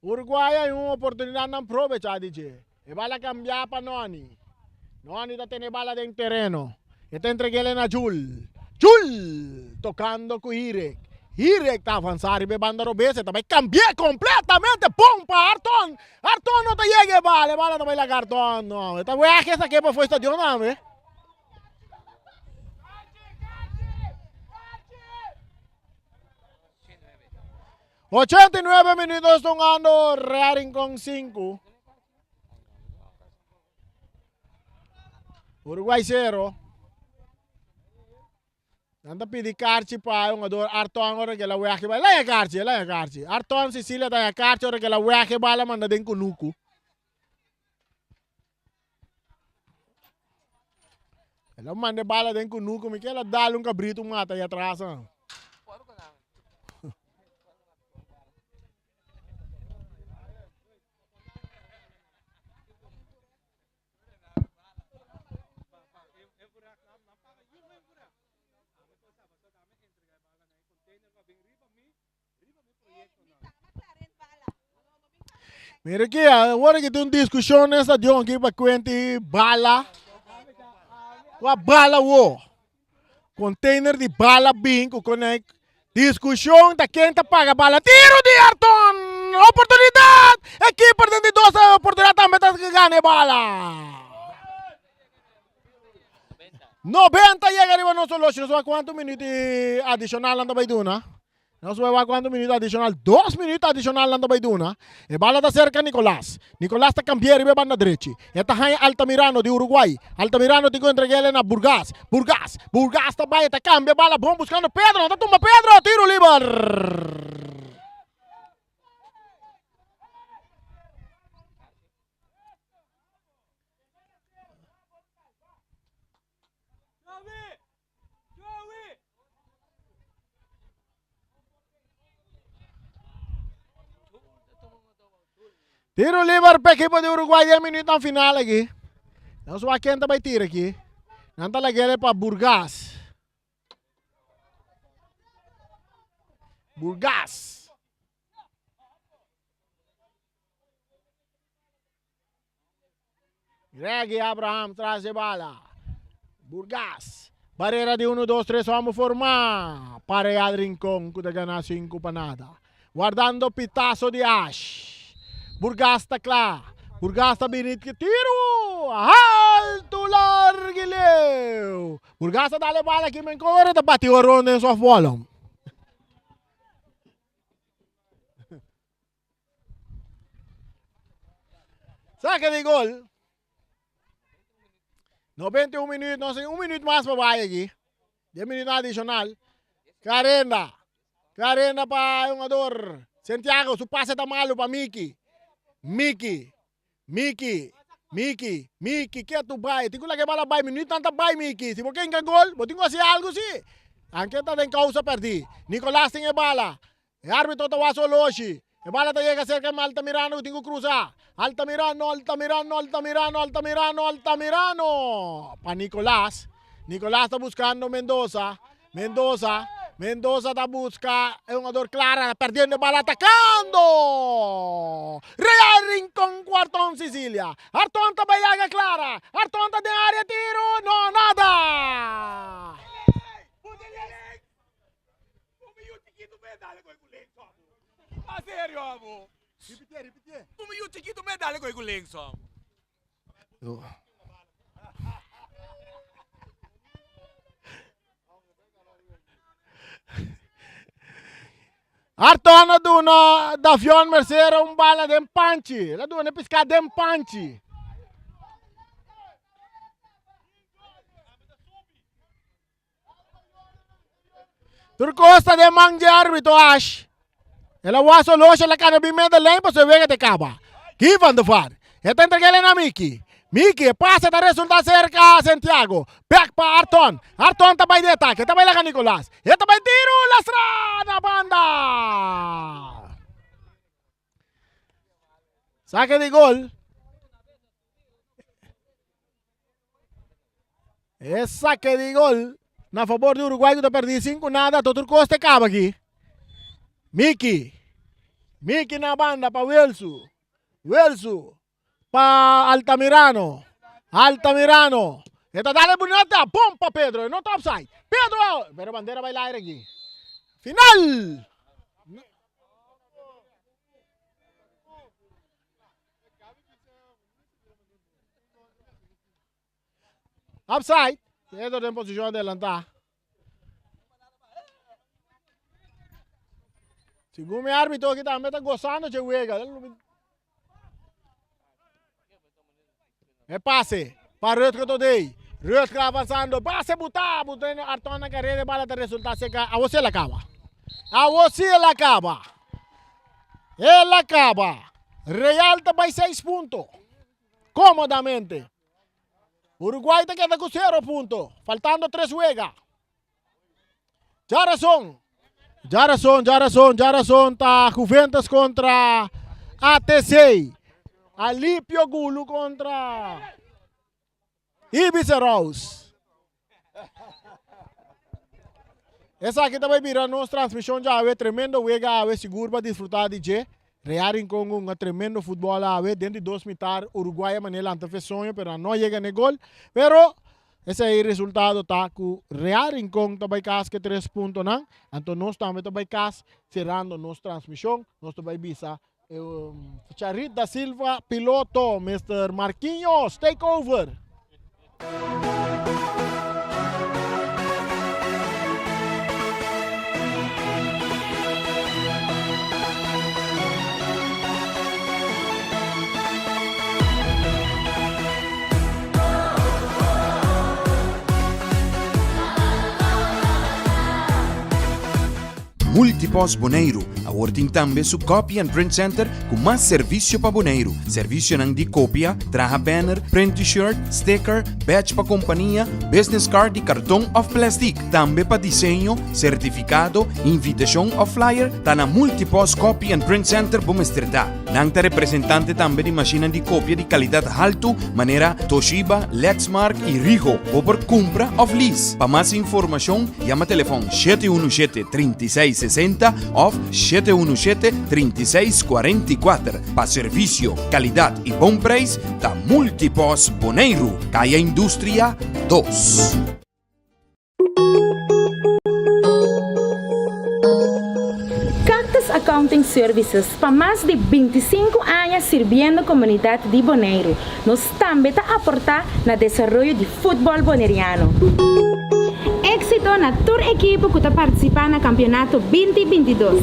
Uruguay hay un oportunidad nan probecha di dje. E bala cambia pa Noni. Noni ta tene bala den tereno. E ta entreg'el na Jul. Jul tocando cu Hirek. Hirek ta avansa riba e banda robes. E ta bay cambi'e completamente. Bon pa Arton. Arton no ta yega e bala. E bala ta bay laga Arton. No, e ta wega esaki pa for stadion tambe. 89 minutos tungando Real Rincón 5. Uruguay 0. Nan ta pidi karchi pa e hungador Arton ora ke la weg e bala. Laña karchi, laña karchi. Arton Cecilia ta karchi ora ke la weg e bala manda den kunuku. El a manda e bala den kunuku, mi ke el a dal un kabritu mata ahí atras. Mira aquí, ahora que tin un discusión en stadion aquí pa cuenti bala. Wa bala wo. Container di bala bin ku connect. Discusión ta ken ta paga bala. Tiro di Arton! Oportunidad! E keeper den di dos oportunidad tambe ta gana e bala. 90 yega riba nos oloshi. Nos wak cuanto minuut adicional nan ta bay duna. Nos bay wak cuanto minuut adicional. Dos minuut adicional nan ta bay duna. E bala ta cerca Nicolas. Nicolas ta cambia riba e banda drechi. E ta haya Altamirano di Uruguay. Altamirano tin cu entreg'el na Burgas. Burgas. Burgas ta bay. E ta cambia bala bon buscando Pedro. Nan ta tumba Pedro. Tiro liber. Tiro liber pa ekipo di Uruguay den minuutnan final aki. Nos wak ken ta bai tira aki. Nan ta lag'e pa Burgas. Burgas. Reggie Abraham tras de bala. Burgas. Barrera di 1, 2, 3 homo forma. Pa Real Rincon ku ta gana 5 pa nada. Wardando pitazo di Ash. Burgas ta kla. Burgas ta bini ki tiro. Alto largo y leu. Burgas ta dale bala ki men kore ta bati oron den softball. Saque di gol. 91 minuut, no sé, un minuut mas pa bai aki. 10 minuut adicional. Clarenda. Clarenda pa jugador. Santiago, su pase ta malo pa Miki. Miki. Miki. Miki. Miki, ke tu bai? Tin ku laga e bala bai. Minuut nan ta bai, Miki. Si bo ke hinka gol, bo tin ku hasi algu si. Anke ta den causa perdi. Nicolas tin e bala. E arbitro ta wak oloshi. E bala ta yega serka di Altamirano ku tin ku krusa. Altamirano, Altamirano, Altamirano, Altamirano, Altamirano! Pa Nicolas. Nicolas ta buskando Mendoza. Mendoza, Mendoza ta buska e hungador Clara. Perdiendo e bala, atakando! Real Rincon ku Arton Sicilia. Arton ta bai laga Clara. Arton ta den area tiro. No, nada! Arton a duna Davion Mercera un bala den panchi. El a duna e piská den panchi. Tur kos ta den man dje arbitro Ash. El a wak soloshi, el a kana bin mete lijn pasobra e wega ta kaba. Guy van der Vaart. E ta entrega el na Miki. Miki, e pase ta resulta serka Santiago. Bek pa Arton. Arton ta bai den atake. E ta bai laga Nicolas. E ta bai tiru, lastra na banda. Sake di gol. E sake di gol na favor di Uruguay ku ta perdi 5-0. Tot tur kos te kaba aki. Miki. Miki na banda pa Wilsu. Wilsu pa Altamirano. Altamirano. E ta dale bunita. Bom pa Pedro. E no ta offside. Pedro. Pero bandera bai laire aki. Final. Offside. Pedro den posicion adelantá. Segun mi árbitro aki tambe ta gozando dje wega. E pase pa Rutger Todey. Rutger avanzando. Pase butá. Butá Arton na carrera. E bala ta resulta seca. Awor si el a caba. Awor si el a caba. El a caba. Real ta bay 6 punto. Cómodamente. Uruguay ta keda cu 0 punto. Faltando 3 wega. Djarason. Djarason, Djarason, Djarason ta Juventus kontra ATC. Alipio Gulu kontra Ibis Rouse. Esaki ta bai bira nos transmishon djawe. Tremendo wega awe, sigur pa disfruta di dje. Real Rincon hunga tremendo futbol awe. Den di dos mitar Uruguay a manera lanta fe soño pero nan no yega n'e gol. Pero Esei resultado ta ku Real Rincon ta bai kas ku e tres puntonan, anto nos tambe ta bai kas serando nos transmishon. Nos ta bai bisa Charit da Silva piloto, Mister Marquinhos take over. Multipos Boneiru. awor tin tambe su Copy and Print Center ku mas servisio pa Boneiru. Servisionan di kopia, traha banner, print t-shirt, sticker, badge pa kompania, business card di karton òf plèstik. Tambe pa diseño, sertifikado, invitashon òf flyer, ta na Multipost Copy and Print Center bo mester ta. Nan ta representante tambe di mashinnan di kopia di kalidat haltu manera Toshiba, Lexmark i Ricoh. Bo por kumpra òf lease. Pa mas informashon yama telefòn 717 36 60 òf 717 36 44. Pa servisio, kalidat i bon preis ta Multipost Boneiru, Kaya Industria 2. Cactus Accounting Services pa mas di 25 aña sirbiendo komunidat di Boneiru. Nos tambe ta aportá na desaroyo di futbòl boneriano. Éksito na tur ekipo ku ta partisipá na kampionato 20 22.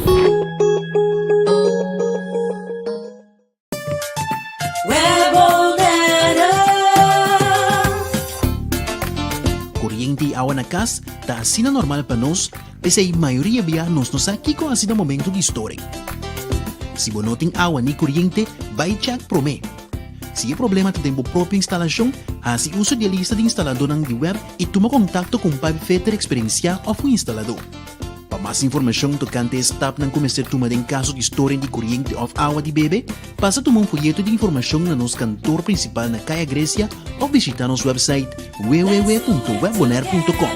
Koriente i awa na kas ta asina normal pa nos, p'esei mayoria bia nos no sa kiko hasi na momentu di storing. Si bo no tin awa ni koriente, bai chèk promé. Si e problema ta den bo propio instalashon, hasi uso di e lista di instaladónan di web i tuma kontakto ku un pipefitter eksperensiá òf un instaladó. Pa mas informashon tokante e stapnan ku mester tuma den kaso di storing di koriente òf awa di bebe, pasa tuma un foyeto di informashon na nos kantor prinsipal na Kaya Grecia òf bishitá nos wèpsait www.webbonaire.com.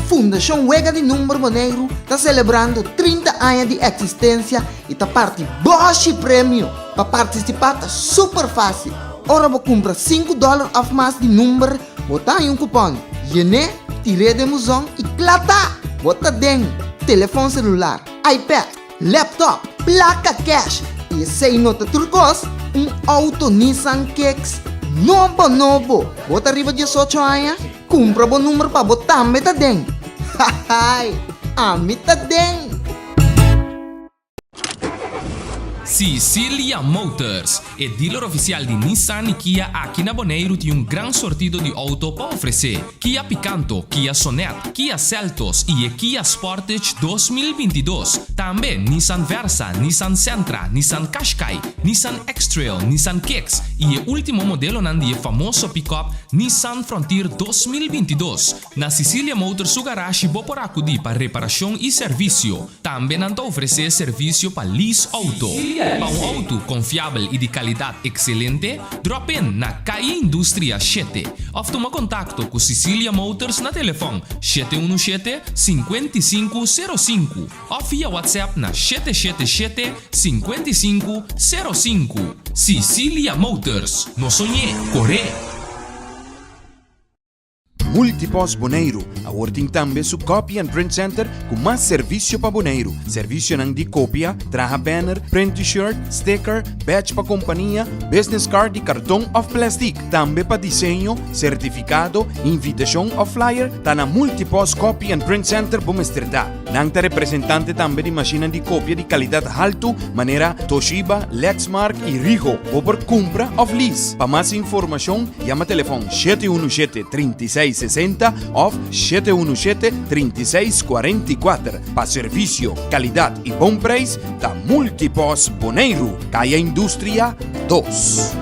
Fundashon Wega di Number Boneiru ta selebrando 30 aña di eksistensia i ta parti bòshi premio! Pa partisipá ta super fásil. Ora bo kumpra sinku dòler òf mas di number, bo ta haña un kupòn. Yen'é, tir'é den buzon i kla ta! Bo ta den telefòn selular, iPad, laptop, plaka kèsh i esei no ta tur kos, un outo Nissan Kicks nobo nobo! Bo ta riba diesocho aña? Kumpra bo number pa bo tambe ta den! Hahaai! Ami ta den! Sicilia Motors, e dealer ofisial di Nissan i Kia aki na Boneiru tin un gran sortido di outo pa ofresé. Kia Picanto, Kia Sonet, Kia Seltos i e Kia Sportage 2022. Tambe Nissan Versa, Nissan Sentra, Nissan Qashqai, Nissan X-Trail, Nissan Kicks i e último modelonan di e famoso pick-up Nissan Frontier 2022. Na Sicilia Motors su garashi bo por akudí pa reparashon i servisio. Tambe nan ta ofresé servisio pa lease outo. Pa un outo konfiabel i di kalidat ekselente, drop in na Calle Industria shete òf tuma kontakto ku Sicilia Motors na telefòn 717 55 05 òf via WhatsApp na 777 55 05. Sicilia Motors, no soñ'é, kor'é! Multipost Boneiru awor tin tambe su Copy and Print Center ku mas servisio pa Boneiru. Servisionan di kopia, traha banner, print t-shirt, sticker, badge pa kompania, business card di karton òf plèstik. Tambe pa diseño, sertifikado, invitashon òf flyer, ta na Multipost Copy and Print Center bo mester ta. Nan ta representante tambe di mashinnan di kopia di kalidat haltu manera Toshiba, Lexmark i Ricoh. Bo por kumpra òf lease. Pa mas informashon, Yama telefòn 717 36 60 òf 717 36 44. Pa servisio, kalidat i bon preis ta Multipost Boneiru, Kaya Industria 2.